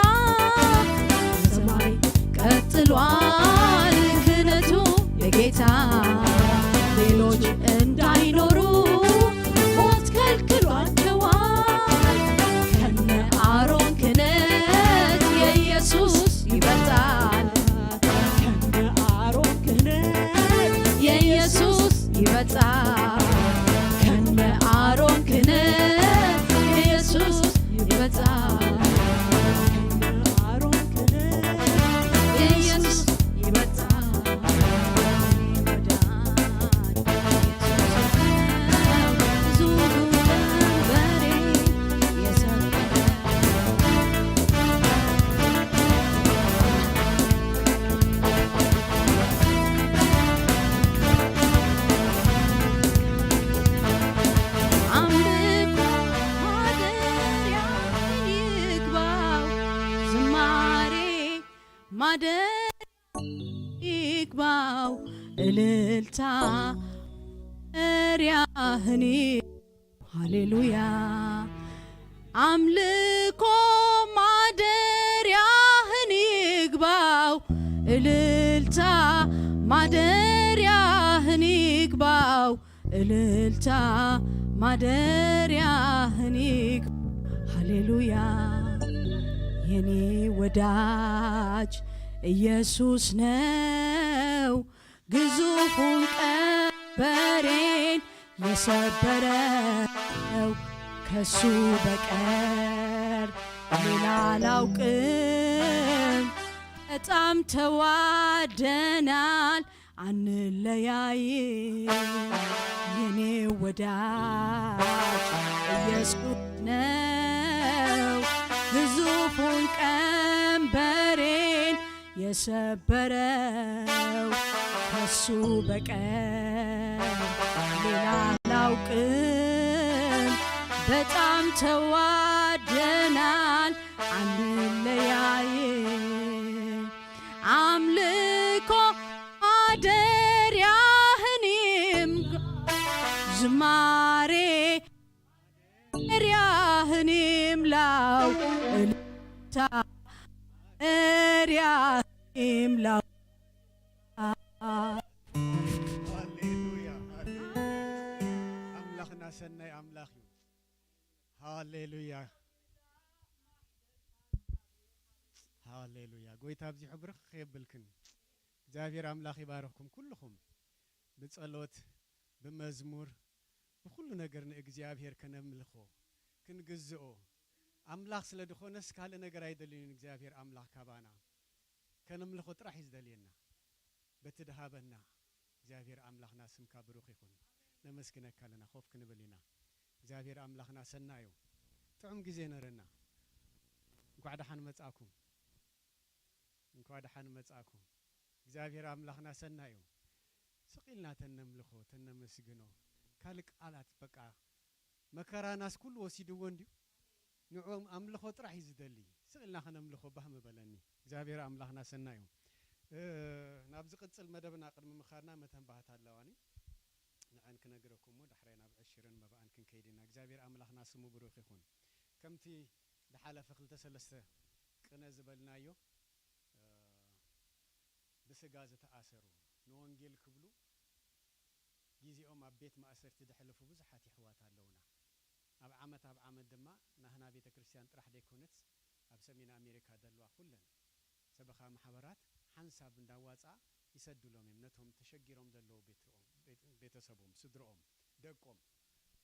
ሰማይ ቀጥሏል ክህነቱ የጌታ። ሌሎች እንዳይኖሩ ሞት ከልክሏቸዋል። ከነ አሮን ክህነት የኢየሱስ ይበልጣል። ከነ አሮን ክህነት የኢየሱስ ይበልጣል። ከነ አሮን ክህነት የኢየሱስ ይበልጣል። ከነ አሮን ክህነት የኢየሱስ ይበልጣል። ዝማሬ ማደ ይግባው እልልታ ማደሪያህን። ሃሌሉያ። አምልኮ ማደሪያህን ይግባው እልልታ ማደሪያህን ይግባው እልልታ ማደሪያህን ይግ-፣ ሃሌሉያ። የኔ ወዳጅ ኢየሱስ ነው ግዙፉን ቀንበሬን የሰበረው። ከሱ በቀር ሌላ አላውቅም። በጣም ተዋደናል አንለያይ። የኔ ወዳጅ ኢየሱስ ነው ግዙፉን ቀንበሬን የሰበረው። ከሱ በቀር ሌላ አላውቅም። በጣም ተዋደናል አንለያይ። አምልኮ ማደሪያህን ይምላ፣ ዝማሬ ማደሪያህን ይምላው፣ እልልታ ማደሪያህን ይምላው። ሃሌሉያ፣ ሃሌሉያ። ኣምላኽና ሰናይ ኣምላኽ እዩ። ሃሌሉያ፣ ሃሌሉያ። ጎይታ ኣብዚሑ ብርኽ የብልክን። እግዚኣብሔር ኣምላኽ ይባርኽኩም ኩልኹም። ብጸሎት፣ ብመዝሙር፣ ብኹሉ ነገር ንእግዚኣብሔር ከነምልኾ፣ ክንግዝኦ፣ ኣምላኽ ስለ ድኾነስ ካልእ ነገር ኣይደልዩን እግዚኣብሔር ኣምላኽ ካባና። ከነምልኾ ጥራሕ እዩ ዝደልየና። በቲ ድሃበና እግዚኣብሔር ኣምላኽና ስምካ ብሩኽ ይኹን። ነመስግነካ ኣለና። ኮፍ ክንብል ኢና። እግዚኣብሔር ኣምላኽና ሰናዩ። ጥዑም ግዜ ነረና። እንኳዕ ደሓን መጻእኩም። እንኳዕ ደሓን መጻእኩም። እግዚኣብሔር ኣምላኽና ሰናይ እዩ። ስቕ ኢልና ተነምልኾ፣ ተነመስግኖ። ካልእ ቃላት በቃ መከራናስ ኩሉ ወሲድዎ እንድዩ። ንዕኦም ኣምልኾ ጥራሕ እዩ ዝደሊ። ስቕ ኢልና ከነምልኾ ባህ ምበለኒ። እግዚኣብሔር ኣምላኽና ሰናይ እዩ። እ፣ ናብ ዝቕጽል መደብና ቅድሚ ምኻድና መተንባህታ ኣለዋኒ። ንዐን ክነግረኩም እሞ ዳሕራይ ናብ ዕሽርን መባእን ክንከይድ ኢና። እግዚኣብሔር ኣምላኽና ስሙ ብሩኽ ይኹን። ከምቲ ዝሓለፈ ክልተ ሰለስተ ቅነ ዝበልናዮ፣ እ፣ ብስጋ ዝተኣሰሩ ንወንጌል ክብሉ ግዜኦም ኣብ ቤት ማእሰርቲ ዘሕለፉ ብዙሓት የሕዋት ኣለዉና። ኣብ ዓመት ኣብ ዓመት ድማ ናህና ቤተ ክርስቲያን ጥራሕ ዘይኮነትስ ኣብ ሰሜን ኣሜሪካ ዘለዋ ኩለን ሰበኻ ማሕበራት ሓንሳብ እንዳዋፅኣ ይሰድሎም እዮም ነቶም ተሸጊሮም ዘለዉ ቤትኦም፣ ቤት-፣ ቤተሰቦም፣ ስድርኦም፣ ደቆም።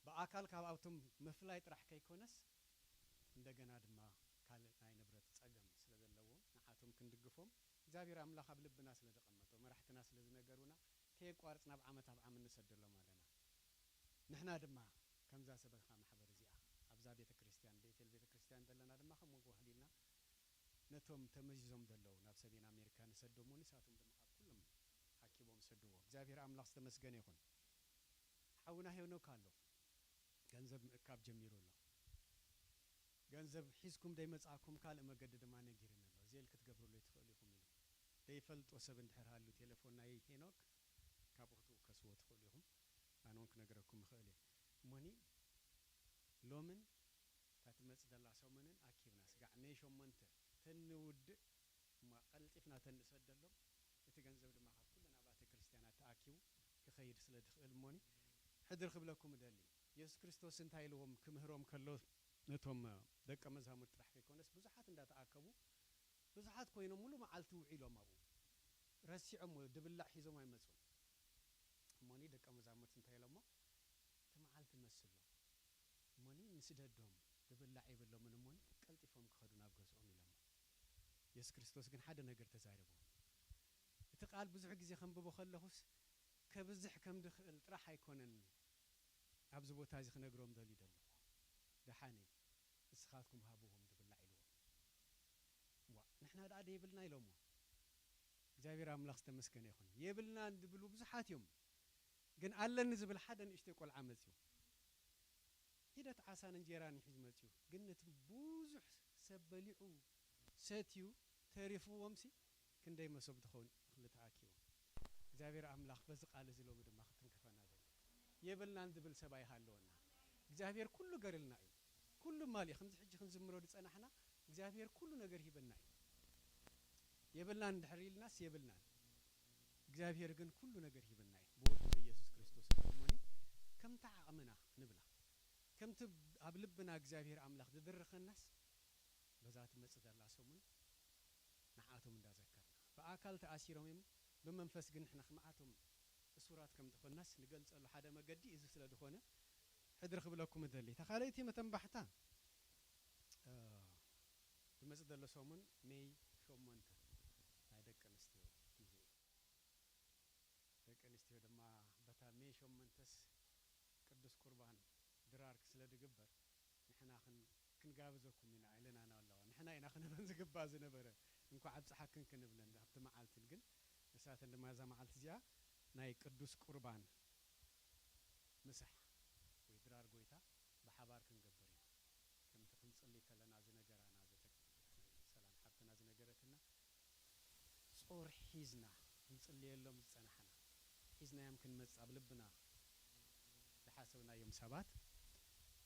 ብኣካል ካብኣቶም ምፍላይ ጥራሕ ከይኮነስ እንደገና ድማ ካልእ ናይ ንብረት ጸገም ስለ ዘለዎም ንዓቶም ክንድግፎም እግዚኣብሔር ኣምላኽ ኣብ ልብና ስለ ዘቐመጦ፣ መራሕትና ስለ ዝነገሩና ከየቋርጽና ኣብ ዓመት ኣብ ዓመት ንሰደሎም ኣለና። ንሕና ድማ ከምዛ ሰበኻ ማሕበር እዚኣ ኣብዛ ቤተ ክርስቲያን፣ ቤቴል ቤተ ክርስቲያን ዘለና ድማ ከምኡ ዋህሊልና ነቶም ተመዚዞም ዘለዉ ናብ ሰሜን ኣሜሪካ ንሰዶም፣ ንሳቶም ድማ ካብ ኩሎም ኣኪቦም ሰድዎ። እግዚኣብሔር ኣምላኽ ዝተመስገነ ይኹን። ሓውና ሄኖክ ኣሎ፣ ገንዘብ ምእካብ ጀሚሩ ኣሎ። ገንዘብ ሒዝኩም ደይመጻእኩም ካልእ መገዲ ድማ ነጊርኒ ኣሎ። ዜል ክትገብርሉ ትኽእሉ ኢኹም ኢሉ። ደይፈልጦ ሰብ እንድሕር ሃሉ ቴሌፎን ናይ ሄኖክ ካብኡ ክትውከስዎ ትኽእሉ ኢኹም። ኣነ እውን ክነግረኩም እኽእል እየ። እሞኒ ሎምን እታ ትመጽእ ዘላ ሰሙንን ኣኪብና ስጋዕ ሜይ ሸሞንተ ተንውድእ እሞ ቀልጢፍና ተንሰደሎም፣ እቲ ገንዘብ ድማ ካብ ኩለን ኣብያተ ክርስቲያናት ተኣኪቡ ክኸይድ ስለ ዝኽእል እሞኒ ሕድር ክብለኩም እደሊ። የሱስ ክርስቶስ እንታይ ኢልዎም ክምህሮም ከሎ ነቶም ደቀ መዛሙርት ጥራሕ ከይኮነስ ብዙሓት እንዳተኣከቡ ብዙሓት ኮይኖም ሙሉ መዓልቲ ውዒሎም ኣብኡ ረሲዖም ድብላዕ ሒዞም ኣይመጹን። እሞኒ ደቀ መዛሙርት እንታይ ኢሎሞ? እቲ መዓልቲ መስሎ እሞኒ ንስደዶም ድብላዕ የብሎምን እሞኒ ቀልጢፎም ክኸዱ ናብ ገዝኦም ኢሎሞ። የሱስ ክርስቶስ ግን ሓደ ነገር ተዛረቦም። እቲ ቃል ብዙሕ ግዜ ከንብቦ ከለኹስ ከብዝሕ ከም ድኽእል ጥራሕ ኣይኮነን ኣብዚ ቦታ እዚ ክነግሮም ደልዩ ዘለኹ። ደሓን እዩ፣ ንስኻትኩም ሃብዎም ድብላዕ ኢልዎም። ዋ፣ ንሕና ደኣ ደይብልና ኢሎሞ። እግዚኣብሔር ኣምላኽ ዝተመስገነ ይኹን። የብልናን ድብሉ ብዙሓት እዮም። ግን ኣለኒ ዝብል ሓደ ንእሽተይ ቆልዓ መጽዩ። ሒደት ዓሳን እንጀራን ሒዙ መጽዩ። ግን ነቲ ብዙሕ ሰብ በሊዑ ሰትዩ ተሪፍዎምሲ ክንደይ መሶብ ትኸውን እኽሊ ተኣኪቡ። እግዚኣብሔር ኣምላኽ በዚ ቃል እዚ ሎሚ ድማ ክትንክፈና ደሊ። የብልናን ዝብል ሰብ ኣይሃለወና። እግዚኣብሔር ኩሉ ገርልና እዩ። ኩሉ ማልእ ከምዚ ሕጂ ክንዝምሮ ዝጸናሕና እግዚኣብሔር ኩሉ ነገር ሂበና እዩ። የብልናን እንድሕር ኢልናስ የብልናን። እግዚኣብሔር ግን ኩሉ ነገር ሂብና እዩ ብወዱ በኢየሱስ ክርስቶስ። እሞኒ ከምቲ ዓቕምና ንብላ፣ ከምቲ ኣብ ልብና እግዚኣብሔር ኣምላኽ ዝድርኸናስ በዛ ትመጽእ ዘላ ሰሙን ንዓኣቶም እንዳዘከርና፣ ብኣካል ተኣሲሮም እዮም፣ ብመንፈስ ግን ንሕና ከማኣቶም እሱራት ከም ዝኾንናስ ንገልጸሉ ሓደ መገዲ እዚ ስለ ዝኾነ ሕድሪ ክብለኩም እደሊ። እታ ካልኣይቲ መተንባሕታ እ፣ ዝመጽእ ዘሎ ሰሙን ሜይ ሸሞንተ ናይ ደቂ ኣንስትዮ ግዜ እዩ። ደቂ ኣንስትዮ ድማ በታ ሜይ ሸሞንተስ ቅዱስ ቁርባን ድራር ስለ ዝግበር ንሕና ክን-፣ ክንጋብዘኩም ኢና ኢለና ኣለዋ። ንሕና ኢና ክነብረን ዝግባእ ዝነበረ፣ እንኳዕ ኣብጽሓክን ክንብለን ኣብቲ መዓልትን። ግን ንሳተን ድማ እዛ መዓልቲ እዚኣ ናይ ቅዱስ ቁርባን ምሳሕ ወይ ድራር ጎይታ ብሓባር ክንገብር ኢና። ከምቲ ክንጽሊ ከለና ዝነገራና፣ ዘተ-፣ ሰላም ሓብትና ዝነገረትና፣ ጾር ሒዝና ክንጽልየሎም ዝጸናሕና፣ ሒዝናዮም ክንመጽእ ኣብ ልብና ዝሓሰብናዮም ሰባት፣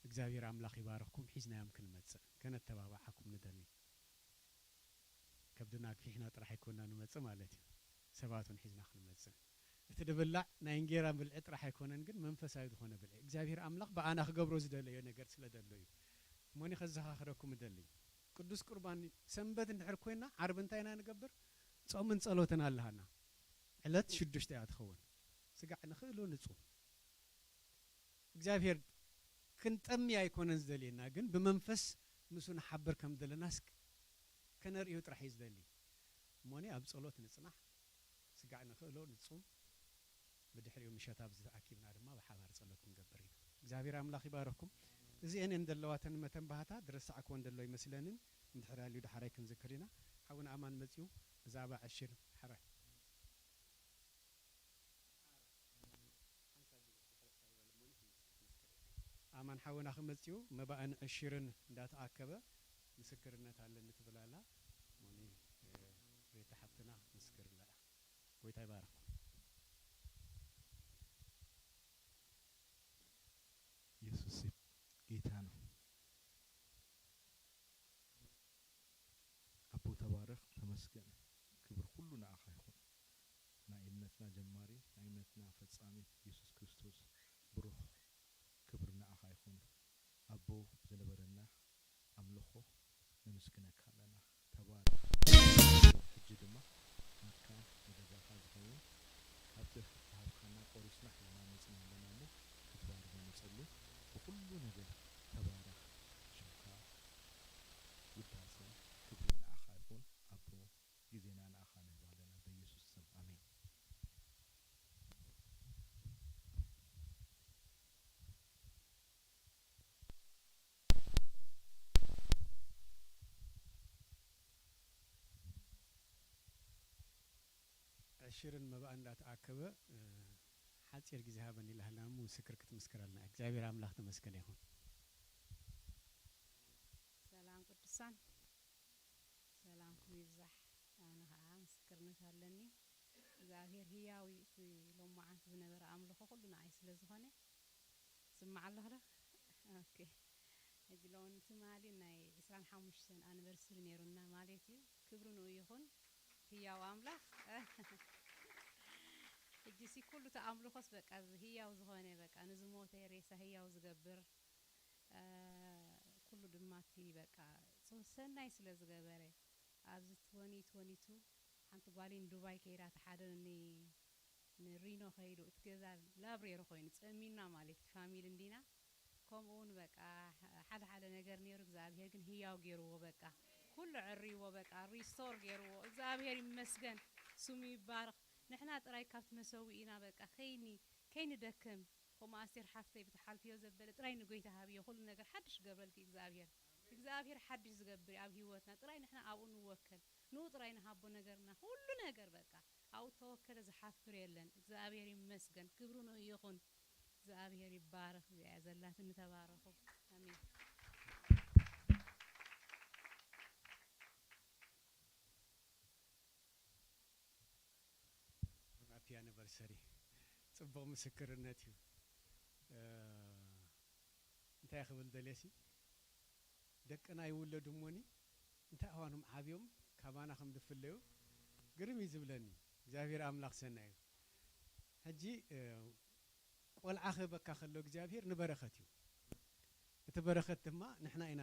እግዚኣብሔር ኣምላኽ ይባርኽኩም፣ ሒዝናዮም ክንመጽእ ከነተባብዓኩም ንደሊ። ከብድና ኣግፊሕና ጥራሕ ኣይኮንና ንመጽእ ማለት እዩ። ሰባት እውን ሒዝና ክንመጽእ። እቲ ድብላዕ ናይ እንጌራ ብልዒ ጥራሕ ኣይኮነን፣ ግን መንፈሳዊ ዝኾነ ብልዒ። እግዚኣብሔር ኣምላኽ ብኣና ክገብሮ ዝደለዮ ነገር ስለ ደሎ እዩ። እሞኒ ከዘኻኽረኩም እደሊ። ቅዱስ ቁርባን ሰንበት እንድሕር ኮይና፣ ዓርቢ እንታይ ኢና ንገብር? ጾምን ጸሎትን ኣለሃና። ዕለት ሽዱሽተ እያ ትኸውን። ስጋዕ ንኽእሎ ንጹም። እግዚኣብሔር ክንጠሚ ኣይኮነን ዝደልየና፣ ግን ብመንፈስ ምስኡ ንሓብር ከም ዘለናስ ከነርእዮ ጥራሕ እዩ ዝደሊ። እሞኒ ኣብ ጸሎት ንጽናሕ፣ ስጋዕ ንኽእሎ ንጹም፣ ብድሕሪኡ ምሸት ኣብዚ ተኣኪብና ድማ ብሓባር ጸሎት ክንገብር ኢና። እግዚኣብሔር ኣምላኽ ይባርኽኩም። እዚኤን እየን ዘለዋተን መተንባህታ፣ ዝረሳዕክወን ዘሎ ኣይመስለንን። እንድሕር ኣልዩ ደሓራይ ክንዝክር ኢና። ሓውና ኣማን መጺኡ ብዛዕባ ዕሽር ሓራይ። ኣማን ሓውና ክመጽኡ መባእን ዕሽርን እንዳተኣከበ ምስክርነት ኣለኒ ትብል ኣላ። ሞኒ፣ እ፣ ቤተ ሓብትና ምስክር ኣላ። ጎይታ ይባርኽኩም። ኢየሱስ ጌታ ነው። ኣቦ ተባረኽ፣ ተመስገን። ክብር ሁሉ ንኣኻ ይኹን። ናይ እምነትና ጀማሪ፣ ናይ እምነትና ፈጻሚ ኢየሱስ ክርስቶስ ብሩኽ። ክብር ንኣኻ ይኹን። ኣቦ ዝነበረና ኣምልኾ ነመስግነካ ኣለና። ተባረኽ። ሕጂ ድማ ናትካ መደባኻ ዝኸውን ካብቲ እተሃብካና ቆሪስና ሒዝና መጺና ኣለና እሞ ክትባርኸና ንጸሊ። ብኹሉ ነገር ተባረኽ። ሽምካ ውዳሰን ክብርን ንኣኻ ይኹን ኣቦ። ግዜና ንኣኻ ንህብ ኣለና በኢየሱስ ስም ኣሜን። ዕሽርን መባእን እንዳተኣከበ፣ እ፣ ሓጺር ግዜ ሃበኒ ኢላ ሃላ እሞ ምስክር ክትምስክረልና እያ። እግዚኣብሔር ኣምላኽ ተመስገን ይኹን። ሰላም ቅዱሳን፣ ሰላምኩም ይብዛሕ። ኣነ ኸዓ ምስክርነት ኣለኒ። እግዚኣብሔር ህያው እዩ። እቲ ሎማዓንቲ ዝነበረ ኣምልኾ ኩሉ ንዓይ ስለ ዝኾነ፣ ስማዕ ኣለኹ ዶ? ኦኬ። ሕጂ ሎሚ ትማሊ ናይ ዕስራን ሓሙሽተን ኣኒቨርሰሪ ነይሩና ማለት እዩ። ክብሪ ንኡ ይኹን ህያው ኣምላኽ። ሕጂ ሲ ኩሉ እቲ ኣምልኾስ በቃ ህያው ዝኾነ በቃ ንዝሞተ ሬሳ ህያው ዝገብር እ፣ ኩሉ ድማ እቲ በቃ ሶ-፣ ሰናይ ስለ ዝገበረ ኣብዚ ትወኒ ትወኒ ቱ ሓንቲ ጓለይ ንዱባይ ከይዳ እቲ ሓደ ን-፣ ንሪኖ ከይዱ እቲ ገዛ ላብሬሪ ኮይኑ ጸሚና ማለት እዩ ፋሚሊ እንዲና ከምኡ እውን በቃ ሓደ ሓደ ነገር ነይሩ እግዚኣብሄር ግን ህያው ገይርዎ በቃ ኩሉ ዕርይዎ በቃ ሪስቶር ገይርዎ እግዚኣብሄር ይመስገን ስሙ ይባረኽ ንሕና ጥራይ ካብቲ መሰውኢና በቃ ከይኒ ከይንደክም ከምኡ ኣስቴር ሓፍተይ ብትሓልፍዮ ዘበለ ጥራይ ንጎይታ ሃብዮ ኩሉ ነገር ሓድሽ ክገብረልኪ እግዚኣብሄር እግዚኣብሄር ሓድሽ ዝገብር እዩ ኣብ ሂወትና ጥራይ ንሕና ኣብኡ ንወከል ንኡ ጥራይ ንሃቦ ነገርና ኩሉ ነገር በቃ ኣብኡ ተወከለ ዝሓፍር የለን እግዚኣብሄር ይመስገን ክብሩ ንኡ ይኹን እግዚኣብሄር ይባረክ እዚኣ እያ ዘላትኒ ተባረኹ ኣሜን ሃፒ ኣኒቨርሰሪ ጽቡቕ ምስክርነት እዩ። እንታይ ክብል ደልየ ሲ ደቅና ይውለዱ እሞኒ እንታይ ኣዋኖም ዓብዮም ካባና ከም ዝፍለዩ ግርም እዩ ዝብለኒ። እግዚኣብሔር ኣምላኽ ሰናይ እዩ። ሕጂ ቆልዓ ክህበካ ከሎ እግዚኣብሔር ንበረኸት እዩ። እቲ በረኸት ድማ ንሕና ኢና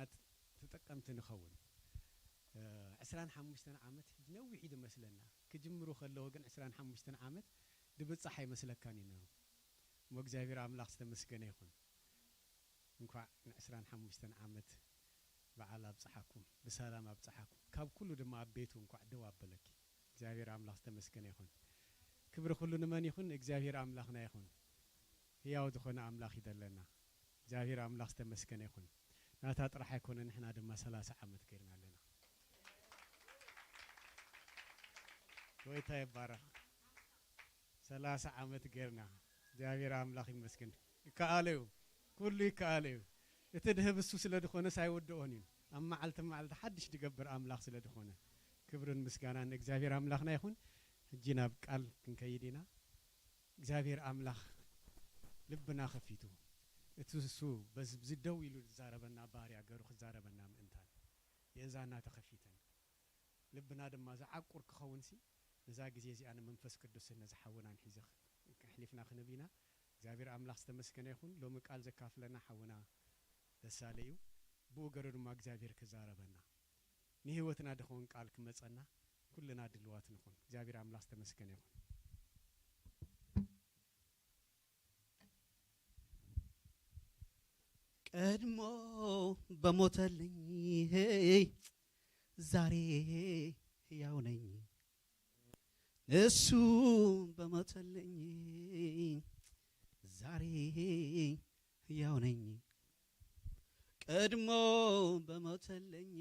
ተጠቀምቲ ንኸውን። ዕስራን ሓሙሽተን ዓመት ሕጂ ነዊሕ እዩ ዝመስለና። ክጅምሩ ከለዉ ግን ዕስራን ሓሙሽተን ዓመት ድብጻሕ ኣይመስለካን እዩ ነይሩ። እሞ እግዚኣብሔር ኣምላኽ ዝተመስገነ ይኹን። እንኳዕ ንዕስራን ሓሙሽተን ዓመት በዓል ኣብጽሓኩም፣ ብሰላም ኣብጽሓኩም። ካብ ኩሉ ድማ ኣብ ቤቱ እንኳዕ ደው ኣበለኪ። እግዚኣብሔር ኣምላኽ ዝተመስገነ ይኹን። ክብሪ ኩሉ ንመን ይኹን? እግዚኣብሔር ኣምላኽና ይኹን። ህያው ዝኾነ ኣምላኽ እዩ ዘለና። እግዚኣብሔር ኣምላኽ ዝተመስገነ ይኹን። ናታ ጥራሕ ኣይኮነ ንሕና ድማ ሰላሳ ዓመት ገይርና ኣለና። ጎይታ ይባረኽ። ሰላሳ ዓመት ገይርና እግዚኣብሔር ኣምላኽ ይመስገን። ይከኣል እዩ። ኩሉ ይከኣል እዩ። እቲ ድህብ እሱ ስለ ዝኾነስ ኣይውድኦን እዩ። ኣብ መዓልቲ መዓልቲ ሓድሽ ድገብር ኣምላኽ ስለ ዝኾነ ክብርን ምስጋናን ንእግዚኣብሔር ኣምላኽና ይኹን። ሕጂ ናብ ቃል ክንከይድ ኢና። እግዚኣብሔር ኣምላኽ ልብና ከፊቱ እቲ እሱ በዚ ደው ኢሉ ዝዛረበና ባርያ ገሩ ክዛረበና ምእንታን የእዛና ተኸፊተን ልብና ድማ ዝዓቁር ክኸውን ሲ ነዛ ግዜ እዚኣ ንመንፈስ ቅዱስን ነዚ ሓውናን ሒዘ ኣሕሊፍና ክንህብ ኢና። እግዚኣብሔር ኣምላኽ ዝተመስገነ ይኹን። ሎሚ ቃል ዘካፍለና ሓውና ደሳለ እዩ። ብኡ ገሩ ድማ እግዚኣብሔር ክዛረበና ንህይወትና ድኸውን ቃል ክመጸና ኩልና ድልዋት ንኹን። እግዚኣብሔር ኣምላኽ ዝተመስገነ ይኹን። ቀድሞ በሞተልኝ ሄይ ዛሬ ሕያው ነኝ እሱ በሞተልኝ ዛሬ ሕያው ነኝ ቀድሞ በሞተለኝ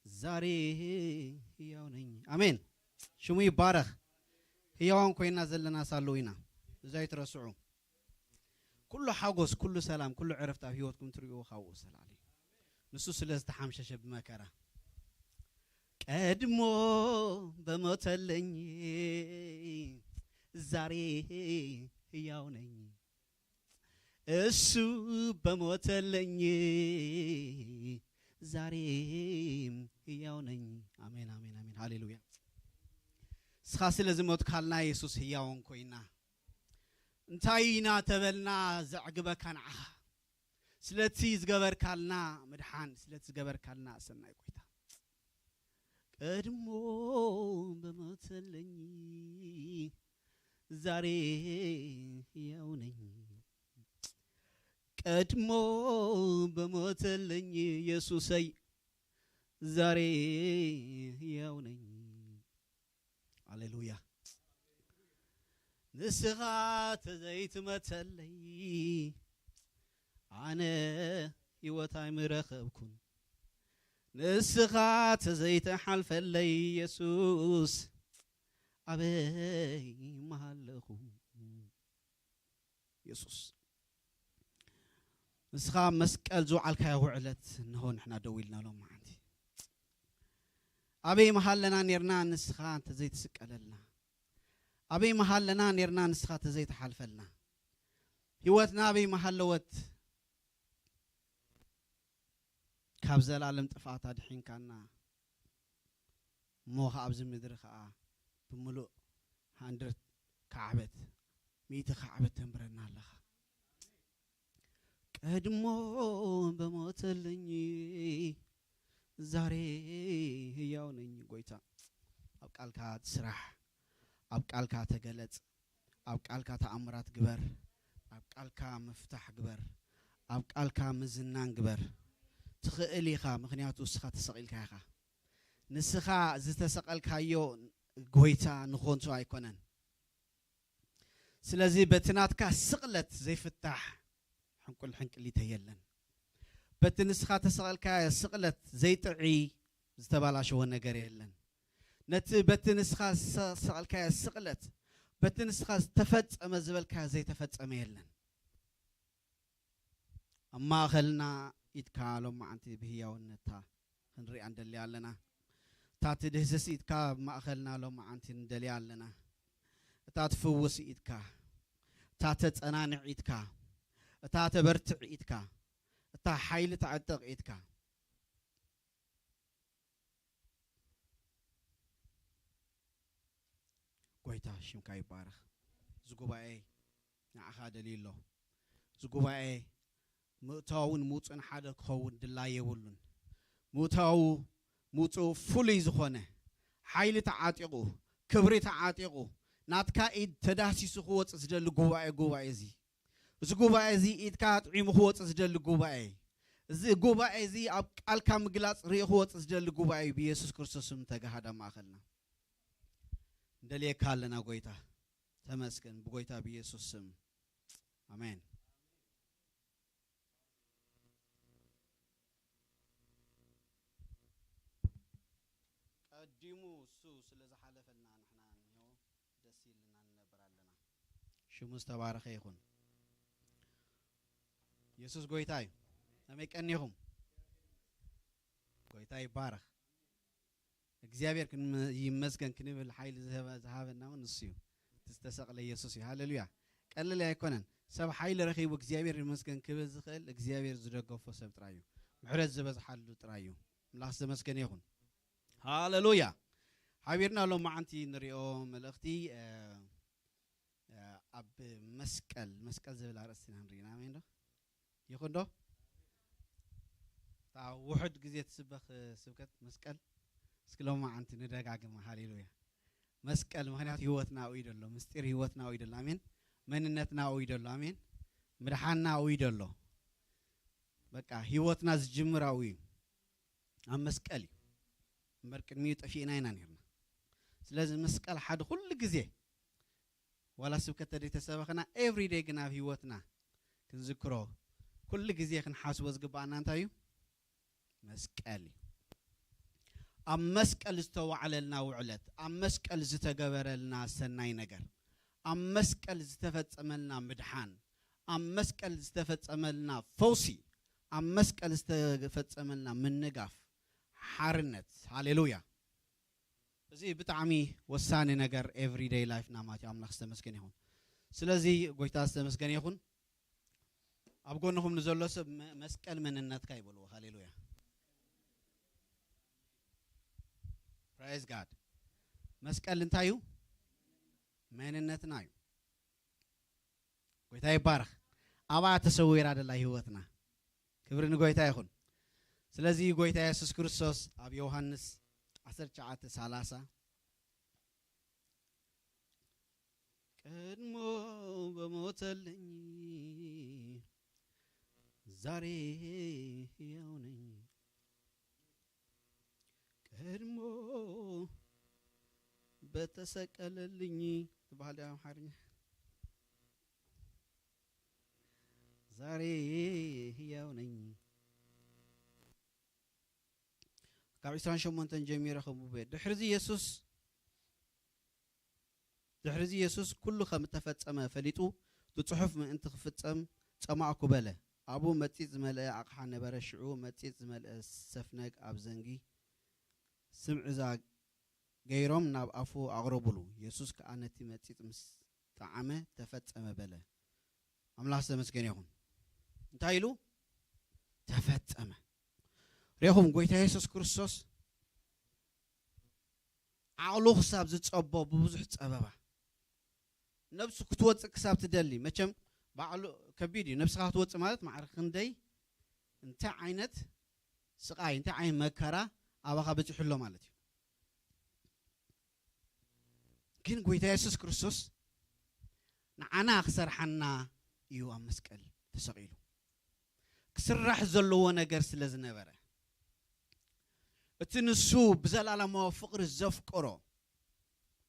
ዛሬ ህያው ነኝ። ኣሜን። ሽሙ ይባረኽ። ህያዋን ኮይና ዘለና ሳለዉ ኢና። እዚ ኣይትረስዑ። ኩሉ ሓጎስ፣ ኩሉ ሰላም፣ ኩሉ ዕረፍቲ ኣብ ህይወትኩም ትርእይዎ ካብኡ ዝተላዕለ እዩ። ንሱ ስለ ዝተሓምሸሸ ብመከራ ቀድሞ በሞተለኝ ዛሬ ህያው ነኝ። እሱ በሞተለኝ ዛሬም ህያው ነኝ። ኣሜን፣ ኣሜን፣ ኣሜን። ሃሌሉያ። እስኻ ስለ ዝሞትካልና የሱስ ህያውን ኮይና እንታይ ኢና ተበልና ዘዕግበካ ንዓኻ? ስለቲ ዝገበርካልና ምድሓን፣ ስለቲ ዝገበርካልና ሰናይ ጎይታ። ቀድሞ በሞተለኝ ዛሬ ህያው ነኝ። ቀድሞ በሞተለኝ ኢየሱሰይ ዛሬ ህያው ነኝ። ሃሌሉያ። ንስኻ ተዘይትመተለይ ኣነ ህይወት ኣይምረኸብኩን። ንስኻ ተዘይተሓልፈለይ ኢየሱስ ኣበይ ምሃለኹ? ኢየሱስ ንስኻ ኣብ መስቀል ዝወዓልካዮ ውዕለት እንሆ ንሕና ደው ኢልና ሎም መዓንቲ። ኣበይ ምሃለና ኔርና ንስኻ እንተዘይትስቀለልና? ኣበይ ምሃለና ኔርና ንስኻ እንተዘይትሓልፈልና? ህይወትና ኣበይ ምሃለወት? ካብ ዘላለም ጥፍኣት ኣድሒንካና እሞ ኸዓ ኣብዚ ምድሪ ኸዓ ብምሉእ ሃንድረት ካዕበት፣ ሚእቲ ካዕበት ተንብረና ኣለኻ። ቀድሞ በሞተልኝ ዛሬ ህያው ነኝ። ጎይታ ኣብ ቃልካ ትስራሕ፣ ኣብ ቃልካ ተገለጽ፣ ኣብ ቃልካ ተኣምራት ግበር፣ ኣብ ቃልካ ምፍታሕ ግበር፣ ኣብ ቃልካ ምዝናን ግበር። ትኽእል ኢኻ፣ ምኽንያቱ ንስኻ ተሰቒልካ ኢኻ። ንስኻ ዝተሰቐልካዮ ጎይታ ንኾንቱ ኣይኮነን። ስለዚ በቲ ናትካ ስቕለት ዘይፍታሕ ሕንቁል ሕንቅሊተ የለን። በቲ ንስኻ ተሰቐልካዮ ስቕለት ዘይጥዒ ዝተባላሸወ ነገር የለን። ነቲ በቲ ንስኻ ዝተሰቐልካዮ ስቕለት፣ በቲ ንስኻ ዝተፈጸመ ዝበልካዮ ዘይተፈጸመ የለን። ኣብ ማእኸልና ኢድካ ሎማዓንቲ ብህያውነታ ክንሪኣ ንደሊ ኣለና። እታ ትድህስስ ኢድካ ኣብ ማእኸልና ሎማዓንቲ ንደልያ ኣለና። እታ ትፍውስ ኢድካ፣ እታ ተጸናንዕ ኢድካ፣ እታ ተበርትዕ ኢድካ፣ እታ ሓይሊ ተዕጥቕ ኢድካ። ጎይታ ሽምካ ይባረኽ። እዚ ጉባኤ ንዓኻ ደልዩ ኣሎ። እዚ ጉባኤ ምእታውን ምውፅእን ሓደ ክኸውን ድላይ የብሉን። ምእታዉ ምውፅኡ ፍሉይ ዝኾነ ሓይሊ ተዓጢቑ፣ ክብሪ ተዓጢቑ፣ ናትካ ኢድ ተዳህሲሱ ክወፅእ ዝደሊ ጉባኤ፣ ጉባኤ እዚ። እዚ ጉባኤ እዚ ኢድካ ኣጥዒሙ ክወፅእ ዝደሊ ጉባኤ። እዚ ጉባኤ እዚ ኣብ ቃልካ ምግላፅ ርእዩ ክወፅእ ዝደሊ ጉባኤ እዩ። ብኢየሱስ ክርስቶስ ስም ተጋሃድ ኣብ ማእኸልና። ንደልየካ ኣለና ጎይታ። ተመስገን ብጎይታ ብኢየሱስ ስም። ኣሜን። ቀዲሙ እሱ ስለ ዝሓለፈልና ንሕና እንሆ ደስ ኢልና ንነብር ኣለና። ሽሙ ዝተባረኸ ይኹን። ኢየሱስ ጎይታ እዩ። ከመይ ቀኒኹም? ጎይታ ይባረኽ። እግዚኣብሔር ክን-፣ ይመስገን ክንብል ሓይሊ ዝህበ-፣ ዝሃበና እውን ንሱ እዩ። እቲ ዝተሰቕለ ኢየሱስ እዩ። ሃሌሉያ። ቀለል ኣይኮነን። ሰብ ሓይሊ ረኺቡ እግዚኣብሔር ይመስገን ክብል ዝኽእል እግዚኣብሔር ዝደገፎ ሰብ ጥራይ እዩ። ምሕረት ዝበዝሓሉ ጥራይ እዩ። ኣምላኽ ዝተመስገነ ይኹን። ሃሌሉያ። ሓቢርና ሎም መዓንቲ ንሪኦ መልእኽቲ፣ እ፣ እ፣ ኣብ መስቀል፣ መስቀል ዝብል ኣርእስቲ ኢና ንሪኢና። ኣሜን ዶ? ይኹን ዶ? እታ ውሑድ ግዜ ትስበኽ ስብከት መስቀል፣ እስኪ ሎም መዓንቲ ንደጋግማ። ሃሌሉያ። መስቀል፣ ምኽንያቱ ህይወትና ኣብኡ እዩ ዘሎ፣ ምስጢር ህይወትና ኣብኡ እዩ ዘሎ። ኣሜን። መንነትና ኣብኡ እዩ ዘሎ። ኣሜን። ምድሓንና ኣብኡ እዩ ዘሎ። በቃ ህይወትና ዝጅምር ኣብኡ እዩ። ኣብ መስቀል እዩ። እምበር ቅድሚኡ ጠፊእና ኢና ነርና። ስለዚ መስቀል ሓደ ኩሉ ግዜ ዋላ ስብከት ተደይ ተሰበኽና፣ ኤቭሪ ደይ ግን ኣብ ህይወትና ክንዝክሮ፣ ኩሉ ግዜ ክንሓስቦ ዝግባኣና እንታይ እዩ? መስቀል እዩ። ኣብ መስቀል ዝተዋዕለልና ውዕለት፣ ኣብ መስቀል ዝተገበረልና ሰናይ ነገር፣ ኣብ መስቀል ዝተፈጸመልና ምድሓን፣ ኣብ መስቀል ዝተፈጸመልና ፈውሲ፣ ኣብ መስቀል ዝተፈጸመልና ምንጋፍ፣ ሓርነት። ሃሌሉያ። እዚ ብጣዕሚ ወሳኒ ነገር ኤቭሪደይ ላይፍና ማለት እዩ። ኣምላኽ ዝተመስገነ ይኹን። ስለዚ ጎይታ ዝተመስገነ ይኹን። ኣብ ጎንኹም ንዘሎ ሰብ መ-፣ መስቀል መንነትካ ይበልዎ። ሃሌሉያ። ፕራይዝ ጋድ። መስቀል እንታይ እዩ? መንነትና እዩ። ጎይታ ይባረኽ። ኣብኣ ተሰዊራ ደላ ህይወትና። ክብሪ ንጎይታ ይኹን። ስለዚ ጎይታ የሱስ ክርስቶስ ኣብ ዮሃንስ ዓሰርተ ትሽዓተ ሰላሳ፣ ቀድሞ በሞተልኝ ዛሬ ሕያው ነኝ፣ ቀድሞ በተሰቀለልኝ ትበሃል ድያ ኣምሓርኛ? ዛሬ ሕያው ነኝ። ካብ ዕስራን ሸሞንተን ጀሚረ ከንብቦ እየ። ድሕርዚ የሱስ፣ ድሕርዚ የሱስ ኩሉ ከም እተፈጸመ ፈሊጡ፣ እቲ ጽሑፍ ምእንቲ ክፍጸም ጸማእኩ በለ። ኣብኡ መጺጽ ዝመልአ ኣቕሓ ነበረ። ሽዑ መጺጽ ዝመልአ ሰፍነግ ኣብ ዘንጊ ስምዒዛ ገይሮም ናብ ኣፉ ኣቕረቡሉ። የሱስ ከኣ ነቲ መጺጽ ምስ ጠዓመ፣ "ተፈጸመ" በለ። ኣምላኽ ዝተመስገነ ይኹን። እንታይ ኢሉ? "ተፈጸመ።" ርኢኹም፣ ጎይታ የሱስ ክርስቶስ ዓቕሉ ክሳብ ዝጸቦ ብብዙሕ ጸበባ፣ ነብሱ ክትወጽእ ክሳብ ትደሊ፣ መቸም ባዕሉ ከቢድ እዩ። ነብስኻ ክትወጽእ ማለት ማዕረ ክንደይ፣ እንታይ ዓይነት ስቓይ፣ እንታይ ዓይነት መከራ ኣባኻ በጺሑ ኣሎ ማለት እዩ። ግን ጎይታ የሱስ ክርስቶስ ንዓና ክሰርሓና እዩ ኣብ መስቀል ተሰቒሉ። ክስራሕ ዘለዎ ነገር ስለ ዝነበረ፣ እቲ ንሱ ብዘላለማዊ ፍቕሪ ዘፍቀሮ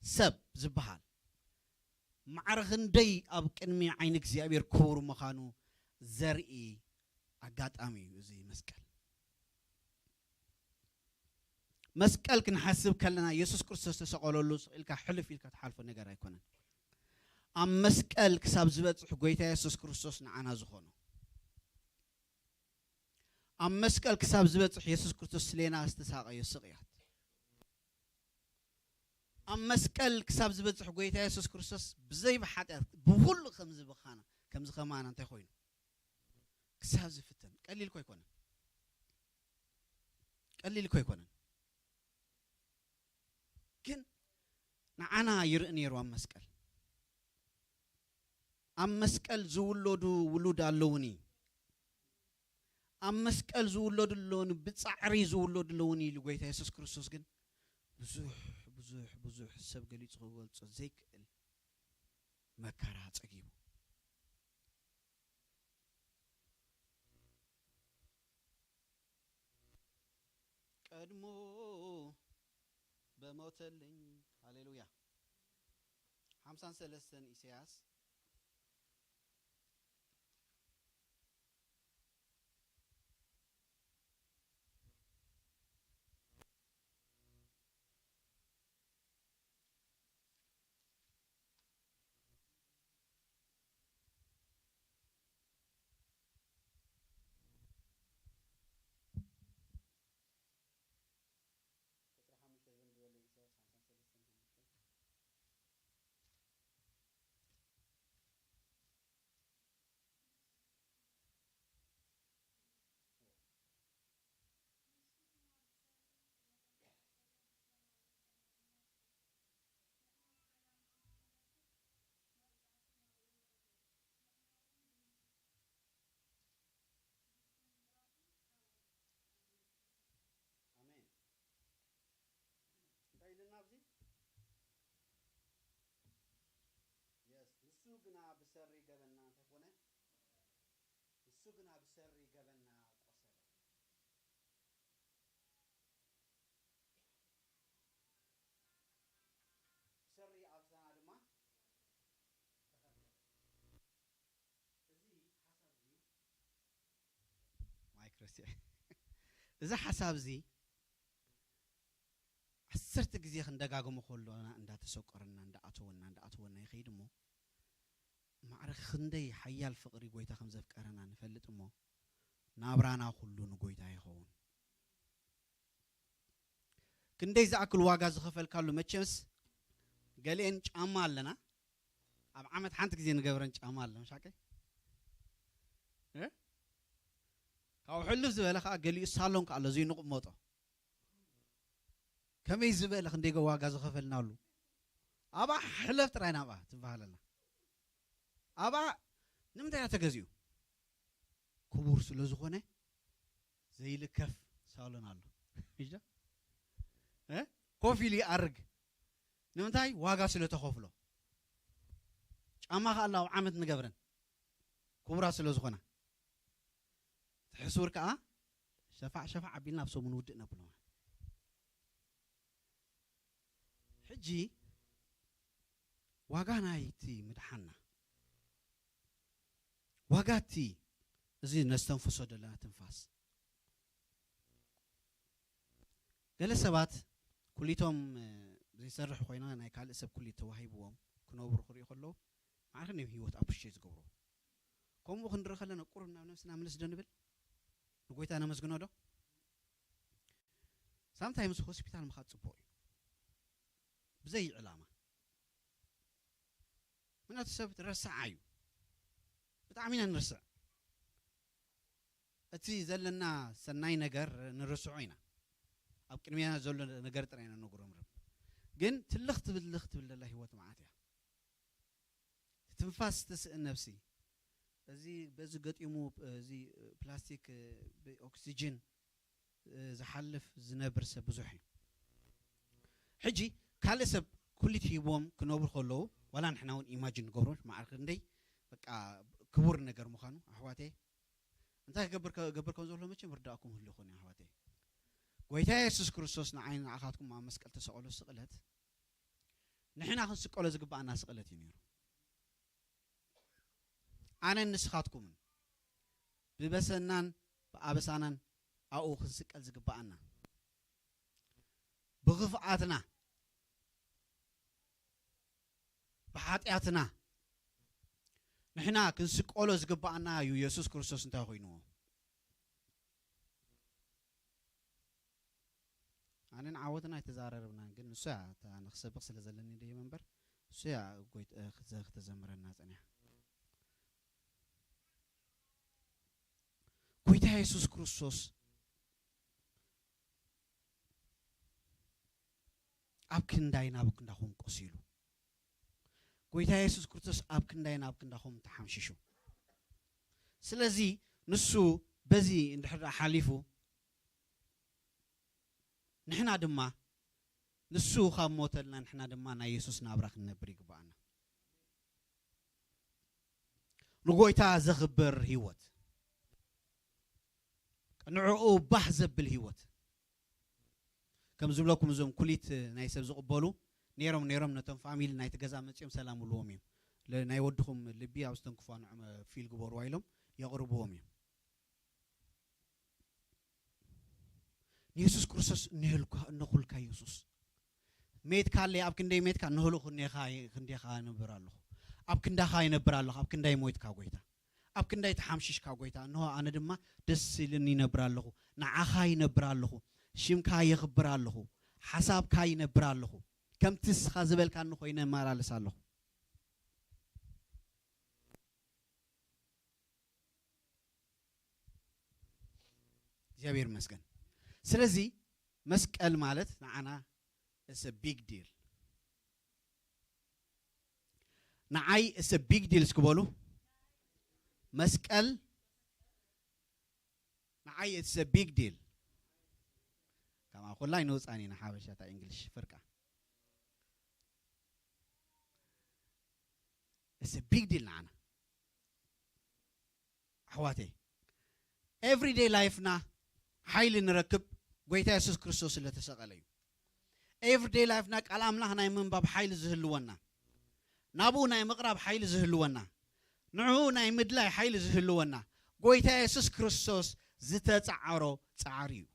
ሰብ ዝበሃል ማዕረ ክንደይ ኣብ ቅድሚ ዓይኒ እግዚኣብሔር ክቡር ምዃኑ ዘርኢ ኣጋጣሚ እዩ እዚ መስቀል። መስቀል ክንሓስብ ከለና፣ የሱስ ክርስቶስ ዝተሰቐለሉ ስቕ ኢልካ ሕልፍ ኢልካ ትሓልፎ ነገር ኣይኮነን። ኣብ መስቀል ክሳብ ዝበጽሕ ጎይታ የሱስ ክርስቶስ ንዓና ዝኾኖ፣ ኣብ መስቀል ክሳብ ዝበጽሕ የሱስ ክርስቶስ ስሌና ዝተሳቐዮ ስቕያት፣ ኣብ መስቀል ክሳብ ዝበጽሕ ጎይታ የሱስ ክርስቶስ ብዘይ ብሓጢኣት ብኹሉ ከም ዝበኻና፣ ከም ዝኸማና እንታይ ኮይኑ? ክሳብ ዝፍተን። ቀሊል እኮ ኣይኮነን። ቀሊል እኮ ኣይኮነን። ግን ንዓና ይርኢ ነይሩ ኣብ መስቀል። ኣብ መስቀል ዝውለዱ ውሉድ ኣለውኒ፣ ኣብ መስቀል ዝውለዱ ኣለውኒ፣ ብጻዕሪ ዝውለዱ ኣለውኒ ኢሉ ጎይታ የሱስ ክርስቶስ ግን ብዙሕ፣ ብዙሕ፣ ብዙሕ ሰብ ገሊጹ ክገልጾ ዘይክእል መከራ ጸጊቡ። ቀድሞ በሞተልኝ። ሃሌሉያ። ሓምሳን ሰለስተን ኢሳያስ። ዕስራ ሓሙሽተ ዘንብበለይ ኢሳያስ ሓምሳን ሰለስተን ሓሙሽተ። ኣሜን። እንታይ ኢልና ኣብዚ? የስ፣ ንሱ ግና ብሰሪ ገበንና እንታይ ኮነ? ንሱ ግና ብሰሪ ገበንና ቆሰለ። ብሰሪ ኣብሳና ድማ ተኸፍለ። እዚ ሓሳብ እዚ እዚ ሓሳብ እዚ ዓሰርተ ግዜ ክንደጋግሞ ከሎና እንዳተሰቆረና እንዳኣተወና እንዳኣተወና ይኸይድ እሞ፣ ማዕረ ክንደይ ሓያል ፍቕሪ ጎይታ ከም ዘፍቀረና ንፈልጥ እሞ፣ ናብራና ኩሉ ንጎይታ ይኸውን። ክንደይ ዝኣክል ዋጋ ዝኸፈልካሉ። መቸምስ ገሊኤን ጫማ ኣለና፣ ኣብ ዓመት ሓንቲ ግዜ ንገብረን ጫማ ኣለና፣ ሻቀ ካብ ሕሉፍ ዝበለ ከዓ ገሊኡ ሳሎን ከዓ ኣሎ፣ እዙይ ንቕመጦ። ከመይ ዝበለ ክንደይ ዋጋ ዝኸፈልናሉ። ኣብኣ ሕለፍ ጥራይ ናብኣ ትበሃለና። ኣብኣ ንምንታይ እያ ተገዚኡ? ክቡር ስለ ዝኾነ ዘይልከፍ ሳሎን ኣሎ። እሺ? እ? ኮፍ ኢሉ ይኣርግ። ንምንታይ? ዋጋ ስለ ተኸፍሎ። ጫማ ከኣ ኣሎ ኣብ ዓመት ንገብረን። ክቡራት ስለ ዝኾና። እቲ ሕሱር ከኣ ሸፋዕ ሸፋዕ ኣቢልና ኣብ ሰሙን ውድእ ነብሎ። ሕጂ ዋጋ ናይቲ ምድሓንና፣ ዋጋ እቲ እዚ ነስተንፍሶ ዘለና ትንፋስ። ገለ ሰባት ኩሊቶም፣ እ፣ ዘይሰርሕ ኮይና ናይ ካልእ ሰብ ኩሊት ተዋሂብዎም ክነብሩ ክርእዩ ከለዉ፣ ማዕረ እዮም ህይወት ኣፕሪሼት ዝገብሩ። ከምኡ ክንርኢ ከለና ቁሩብ ናብ ነብስና ምልስ ዶ ንብል? ንጎይታ ነመስግኖ ዶ? ሳምታይምስ ሆስፒታል ምኻድ ጽቡቕ እዩ። ብዘይ ዕላማ። ምክንያቱ ሰብ ረሳዓ እዩ። ብጣዕሚ ኢና ንርስዕ። እቲ ዘለና ሰናይ ነገር ንርስዖ ኢና። ኣብ ቅድሚና ዘሎ ነገር ጥራይ ኢና ነጉረምርም። ግን ትልኽ ትብል፣ ትልኽ ትብል ዘላ ህይወት መዓት እያ። ትንፋስ ትስእን ነብሲ። እዚ በዚ ገጢሙ፣ እዚ ፕላስቲክ፣ ብኦክሲጅን ዝሓልፍ ዝነብር ሰብ ብዙሕ እዩ። ሕጂ ካልእ ሰብ ኩሊት ሂቦም ክነብሩ ከለዉ፣ ዋላ ንሕና እውን ኢማጂን ንገብሮ፣ ማዕረ ክንደይ በቃ ክቡር ነገር ምዃኑ። ኣሕዋተይ፣ እንታይ ክገብር ከ-፣ ገብር ከም ዘሎ መቸም ርዳእኩም ህሉ ይኾን እዩ፣ ኣሕዋተይ። ጎይታ የሱስ ክርስቶስ ንዓይ ንዓኻትኩም ኣብ መስቀል ተሰቐሎ ስቕለት፣ ንሕና ክንስቀሎ ዝግባኣና ስቕለት እዩ ነይሩ። ኣነን ንስኻትኩምን ብበሰናን ብኣበሳናን ኣብኡ ክንስቀል ዝግባኣና፣ ብኽፍኣትና፣ ብሓጢኣትና ንሕና ክንስቀሎ ዝግባኣና እዩ። የሱስ ክርስቶስ እንታይ ኮይንዎ? ኣነ ንዓወትና ኣይተዛረርብናን፣ ግን ንሱ እያ እታ ንክሰብኽ ስለ ዘለኒ ደየ እምበር፣ እሱ እያ ጎይት-፣ እ፣ ክዘ-፣ ክተዘምረና ጸኒሓ። ጎይታ የሱስ ክርስቶስ ኣብ ክንዳይ ናብ ክንዳኹም ቆሲሉ። ጎይታ የሱስ ክርስቶስ ኣብ ክንዳይ ናብ ክንዳኹም ተሓምሺሹ። ስለዚ ንሱ በዚ እንድሕር ደኣ ሓሊፉ፣ ንሕና ድማ ንሱ ካብ ሞተልና፣ ንሕና ድማ ናይ የሱስ ናብራ ክንነብር ይግባኣና። ንጎይታ ዘኽብር ህይወት፣ ንዕኡ ባህ ዘብል ህይወት። ከም ዝብለኩም፣ እዞም ኩሊት ናይ ሰብ ዝቕበሉ ነይሮም፣ ነይሮም ነቶም ፋሚሊ ናይቲ ገዛ መጺኦም ሰላም ይብልዎም እዮም። ለ-፣ ናይ ወድኹም ልቢ ኣብ ዝተንክፋ ንዕኦም ፊል ግበርዋ ኢሎም የቕርብዎም እዮም። ንየሱስ ክርስቶስ እነሄልኳ፣ እነኹልካ የሱስ። ሜትካ ኣለይ፣ ኣብ ክንደይ ሜትካ፣ እነሆ ክንዴኻ፣ ክንዴኻ ይነብር ኣለኹ። ኣብ ክንዳኻ ይነብር ኣለኹ፣ ኣብ ክንዳይ ሞይትካ ጎይታ። ኣብ ክንዳይ ተሓምሽሽካ ጎይታ። እነሆ ኣነ ድማ ደስ ኢልኒ ይነብር ኣለኹ። ንዓኻ ይነብር ኣለኹ። ሽምካ የኽብር ኣለኹ። ሓሳብካ ይነብር ኣለኹ። ከምቲ ንስኻ ዝበልካኒ ኮይነ እመላለስ ኣለኹ። እግዚኣብሔር ይመስገን። ስለዚ መስቀል ማለት ንዓና it's a big deal። ንዓይ it's a big deal እስኪ በሉ። መስቀል ንዓይ it's a big deal። ከማ ኩላይ ንውፃኒ ንሓበሻ እታ እንግሊሽ ፍርቃ። It's a big deal ንዓና። ኣሕዋተይ፣ ኤቭሪዴይ ላይፍና ሓይሊ ንረክብ ጎይታ የሱስ ክርስቶስ ስለ ተሰቐለ እዩ። ኤቭሪዴይ ላይፍና ቃል ኣምላኽ ናይ ምንባብ ሓይሊ ዝህልወና፣ ናብኡ ናይ ምቕራብ ሓይሊ ዝህልወና፣ ንዕኡ ናይ ምድላይ ሓይሊ ዝህልወና ጎይታ የሱስ ክርስቶስ ዝተጻዕሮ ጻዕሪ እዩ።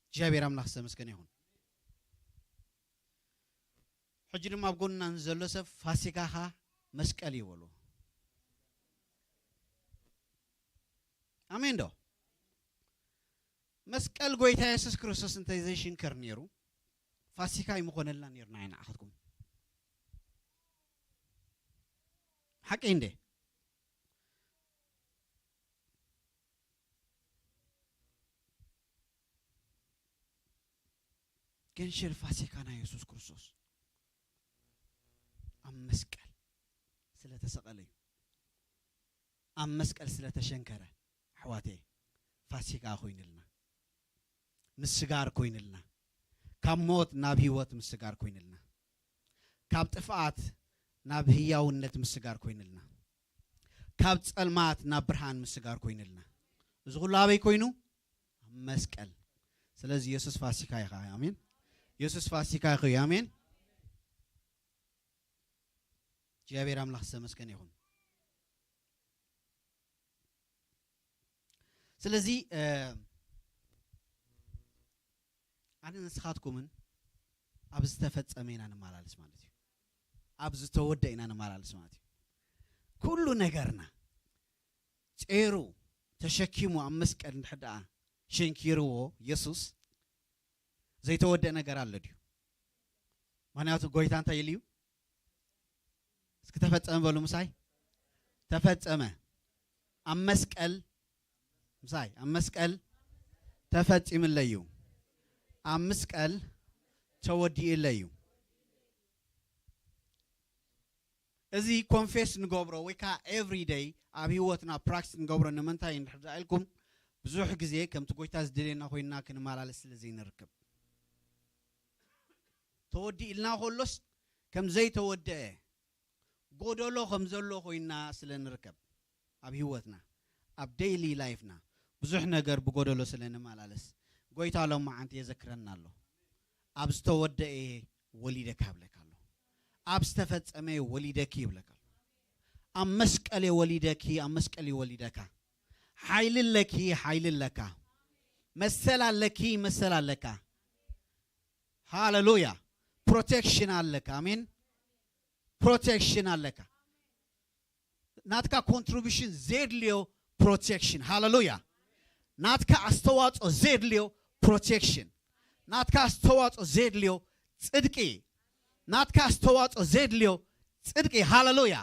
እግዚኣብሔር ኣምላኽ ዝተመስገነ ይኹን። ሕጂ ድማ ኣብ ጎንና ንዘሎ ሰብ ፋሲካኻ መስቀል እዩ በልዎ። ኣሜን ዶ? መስቀል ጎይታ የሱስ ክርስቶስ እንተ ዘይሽንከር ነይሩ ፋሲካ ኣይምኾነልና ነይሩ ንዓይ ንዓኻትኩም። ሓቂ እንዴ? ግን ሽል ፋሲካና የሱስ ክርስቶስ ኣብ መስቀል ስለ ተሰቐለ እዩ። ኣብ መስቀል ስለ ተሸንከረ ኣሕዋተየ ፋሲካ ኮይንልና፣ ምስጋር ኮይንልና፣ ካብ ሞት ናብ ህይወት ምስጋር ኮይንልና፣ ካብ ጥፍኣት ናብ ህያውነት ምስጋር ኮይንልና፣ ካብ ጸልማት ናብ ብርሃን ምስጋር ኮይንልና። እዚ ኩሉ ኣበይ ኮይኑ? ኣብ መስቀል። ስለዚ የሱስ ፋሲካ ኢኻ። ኣሜን። የሱስ ፋሲካ ኢኹ። ኣሜን። እግዚኣብሔር ኣምላኽ ዝተመስገነ ይኹን። ስለዚ እ፣ ኣነ ንስኻትኩምን ኣብ ዝተፈጸመ ኢና ንመላለስ ማለት እዩ። ኣብ ዝተወደ ኢና ንመላለስ ማለት እዩ። ኩሉ ነገርና ጼሩ ተሸኪሙ ኣብ መስቀል እንድሕር ደኣ ሸንኪርዎ የሱስ ዘይተወደአ ነገር ኣሎ ድዩ? ምኽንያቱ ጎይታ እንታይ ኢሉ እዩ? እስኪ ተፈጸመ በሉ ምሳይ። ተፈጸመ። ኣብ መስቀል ምሳይ፣ ኣብ መስቀል ተፈጺምለይ እዩ። ኣብ መስቀል ተወዲእለይ እዩ። እዚ ኮንፌስ ንገብሮ ወይ ከዓ ኤቭሪ ደይ ኣብ ህይወትና ፕራክቲስ ንገብሮ ንምንታይ እንድሕር ደኣ ኢልኩም፣ ብዙሕ ግዜ ከምቲ ጎይታ ዝደልየና ኮይንና ክንመላለስ ስለ ዘይንርከብ። ተወዲእልና ከሎስ ከም ዘይተወደአ፣ ጎደሎ ከም ዘሎ ኮይንና ስለ ንርከብ፣ ኣብ ህይወትና፣ ኣብ ደይሊ ላይፍና ብዙሕ ነገር ብጎደሎ ስለ ንመላለስ፣ ጎይታ ሎማዓንቲ የዘክረና ኣሎ። ኣብ ዝተወደአ እየ ወሊደካ ይብለካ ኣሎ። ኣብ ዝተፈጸመ እየ ወሊደኪ ይብለካ ኣሎ። ኣብ መስቀል እየ ወሊደኪ፣ ኣብ መስቀል እየ ወሊደካ። ሓይሊ ኣለኪ፣ ሓይሊ ኣለካ። መሰል ኣለኪ፣ መሰል ኣለካ። ሃሌሉያ። ፕሮቴክሽን ኣለካ። ኣሜን። ፕሮቴክሽን ኣለካ። ናትካ ኮንትሪቢሽን ዘድልዮ ፕሮቴክሽን። ሃሌሉያ። ናትካ ኣስተዋጽኦ ዘድልዮ ፕሮቴክሽን። ናትካ ኣስተዋጽኦ ዘድልዮ ጽድቂ። ናትካ ኣስተዋጽኦ ዘድልዮ ጽድቂ። ሃሌሉያ።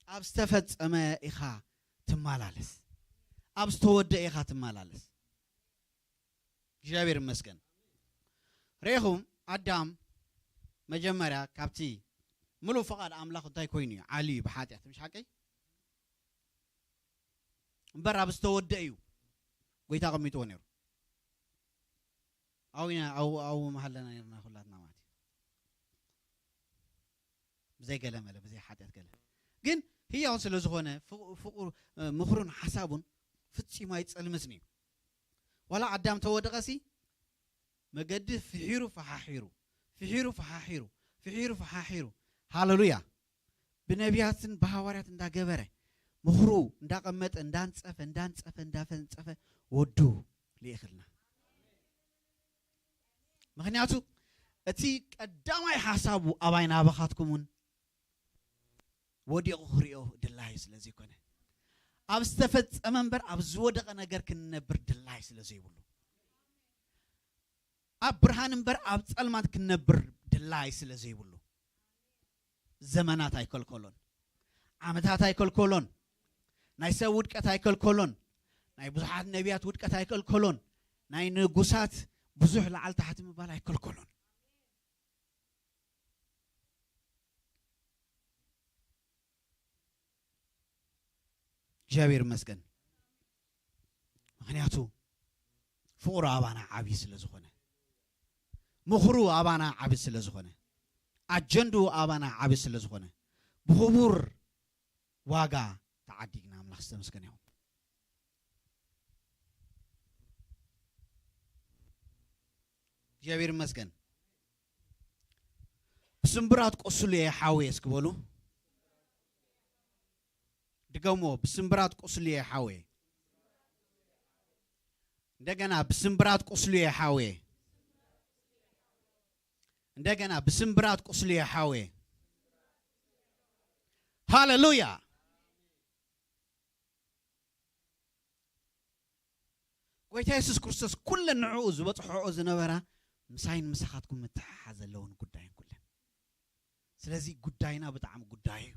ኣብ ዝተፈጸመ ኢኻ ትመላለስ። ኣብ ዝተወደአ ኢኻ ትመላለስ። እግዚኣብሔር ይመስገን። ርኢኹም፣ ኣዳም መጀመርያ ካብቲ ምሉእ ፍቓድ ኣምላኽ እንታይ ኮይኑ እዩ? ዓልዩ እዩ ብሓጢኣት፣ ምሽ ሓቀይ? እምበር ኣብ ዝተወደአ እዩ ጎይታ ኣቐሚጥዎ ነይሩ። ኣው ኢና-፣ ኣው-፣ ኣው መሃለና ነርና ኩላትና ማለት እዩ። ብዘይ ገለ መለ፣ ብዘይ ሓጢኣት ገለ። ግን ህያው ስለ ዝኾነ ፍቑ-፣ ፍቑር፣ እ፣ ምኽሩን ሓሳቡን ፍጺሙ ኣይጸልምትን እዩ። ዋላ ኣዳም ተወደቐሲ መገዲ ፍሒሩ ፈሓሒሩ፣ ፍሒሩ ፈሓሒሩ፣ ፍሒሩ ፈሓሒሩ። ሃሌሉያ። ብነቢያትን ብሃዋርያት እንዳገበረ፣ ምኽሩ እንዳቐመጠ፣ እንዳንጸፈ፣ እንዳንጸፈ፣ እንዳፈንጸፈ ወዱ ልኢኽልና። ምኽንያቱ እቲ ቀዳማይ ሓሳቡ ኣባይ ናባኻትኩም እውን ወዲቑ ክሪኦ ድላይ ስለ ዘይኮነ፣ ኣብ ዝተፈጸመ እምበር ኣብ ዝወደቐ ነገር ክንነብር ድላይ ስለ ዘይብሉ፣ ኣብ ብርሃን እምበር ኣብ ጸልማት ክንነብር ድላይ ስለ ዘይብሉ፣ ዘመናት ኣይከልከሎን፣ ዓመታት ኣይከልከሎን፣ ናይ ሰብ ውድቀት ኣይከልከሎን፣ ናይ ብዙሓት ነቢያት ውድቀት ኣይከልከሎን፣ ናይ ንጉሳት ብዙሕ ላዕሊ ታሕቲ ምባል ኣይከልከሎን። እግዚኣብሔር ይመስገን። ምኽንያቱ ፍቕሩ ኣባና ዓብዪ ስለ ዝኾነ፣ ምኽሩ ኣባና ዓብዪ ስለ ዝኾነ፣ ኣጀንድኡ ኣባና ዓብዪ ስለ ዝኾነ፣ ብኽቡር ዋጋ ተዓዲግና። ኣምላኽ ዝተመስገነ ይኹን። እግዚኣብሔር ይመስገን። ብስምብራት ቁስሉ እየ ሓወየ እስኪ በሉ። ድገሞ፣ ብስምብራት ቁስሉ እየ ሓወየ። እንደገና፣ ብስምብራት ቁስሉ እየ ሓወየ። እንደገና፣ ብስምብራት ቁስሉ እየ ሓወየ። ሃሌሉያ። ጎይታ የሱስ ክርስቶስ ኩለን ንዕኡ ዝበጽሖኦ ዝነበራ ምሳይን ምሳኻትኩም ምትሕሓዝ ዘለውን ጉዳይን ኩለን። ስለዚ ጉዳይና ብጣዕሚ ጉዳይ እዩ።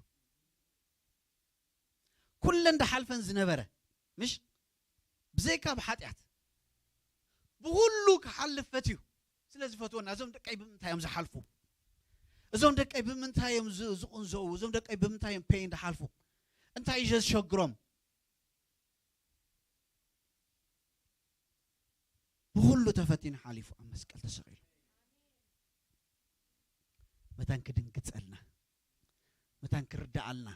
ኩለን ድሓልፈን ዝነበረ፣ ምሽ፣ ብዘይካ ብሓጢኣት ብኹሉ ክሓልፍ ፈትዩ። ስለ ዝፈትወና፣ እዞም ደቀይ ብምንታይ እዮም ዝሓልፉ? እዞም ደቀይ ብምንታይ እዮም ዝ-፣ ዝቕንዘዉ? እዞም ደቀይ ብምንታይ እዮም ፔን ድሓልፉ? እንታይ እዩ ዘሸግሮም? ብኹሉ ተፈቲኑ ሓሊፉ ኣብ መስቀል ተሰቒሉ። መታን ክድንግጸልና፣ መታን ክርዳኣልና።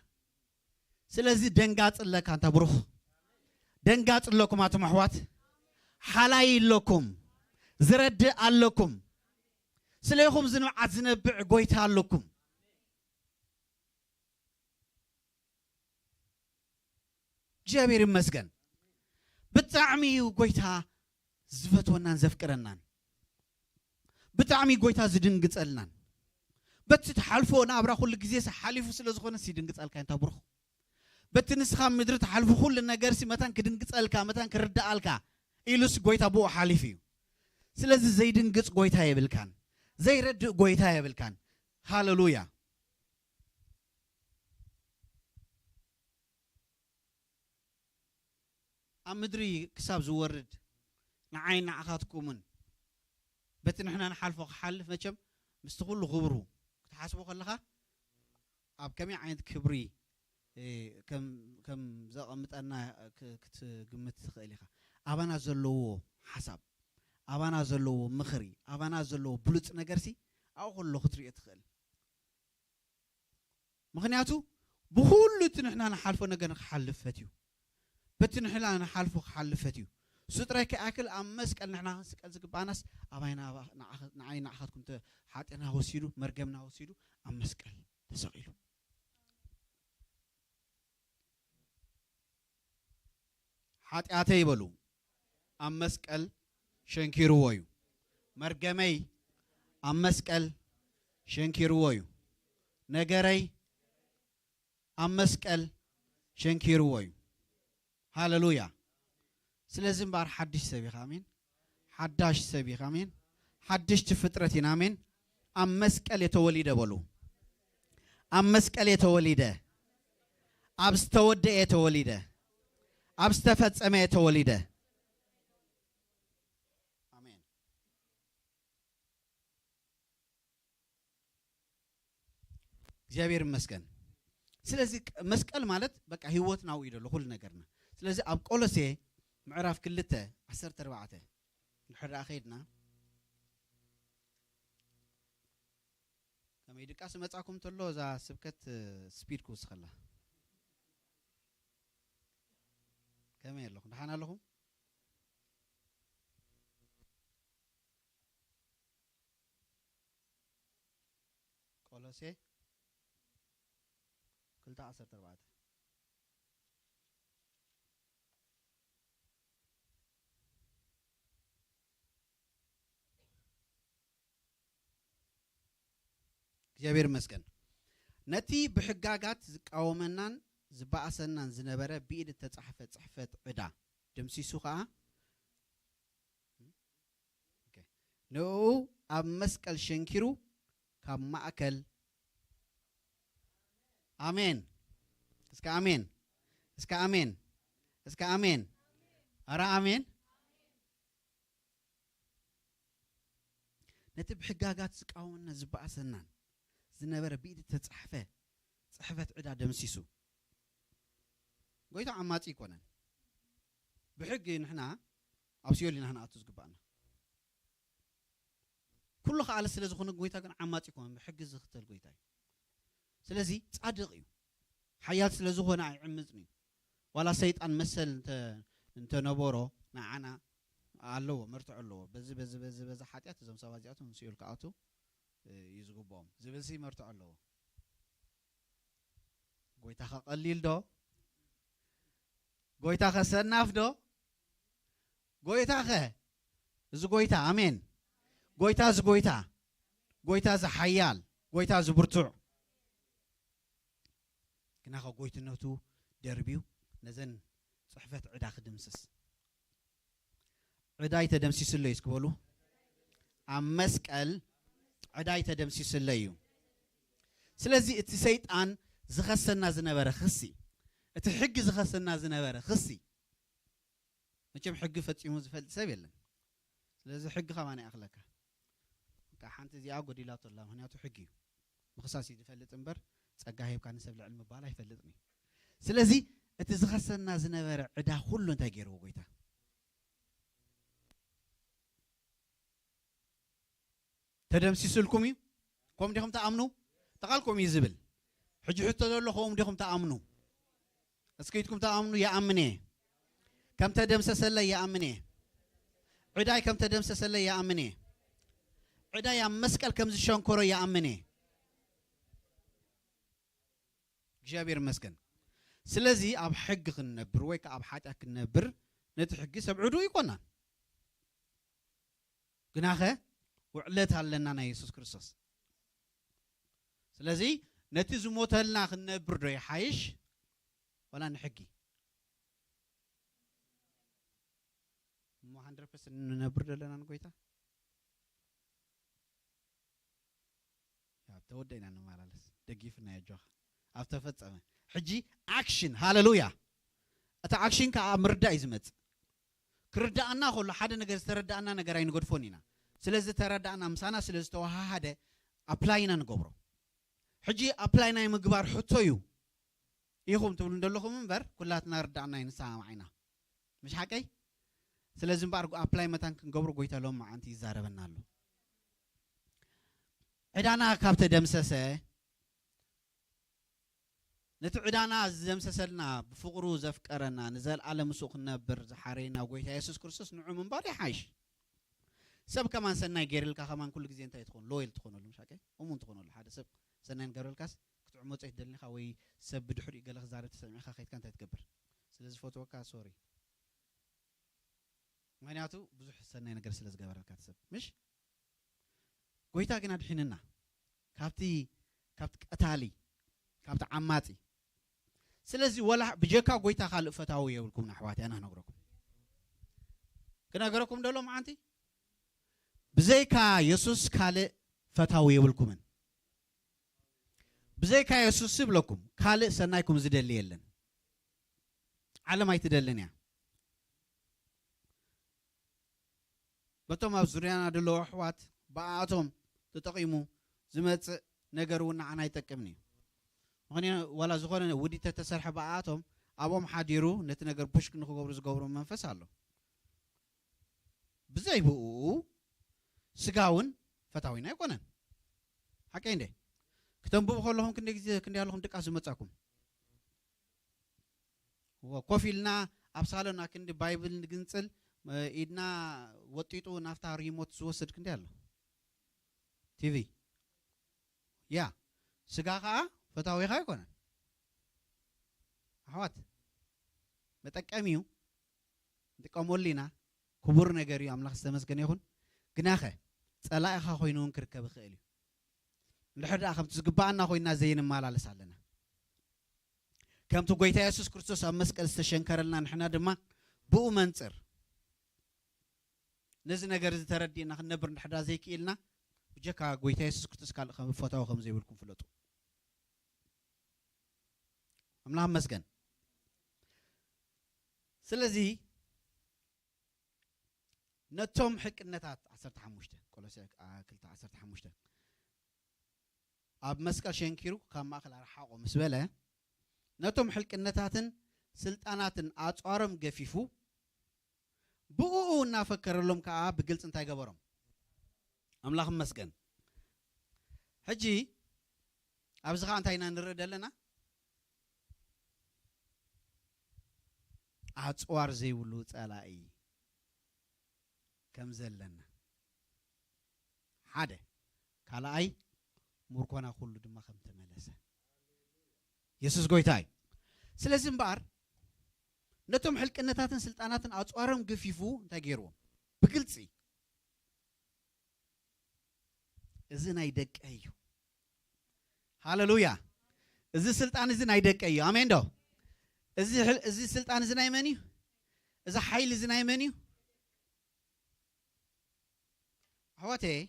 ስለዚ ደንጋጽ ኣለካ፣ እንታ ብሩኽ። ደንጋጽ ኣለኩም፣ ኣቶም ኣሕዋት። ሓላይ ኣለኩም። ዝረድእ ኣለኩም። ስለ ኢኹም ዝንብዓት ዝነብዕ ጎይታ ኣለኩም። እግዚኣብሔር ይመስገን። ብጣዕሚ እዩ ጎይታ ዝፈትወናን ዘፍቅረናን። ብጣዕሚ ጎይታ ዝድንግጸልናን። በቲ ትሓልፎ ናብራ ኩሉ ግዜ ሲ ሓሊፉ ስለ ዝኾነ ሲ ይድንግጸልካ፣ እንታ ብሩኽ። በቲ ንስኻ ምድሪ ትሓልፎ ኩሉ ነገር ሲ መታን ክድንግጸልካ፣ መታን ክርዳኣልካ ኢሉስ ጎይታ ብኡ ሓሊፉ እዩ። ስለዚ ዘይድንግጽ ጎይታ የብልካን። ዘይረድእ ጎይታ የብልካን። ሃሌሉያ። ኣብ ምድሪ ክሳብ ዝወርድ ንዓይ ንዓኻትኩምን በቲ ንሕና ንሓልፎ ክሓልፍ፣ መቸም ምስቲ ኩሉ ክብሩ ክትሓስቦ ከለኻ፣ ኣብ ከመይ ዓይነት ክብሪ፣ እ፣ ከም፣ ከም ዘቐምጠና ክ-፣ ክትግምት ትኽእል ኢኻ። ኣባና ዘለዎ ሓሳብ፣ ኣባና ዘለዎ ምኽሪ፣ ኣባና ዘለዎ ብሉጽ ነገርሲ ኣብኡ ከሎ ክትሪኦ ትኽእል። ምኽንያቱ ብኹሉ እቲ ንሕና ንሓልፎ ነገር ክሓልፍ ፈትዩ። በቲ ንሕና ንሓልፎ ክሓልፍ ፈትዩ። እሱ ጥራይ ከይኣክል ኣብ መስቀል ንሕና ክንስቀል ዝግባኣናስ ኣባይ ንኣባ-፣ ንዓኸ-፣ ንዓይ ንዓኻትኩም ተ-፣ ሓጢኣትና ወሲዱ፣ መርገምና ወሲዱ ኣብ መስቀል ተሰቒሉ። ሓጢኣተይ በሉ ኣብ መስቀል ሸንኪርዎ እዩ። መርገመይ ኣብ መስቀል ሸንኪርዎ እዩ። ነገረይ ኣብ መስቀል ሸንኪርዎ እዩ። ሃሌሉያ። ስለዚ እምበኣር ሓድሽ ሰብ ኢኻ፣ ኣሜን። ሓዳሽ ሰብ ኢኻ፣ ኣሜን። ሓድሽቲ ፍጥረት ኢና፣ ኣሜን። ኣብ መስቀል የተወሊደ በሉ። ኣብ መስቀል የተወሊደ፣ ኣብ ዝተወደአ የተወሊደ፣ ኣብ ዝተፈጸመ የተወሊደ። ኣሜን። እግዚኣብሔር ይመስገን። ስለዚ ቅ-፣ መስቀል ማለት በቃ ህይወትና ውኡ እዩ ዘሎ ኩሉ ነገርና። ስለዚ ኣብ ቆሎሴ ምዕራፍ ክልተ ዓሰርተ ኣርባዕተ እንድሕር ደኣ ከይድና፣ ከመይ ድቃስ መጻኩም እንተሎ እዛ ስብከት ስፒድ ክውስኸላ። ከመይ ኣለኹም? ደሓን ኣለኹም? ቆሎሴ ክልተ ዓሰርተ ኣርባዕተ። እግዚኣብሔር ይመስገን። ነቲ ብሕጋጋት ዝቃወመናን ዝበኣሰናን ዝነበረ ብኢድ እተጻሕፈ ጽሕፈት ዕዳ ደምሲሱ ኸኣ፣ ኦኬ፣ ንዕኡ ኣብ መስቀል ሸንኪሩ ካብ ማእከል፣ ኣሜን። እስከ ኣሜን። እስከ ኣሜን። እስከ ኣሜን። ኣረ ኣሜን። ነቲ ብሕጋጋት ዝቃወመና ዝበኣሰናን ዝነበረ ብኢድ እተጻሕፈ ጽሕፈት ዕዳ ደምሲሱ። ጎይታ ዓማጺ ኣይኮነን። ብሕጊ ንሕና ኣብ ሲኦል ኢና ክንኣቱ ዝግባኣና። ኩሉ ከኣለ ስለ ዝኾነ ጎይታ ግን ዓማጺ ኣይኮነን፣ ብሕጊ ዝኽተል ጎይታ እዩ። ስለዚ ጻድቕ እዩ። ሓያል ስለ ዝኾነ ኣይዕምጽን እዩ። ዋላ ሰይጣን መሰል እንተ-፣ እንተነበሮ ንዓና ኣለዎ፣ መርትዖ ኣለዎ። በዚ፣ በዚ፣ በዚ፣ በዚ ሓጢኣት እዞም ሰባት እዚኣቶም ንሲኦል ክኣትዉ እዩ ዝግብኦም ዝብል ሲ መርትዖ ኣለዎ። ጎይታኸ ቀሊል ዶ? ጎይታኸ ሰናፍ ዶ? ጎይታኸ እዚ ጎይታ፣ ኣሜን፣ ጎይታ እዚ ጎይታ፣ ጎይታ እዚ ሓያል፣ ጎይታ እዚ ብርቱዕ፣ ግናኸ ጎይትነቱ ደርብዩ ነዘን ጽሕፈት ዕዳ ክድምስስ። ዕዳይ ተደምሲስለይ እስኪ በሉ። ኣብ መስቀል ዕዳይ ተደምሲስለይ እዩ። ስለዚ እቲ ሰይጣን ዝኸሰና ዝነበረ ክሲ፣ እቲ ሕጊ ዝኸሰና ዝነበረ ክሲ፣ መቸም ሕጊ ፈጺሙ ዝፈልጥ ሰብ የለን። ስለዚ ሕጊ ከማን ይኣኽለካ። በቃ ሓንቲ እዚኣ ጎዲላቶ ኣላ፣ ምኽንያቱ ሕጊ እዩ። ምኽሳስ እዩ ዝፈልጥ እምበር፣ ጸጋ ሂብካ ንሰብ ልዕል ምባል ኣይፈልጥን እዩ። ስለዚ እቲ ዝኸሰና ዝነበረ ዕዳ ኩሉ እንታይ ገይርዎ ጎይታ? ተደምሲስልኩም እዩ። ከም ዲኹም ተኣምኑ? ተቓልኩም እዩ ዝብል። ሕጂ ሕቶ ዘሎ፣ ከምኡ ዲኹም ተኣምኑ? እስኪ ኢድኩም ተኣምኑ። ይኣምን እየ። ከም ተደምሰሰለይ ይኣምን እየ። ዕዳይ ከም ተደምሰሰለይ ይኣምን እየ። ዕዳይ ኣብ መስቀል ከም ዝሸንከሮ ይኣምን እየ። እግዚኣብሔር ይመስገን። ስለዚ ኣብ ሕጊ ክንነብር ወይ ከኣ ኣብ ሓጢኣት ክንነብር ነቲ ሕጊ ሰብ ዕዱ ይኮናን። ግናኸ ውዕለት ኣለና ናይ የሱስ ክርስቶስ። ስለዚ ነቲ ዝሞተልና ክንነብር ዶ ይሓይሽ ዋላ ንሕጊ? እሞ ሃንድረድ ፐርሰንት ንነብር ዘለና ንጎይታ? ያው ተወደእና ንመላለስ። ደጊፍና የጆኻ። ኣብ ተፈጸመ። ሕጂ ኣክሽን፣ ሃለሉያ። እቲ ኣክሽን ከኣ ምርዳእ እዩ ዝመጽእ። ክርዳኣና ከሎ ሓደ ነገር ዝተረዳኣና ነገር ኣይንገድፎን ኢና። ስለ ዝተረዳኣና ምሳና ስለ ዝተወሃሃደ ኣፕላይ ኢና ንገብሮ። ሕጂ ኣፕላይ ናይ ምግባር ሕቶ እዩ። ኢኹም ትብሉ እንደለኹም እምበር ኩላትና ርዳእና ኣይንሰማማዕ ኢና። ምሽ ሓቀይ? ስለዚ እምበኣር ኣፕላይ መታን ክንገብሮ ጎይታ ሎም መዓንቲ ይዛረበና ኣሎ። ዕዳና ካብ ተደምሰሰ፣ ነቲ ዕዳና ዝደምሰሰልና፣ ብፍቕሩ ዘፍቀረና፣ ንዘለኣለም ምስኡ ክንነብር ዝሓረየና ጎይታ የሱስ ክርስቶስ ንዑ ምንባር ይሓይሽ። ሰብ ከማን ሰናይ ገይርልካ ከማን ኩሉ ግዜ እንታይ ትኾን? ሎየል ትኾነሉ፣ ምሽ ሓቀይ? እሙን ትኾነሉ። ሓደ ሰብ ሰናይ ንገብረልካስ ክትዕመጾ ኣይትደልን ኢኻ ወይ ሰብ ብድሕሪኡ ገለ ክዛረብ ተሰሚዕካ ከይድካ እንታይ ትገብር? ስለ ዝፈትወካ ሶሪ። ምኽንያቱ ብዙሕ ሰናይ ነገር ስለ ዝገበረልካ እቲ ሰብ። ምሽ? ጎይታ ግን ኣድሒንና ካብቲ፣ ካብቲ ቀታሊ፣ ካብቲ ዓማጺ። ስለዚ ወላ ብጀካ ጎይታ ካልእ ፈታዊ የብልኩምን ኣሕዋት፣ ኣነ ክነግረኩም። ክነገረኩም ደሎ መዓንቲ? ብዘይካ የሱስ ካልእ ፈታዊ የብልኩምን። ብዘይካ የሱስ ይብለኩም ካልእ ሰናይኩም ዝደሊ የለን። ዓለም ኣይትደልን እያ። በቶም ኣብ ዙርያና ዘለዉ ኣሕዋት ብኣኣቶም ተጠቒሙ ዝመጽእ ነገር እውን ንዓና ኣይጠቅምን እዩ። ምኽንያቱ ዋላ ዝኾነ ውዲት ተተሰርሐ ብኣኣቶም ኣብኦም ሓዲሩ ነቲ ነገር ፑሽ ንክገብሩ ዝገብሩ መንፈስ ኣሎ። ብዘይ ብኡ ስጋ እውን ፈታዊና ኣይኮነን። ሓቀይ እንዴ? ክተንብቡ ከለኹም ክንደይ ግዜ ክንደይ ኣለኹም ድቃስ ዝመጻኩም? ወ-፣ ኮፍ ኢልና ኣብ ሳሎን ኣክንዲ ባይብል ንግንጽል፣ እ፣ ኢድና ወጢጡ ናፍታ ሪሞት ዝወስድ ክንደይ ኣሎ? ቲቪ። ያ፣ ስጋ ኸኣ ፈታዊኻ ኣይኮነን። ኣሕዋት፣ መጠቀሚ እዩ። ንጥቀመሉ ኢና። ክቡር ነገር እዩ። ኣምላኽ ዝተመስገነ ይኹን። ግናኸ፣ ጸላኢኻ ኮይኑ እውን ክርከብ ይኽእል እዩ። እንድሕር ደኣ ከምቲ ዝግብኣና ኮይንና ዘይንመላለስ ኣለና። ከምቲ ጎይታ የሱስ ክርስቶስ ኣብ መስቀል ዝተሸንከረልና ንሕና ድማ ብኡ መንጽር። ነዚ ነገር እዚ ተረዲእና ክንነብር እንድሕር ደኣ ዘይክኢልና፣ ብጀካ ጎይታ የሱስ ክርስቶስ ካልእ ከም ፈታዊ ከም ዘይብልኩም ፍለጡ። ኣምላኽ ይመስገን። ስለዚ ነቶም ሕቅነታት ዓሰርተ ሓሙሽተ፣ ቆሎሴ፣ አ፣ ክልተ ዓሰርተ ሓሙሽተ፣ ኣብ መስቀል ሸንኪሩ ካብ ማእከል ኣርሓቖ ምስ በለ፣ ነቶም ሕልቅነታትን ስልጣናትን ኣጽዋሮም ገፊፉ፣ ብእኡ እናፈከረሎም ከኣ ብግልጺ እንታይ ገበሮም? ኣምላኽ ይመስገን። ሕጂ ኣብዚ ኸኣ እንታይ ኢና ንርኢ ዘለና? ኣጽዋር ዘይብሉ ጸላኢ ከም ዘለና። ሓደ፣ ካልኣይ ምርኮና ኩሉ ድማ ከም ተመለሰ። የሱስ ጎይታ እዩ። ስለዚ እምበኣር ነቶም ሕልቅነታትን ስልጣናትን ኣጽዋሮም ገፊፉ እንታይ ገይርዎም? ብግልጺ፣ "እዚ ናይ ደቀይ እዩ። ሃሌሉያ! እዚ ስልጣን እዚ ናይ ደቀይ እዩ።" ኣሜን ዶ? እዚ ሕል-፣ እዚ ስልጣን እዚ ናይ መን እዩ? እዚ ሓይሊ እዚ ናይ መን እዩ? ኣሕዋተይ፣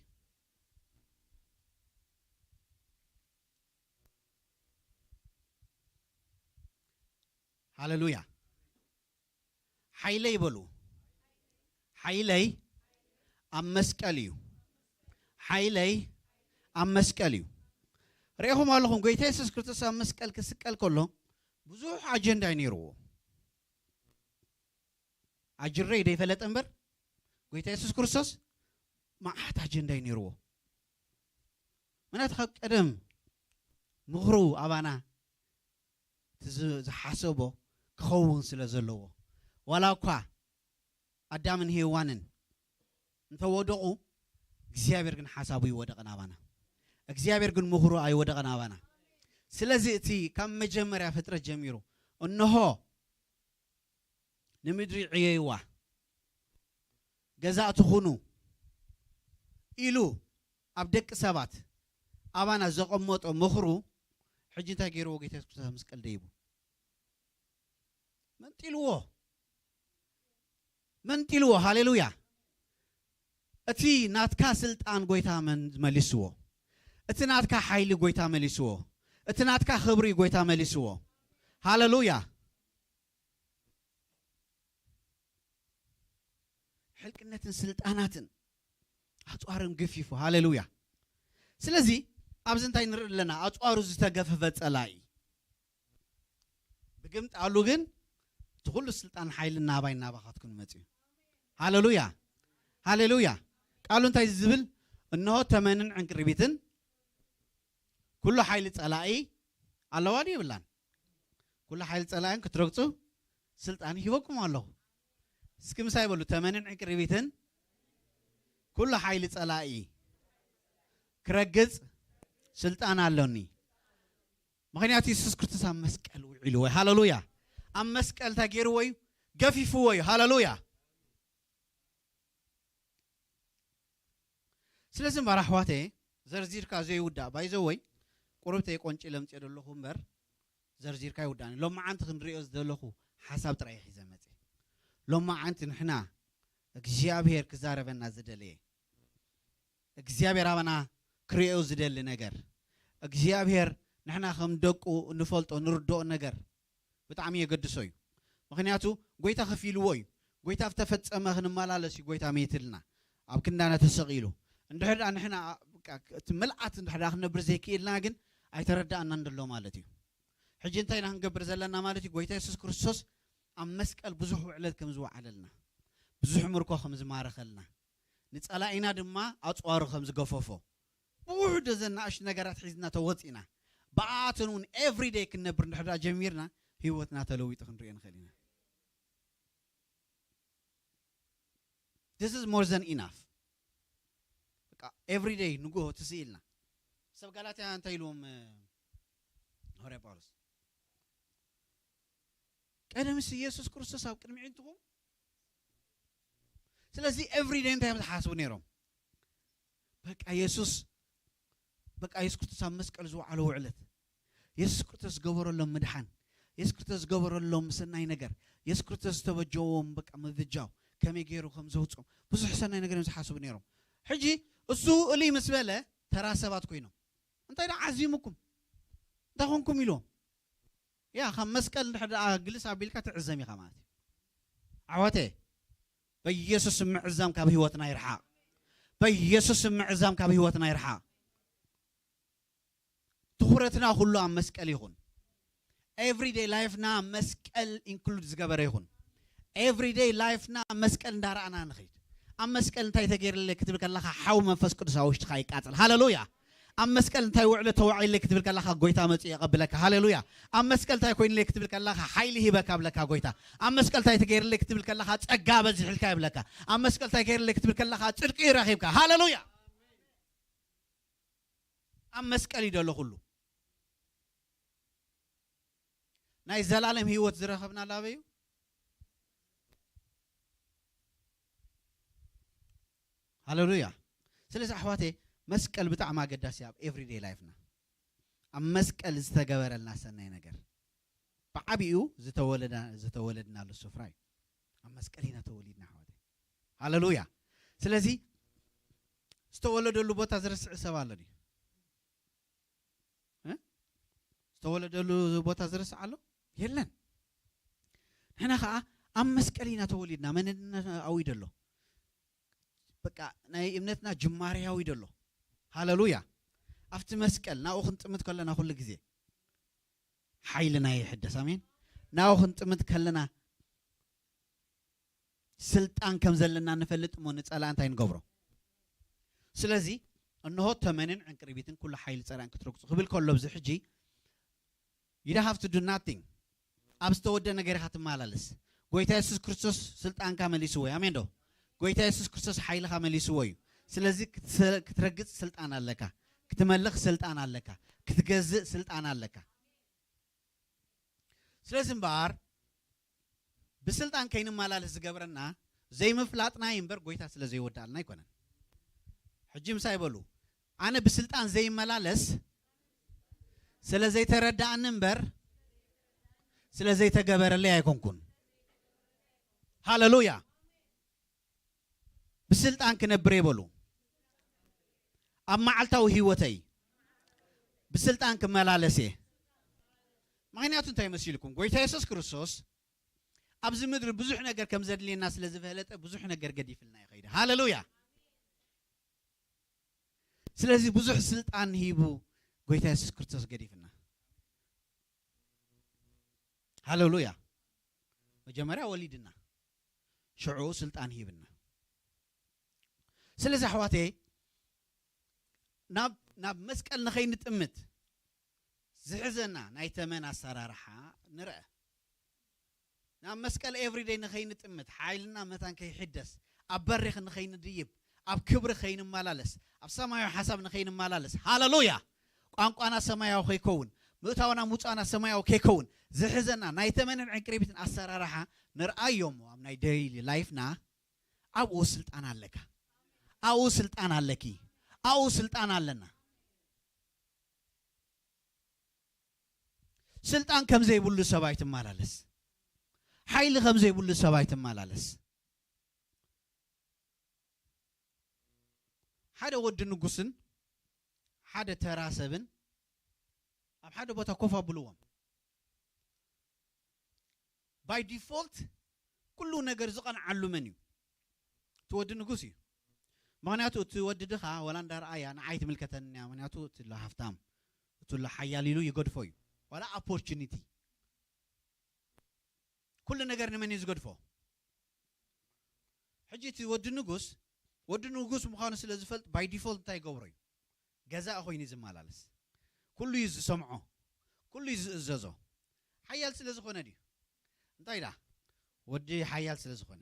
ሃሌሉያ። ሓይለይ በሉ። ሓይለይ ኣብ መስቀል እዩ። ሓይለይ ኣብ መስቀል እዩ። ርኢኹም ኣለኹም፣ ጎይታ የሱስ ክርስቶስ ኣብ መስቀል ክስቀል ከሎ ብዙሕ ኣጀንዳ እዩ ነይርዎ። ኣጅረይ ደይፈለጠ እምበር፣ ጎይታ የሱስ ክርስቶስ መዓት ኣጀንዳ እዩ ነይርዎ። ምኽንያቱ ካብ ቀደም ምኽሩ ኣባና እቲ ዝ-፣ ዝሓሰቦ ክኸውን ስለ ዘለዎ፣ ዋላ እኳ ኣዳምን ሄዋንን እንተወደቑ፣ እግዚኣብሔር ግን ሓሳቡ ኣይወደቐን ኣባና። እግዚኣብሔር ግን ምኽሩ ኣይወደቐን ኣባና። ስለዚ እቲ ካብ መጀመርያ ፍጥረት ጀሚሩ፣ "እንሆ ንምድሪ ዕየይዋ፣ ገዛእቲ ኩኑ" ኢሉ ኣብ ደቂ ሰባት ኣባና ዘቐመጦ ምኽሩ፣ ሕጂ እንታይ ገይርዎ? ጎይታ የሱስ ክርስቶስ ኣብ መስቀል ደይቡ መንጢልዎ። መንጢልዎ። ሃሌሉያ። እቲ ናትካ ስልጣን ጎይታ መን-፣ መሊስዎ። እቲ ናትካ ሓይሊ ጎይታ መሊስዎ። እቲ ናትካ ክብሪ ጎይታ መሊስዎ። ሃሌሉያ። ሕልቅነትን ስልጣናትን ኣጽዋሮም ገፊፉ። ሃሌሉያ። ስለዚ ኣብዚ እንታይ ንርኢ ኣለና? ኣጽዋሩ ዝተገፈፈ ጸላኢ። ብግምጣሉ ግን እቲ ኩሉ ስልጣን ሓይሊ ናባይ ናባኻትኩም ይመጽእ እዩ። ሃሌሉያ። ሃሌሉያ። ቃሉ እንታይ ዝብል? "እንሆ ተመንን ዕንቅርቢትን ኩሉ ሓይሊ ጸላኢ ኣለዋ ድዩ የብላን?" ኩሉ ሓይሊ ጸላእን ክትረግጹ ስልጣን ሂበኩም ኣለኹ። እስኪ ምሳይ በሉ፣ "ተመንን ዕንቅርቢትን ኩሉ ሓይሊ ጸላኢ ክረግጽ ስልጣን ኣሎኒ። ምኽንያቱ የሱስ ክርስቶስ ኣብ መስቀል ውዒልዎ እዩ።" ሃሌሉያ። ኣብ መስቀል እንታይ ገይርዎ እዩ? ገፊፍዎ እዩ። ሃሌሉያ። ስለዚ እምበር ኣሕዋተየ፣ ዘርዚርካ ዘይውዳእ፣ ባይዘወይ ቁርብተይ ቆንጪ ለምፅዮ ዘለኹ እምበር ዘርዚርካ ይውዳእኒ። ሎማዓንቲ ክንሪኦ ዝደለኹ ሓሳብ ጥራይ ሒዘ መፅየ። ሎማዓንቲ ንሕና እግዚኣብሔር ክዛረበና ዝደለየ፣ እግዚኣብሔር ኣባና ክሪኦ ዝደሊ ነገር፣ እግዚኣብሔር ንሕና ከም ደቁ ንፈልጦ ንርድኦ ነገር ብጣዕሚ የገድሶ እዩ። ምኽንያቱ ጎይታ ከፊልዎ እዩ። ጎይታ ዝተፈጸመ ክንመላለስ እዩ ጎይታ መይትልና ኣብ ክንዳና ተሰቒሉ። እንድሕር ደኣ ንሕና በቃ እቲ ምልኣት እንድሕር ደኣ ክንነብር ዘይክኢልና ግን ኣይተረዳእናን ዘሎ ማለት እዩ። ሕጂ እንታይ ኢና ክንገብር ዘለና ማለት እዩ? ጎይታ የሱስ ክርስቶስ ኣብ መስቀል ብዙሕ ውዕለት ከም ዝወዓለልና፣ ብዙሕ ምርኮ ከም ዝማረኸልና፣ ንጸላኢና ድማ ኣጽዋሩ ከም ዝገፈፎ፣ ብዙሕ ደዘን ንኣሽቱ ነገራት ሒዝና ተወጺእና፣ ብኣኣተን እውን ኤቭሪ ደይ ክንነብር እንድሕር ደኣ ጀሚርና፣ ህይወትና ተለዊጡ ክንሪኦ ንኽእል ኢና። This is more than enough። በቃ ኤቭሪ ደይ ንግሆ ትስኢልና። ሰብ ጋላትያ እንታይ ኢልዎም፣ እ፣ ሃዋርያ ጳውሎስ? ቀደምስ ኢየሱስ ክርስቶስ ኣብ ቅድሚ ኣዒንትኹም። ስለዚ ኤቭሪ ደይ እንታይ እዮም ዝሓስቡ ነይሮም? በቃ የሱስ፣ በቃ የሱስ ክርስቶስ ኣብ መስቀል ዝወዓሎ ውዕለት፣ የሱስ ክርስቶስ ዝገበረሎም ምድሓን፣ የሱስ ክርስቶስ ዝገበረሎም ሰናይ ነገር፣ የሱስ ክርስቶስ ዝተበጀዎም በቃ ምብጃው ከመይ ገይሩ ከም ዘውፅኦም ብዙሕ ሰናይ ነገር እዮም ዝሓስቡ ነይሮም። ሕጂ እሱ እልይ ምስ በለ ተራ ሰባት ኮይኖም፣ "እንታይ ደኣ ዓዚሙኩም? እንታይ ኾንኩም?" ኢልዎም። ያ፣ ካብ መስቀል እንድሕር ደኣ ግልስ ኣቢልካ ትዕዘም ኢኻ ማለት እዩ። ኣሕዋተየ፣ በኢየሱስ ምዕዛም ካብ ህይወትና ይርሓቕ። በኢየሱስ ምዕዛም ካብ ህይወትና ይርሓቕ። ትኹረትና ኩሉ ኣብ መስቀል ይኹን። ኤቭሪደይ ላይፍና መስቀል ኢንክሉድ ዝገበረ ይኹን። ኤቭሪደይ ላይፍና መስቀል እንዳረኣና ንኸይድ። ኣብ መስቀል እንታይ ተገይርለይ ክትብል ከለኻ ሓው መንፈስ ቅዱስ ኣብ ውሽጥኻ ይቃጸል። ሃሌሉያ። ኣብ መስቀል እንታይ ውዕሎ ተዋዒለይ ክትብል ከለኻ ጎይታ መጺኡ የቐብለካ። ሃሌሉያ። ኣብ መስቀል እንታይ ኮይንለይ ክትብል ከለኻ ሓይሊ ሂበካ ብለካ ጎይታ። ኣብ መስቀል እንታይ ተገይርለይ ክትብል ከለኻ ጸጋ በዚሕልካ ይብለካ። ኣብ መስቀል እንታይ ገይርለይ ክትብል ከለኻ ጽድቂ ረኺብካ። ሃሌሉያ። ኣብ መስቀል እዩ ዘሎ ኩሉ። ናይ ዘላለም ህይወት ዝረኸብናሉ ኣበይ እዩ? ሃለሉያ። ስለዚ ኣሕዋተይ፣ መስቀል ብጣዕሚ ኣገዳሲ ኣብ ኤቭሪደይ ላይፍና፣ ኣብ መስቀል ዝተገበረልና ሰናይ ነገር ብዓቢኡ ዝተወለዳ- ዝተወለድናሉ ስፍራ እዩ። ኣብ መስቀል ኢና ተወሊድና ኣሕዋተይ። ሃለሉያ። ስለዚ ዝተወለደሉ ቦታ ዝረስዕ ሰብ ኣሎ ድዩ? እ? ዝተወለደሉ ቦታ ዝረስዕ ኣሎ? የለን። ንሕና ኸዓ ኣብ መስቀል ኢና ተወሊድና። መንነትና ኣውዩ ደሎ። በቃ ናይ እምነትና ጅማሬ ኣውዩ ደሎ። ሃለሉያ። ኣብቲ መስቀል ናብኡ ክንጥምት ከለና ኩሉ ግዜ ሓይልና ይሕደስ። ኣሜን። ናብኡ ክንጥምት ከለና ስልጣን ከም ዘለና ንፈልጥ እሞ ንጸላእ እንታይ ንገብሮ? ስለዚ እንሆ ተመንን ዕንቅርቢትን ኩሉ ሓይሊ ጸላእን ክትረግጹ ክብል ከሎ፣ ኣብዚ ሕጂ you don't have to do nothing። ኣብ ዝተወደ ነገር ኢኻ ትመላለስ። ጎይታ የሱስ ክርስቶስ ስልጣንካ መሊስዎ እዩ። ኣሜን ዶ? ጎይታ የሱስ ክርስቶስ ሓይልኻ መሊስዎ እዩ። ስለዚ ክትሰ- ክትረግጽ ስልጣን ኣለካ፣ ክትመልኽ ስልጣን ኣለካ፣ ክትገዝእ ስልጣን ኣለካ። ስለዚ እምበኣር ብስልጣን ከይንመላለስ ዝገብረና ዘይምፍላጥና እዩ እምበር፣ ጎይታ ስለ ዘይወዳኣልና ኣይኮነን። ሕጂ ምሳይ በሉ፣ ኣነ ብስልጣን ዘይመላለስ ስለ ዘይተረዳኣኒ እምበር ስለ ዘይተገበረለይ ኣይኮንኩን። ሃለሉያ። ብስልጣን ክነብር እየ በሉ። ኣብ መዓልታዊ ህይወተይ ብስልጣን ክመላለስ እየ። ምኽንያቱ እንታይ መሲልኩም? ጎይታ የሱስ ክርስቶስ ኣብዚ ምድሪ ብዙሕ ነገር ከም ዘድልየና ስለ ዝፈለጠ ብዙሕ ነገር ገዲፍልና ይኸይድ። ሃለሉያ። ስለዚ ብዙሕ ስልጣን ሂቡ ጎይታ የሱስ ክርስቶስ ገዲፍና። ሃለሉያ። መጀመርያ ወሊድና፣ ሽዑ ስልጣን ሂብና። ስለዚ ኣሕዋተይ፣ ናብ ናብ መስቀል ንኸይንጥምት ዝሕዘና ናይ ተመን ኣሰራርሓ ንርአ። ናብ መስቀል ኤቭሪደይ ንኸይንጥምት፣ ሓይልና መታን ከይሕደስ፣ ኣብ በሪኽ ንኸይንድይብ፣ ኣብ ክብሪ ከይንመላለስ፣ ኣብ ሰማያዊ ሓሳብ ንኸይንመላለስ፣ ሃለሉያ፣ ቋንቋና ሰማያዊ ከይከውን፣ ምእታውና ምውፃእና ሰማያዊ ከይከውን ዝሕዘና ናይ ተመንን ዕንቅሪቢትን ኣሰራርሓ ንርኣዮ እሞ ኣብ ናይ ደይሊ ላይፍና ኣብኡ ስልጣን ኣለካ፣ ኣብኡ ስልጣን ኣለኪ፣ ኣብኡ ስልጣን ኣለና። ስልጣን ከም ዘይብሉ ሰብ ኣይትመላለስ። ሓይሊ ከም ዘይብሉ ሰብ ኣይትመላለስ። ሓደ ወዲ ንጉስን ሓደ ተራ ሰብን ኣብ ሓደ ቦታ ኮፍ ኣብልዎም። ባይ ዲፎልት ኩሉ ነገር ዝቐንዓሉ መን እዩ? እቲ ወዲ ንጉስ እዩ። ምኽንያቱ እቲ ወዲ ድኻ ወላ እንዳረኣያ ንዓይ ትምልከተኒ እያ፣ ምኽንያቱ እቲ ሎ ሃፍታም፣ እቲ ሎ ሓያል ኢሉ ይገድፎ እዩ። ዋላ ኦፖርቹኒቲ፣ ኩሉ ነገር ንመን እዩ ዝገድፎ? ሕጂ እቲ ወዲ ንጉስ፣ ወዲ ንጉስ ምዃኑ ስለ ዝፈልጥ ባይ ዲፎልት እንታይ ይገብሮ እዩ? ገዛኢ ኮይኑ እዩ ዝመላለስ። ኩሉ እዩ ዝሰምዖ፣ ኩሉ እዩ ዝእዘዞ። ሓያል ስለ ዝኾነ ድዩ? እንታይ ዳ ወዲ ሓያል ስለ ዝኾነ።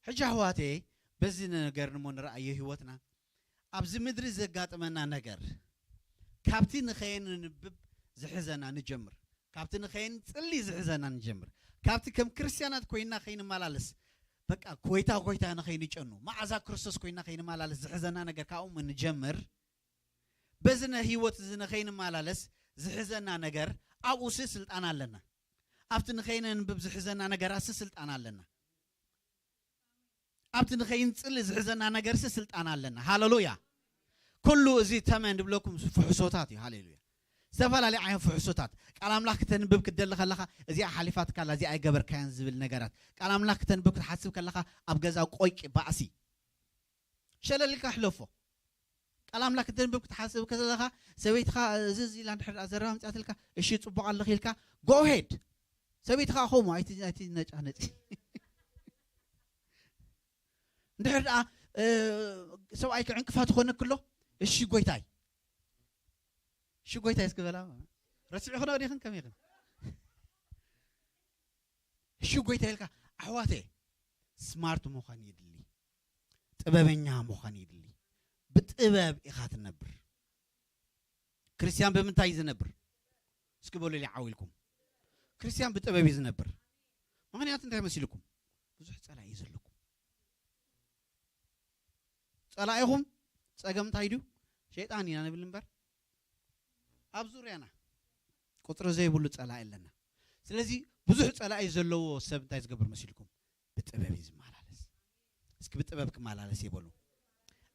ሕጂ ኣሕዋተይ፣ በዚ ነገር ንሞ ንረኣዮ ህይወትና ኣብዚ ምድሪ ዘጋጥመና ነገር ካብቲ ንኸየንንብብ ዝሕዘና ንጀምር፣ ካብቲ ንኸየንጽሊ ዝሕዘና ንጀምር፣ ካብቲ ከም ክርስትያናት ኮይና ከይንመላለስ፣ በቃ ኮይታ ኮይታ ንኸይንጨኑ፣ መዓዛ ክርስቶስ ኮይና ከይንመላለስ ዝሕዘና ነገር ካብኡ ንጀምር። በዚ ናይ ህይወት እዚ ንኸይንመላለስ ዝሕዘና ነገር ኣብኡሲ ስልጣን ኣለና። ኣብቲ ንኸይነንብብ ዝሕዘና ነገራሲ ስልጣን ኣለና። ኣብቲ ንኸይንጽሊ ዝሕዘና ነገርሲ ስልጣን ኣለና። ሃለሉያ። ኩሉ እዚ ተመን ድብለኩም ፍሕሶታት እዩ። ሃሌሉያ። ዝተፈላለዩ ዓይነት ፍሕሶታት። ቃል ኣምላኽ ክተንብብ ክትደሊ ከለኻ፣ እዚኣ ሓሊፋትካ ኣላ፣ እዚኣ ኣይገበርካያን ዝብል ነገራት። ቃል ኣምላኽ ክተንብብ ክትሓስብ ከለኻ፣ ኣብ ገዛ ቆይቂ፣ ባእሲ፣ ሸለል ኢልካ ሕለፎ። ቃል ኣምላኽ ክተንብብ ክትሓስብ ከለኻ፣ ሰበይትኻ እዚ እዚ ኢላ እንድሕር ደኣ ዘረባ ኣምጺኣትልካ፣ እሺ፣ ጽቡቕ ኣለኺ ኢልካ፣ ጎ ሄድ። ሰበይትኻ ከምኡ፣ ኣይቲ-፣ ኣይትነጫነጪ። እንድሕር ደኣ፣ እ፣ ሰብኣይኪ ዕንቅፋት ይኾነኪ ኣሎ፣ እሺ ጎይታይ፣ እሺ ጎይታይ እስኪ በላ። ረሲዕኽንኦ ዲኽን ከመይ ኢኽን? እሺ ጎይታይ ኢልካ፣ ኣሕዋተይ፣ ስማርት ምዃን የድሊ፣ ጥበበኛ ምዃን የድሊ። ብጥበብ ኢኻ ትነብር። ክርስቲያን ብምንታይ እዩ ዝነብር? እስኪ በሉለይ ዓው ኢልኩም። ክርስቲያን ብጥበብ እዩ ዝነብር። ምኽንያቱ እንታይ መሲልኩም? ብዙሕ ጸላኢ እዩ ዘለኩም። ጸላኢኹም ጸገም እንታይ ድዩ? ሸይጣን ኢና ንብል እምበር፣ ኣብ ዙርያና ቁጽሪ ዘይብሉ ጸላኢ ኣለና። ስለዚ ብዙሕ ጸላኢ ዘለዎ ሰብ እንታይ ዝገብር መሲልኩም? ብጥበብ እዩ ዝመላለስ። እስኪ ብጥበብ ክመላለስ እየ በሉ።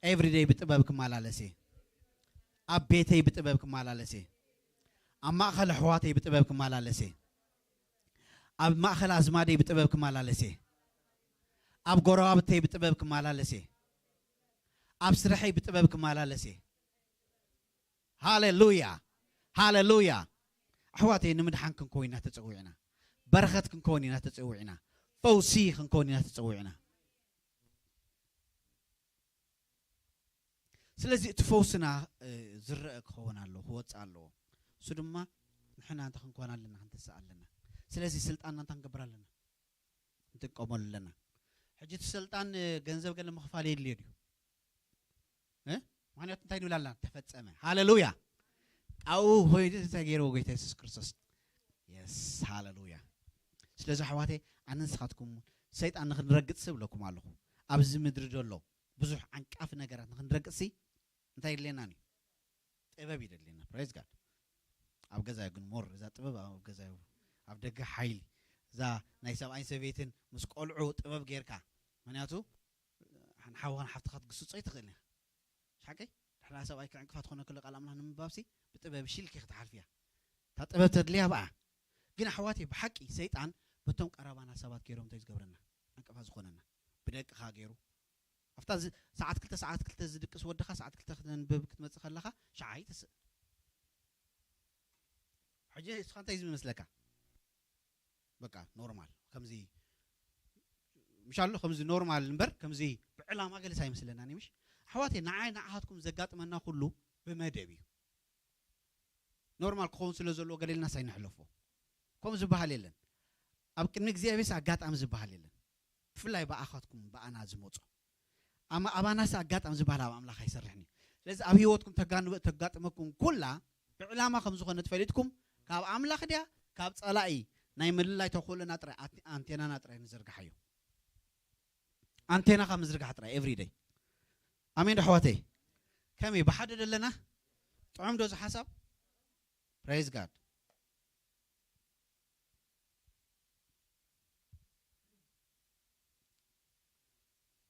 ኤቭሪደይ ብጥበብ ክመላለስ እየ። ኣብ ቤተይ ብጥበብ ክመላለስ እየ። ኣብ ማእኸል ኣሕዋተይ ብጥበብ ክመላለስ እየ። ኣብ ማእኸል ኣዝማደይ ብጥበብ ክመላለስ እየ። ኣብ ጎረባብተይ ብጥበብ ክመላለስ እየ። ኣብ ስርሐይ ብጥበብ ክመላለስ እየ። ሃሌሉያ፣ ሃሌሉያ። ኣሕዋተይ፣ ንምድሓን ክንከውን ኢና ተጸዊዕና። በረኸት ክንከውን ኢና ተጸዊዕና። ፈውሲ ክንከውን ኢና ተጸዊዕና። ስለዚ እቲ ፈውስና፣ እ፣ ዝረአ ክኸውን ኣለዎ፣ ክወጽእ ኣለዎ። እሱ ድማ ንሕና እንታይ ክንኮን ኣለና፣ ክንትስእ ኣለና። ስለዚ ስልጣንና እንታይ ክንገብር ኣለና? ክንጥቀመሉ ኣለና። ሕጂ እቲ ስልጣን፣ እ፣ ገንዘብ ገለ ምኽፋል የድልዮ ድዩ? እ? ምኽንያቱ እንታይ ንብል ኣለና? ተፈጸመ። ሃሌሉያ። ኣብኡ ኮይኑ እንታይ ገይርዎ ጎይታ የሱስ ክርስቶስ? የስ፣ ሃሌሉያ። ስለዚ ኣሕዋተይ፣ ኣነ ንስኻትኩም እውን ሰይጣን ንኽንረግጽ እብለኩም ኣለኹ። ኣብዚ ምድሪ ዘሎ ብዙሕ ዓንቃፊ ነገራት ንኽንረግጽሲ እንታይ የድልየና እዩ? ጥበብ ይደልየና። ፕሬዝ ጋድ። ኣብ ገዛ እዩ ግን ሞር እዛ ጥበብ ኣብ ገዛ እዩ። ኣብ ደገ ሓይሊ፣ እዛ ናይ ሰብኣይን ሰበይትን ምስ ቆልዑ ጥበብ ጌርካ፣ ምኽንያቱ ሓን ሓውኻን ሓፍትኻ ክትግስጾ ኣይትኽእልን ኢኻ። ሓቀይ? ድሕና ሰብኣይ ክዕንቅፋ ትኾነ ከሎ ቃል ኣምላኽ ንምንባብሲ ብጥበብ ሽልኪ ክትሓልፍ እያ። እታ ጥበብ ተድልያ ብኣ። ግን ኣሕዋተይ፣ ብሓቂ ሰይጣን በቶም ቀረባና ሰባት ገይሮም እንታይ ዝገብረና? ዕንቅፋ ዝኾነና። ብደቅኻ ገይሩ። ኣብታ ዝ-፣ ሰዓት ክልተ፣ ሰዓት ክልተ ዝድቅስ ወድኻ ሰዓት ክልተ ክተንብብ ክትመጽእ ከለኻ ሸዓ ይትስእ። ሕጂ እስኻ እንታይ ዝመስለካ? በቃ ኖርማል ከምዚ ምሻሎ ከምዚ ኖርማል እምበር ከምዚ ብዕላማ ገለስ ኣይመስለናን እዩ። ምሽ ኣሕዋተይ፣ ንዓይ ንዓኻትኩም ዘጋጥመና ኩሉ ብመደብ እዩ። ኖርማል ክኸውን ስለ ዘለዎ ገለ ኢልናስ ኣይንሕለፎ። ከምኡ ዝበሃል የለን። ኣብ ቅድሚ እግዚኣብሔርስ ኣጋጣሚ ዝበሃል የለን። ብፍላይ ብኣኻትኩም ብኣና ዝመጾ። ኣማ-፣ ኣባናስ ኣጋጣሚ ዝበሃል ኣብ ኣምላኽ ኣይሰርሕን እዩ። ስለዚ ኣብ ህይወትኩም ተጋንበ-፣ ተጋጥመኩም ኩላ ብዕላማ ከም ዝኾነ ተፈሊጥኩም፣ ካብ ኣምላኽ ድያ ካብ ጸላኢ ናይ ምልላይ ተኽእሎና ጥራይ፣ ኣት-፣ ኣንቴናና ጥራይ ንዘርግሓዮ። ኣንቴናኻ ምዝርጋሕ ጥራይ ኤቭሪደይ። ኣሜን ዶ ኣሕዋተይ? ከመይ ብሓደ ደለና? ጥዑም ዶ እዚ ሓሳብ? ፕሬዝ ጋድ።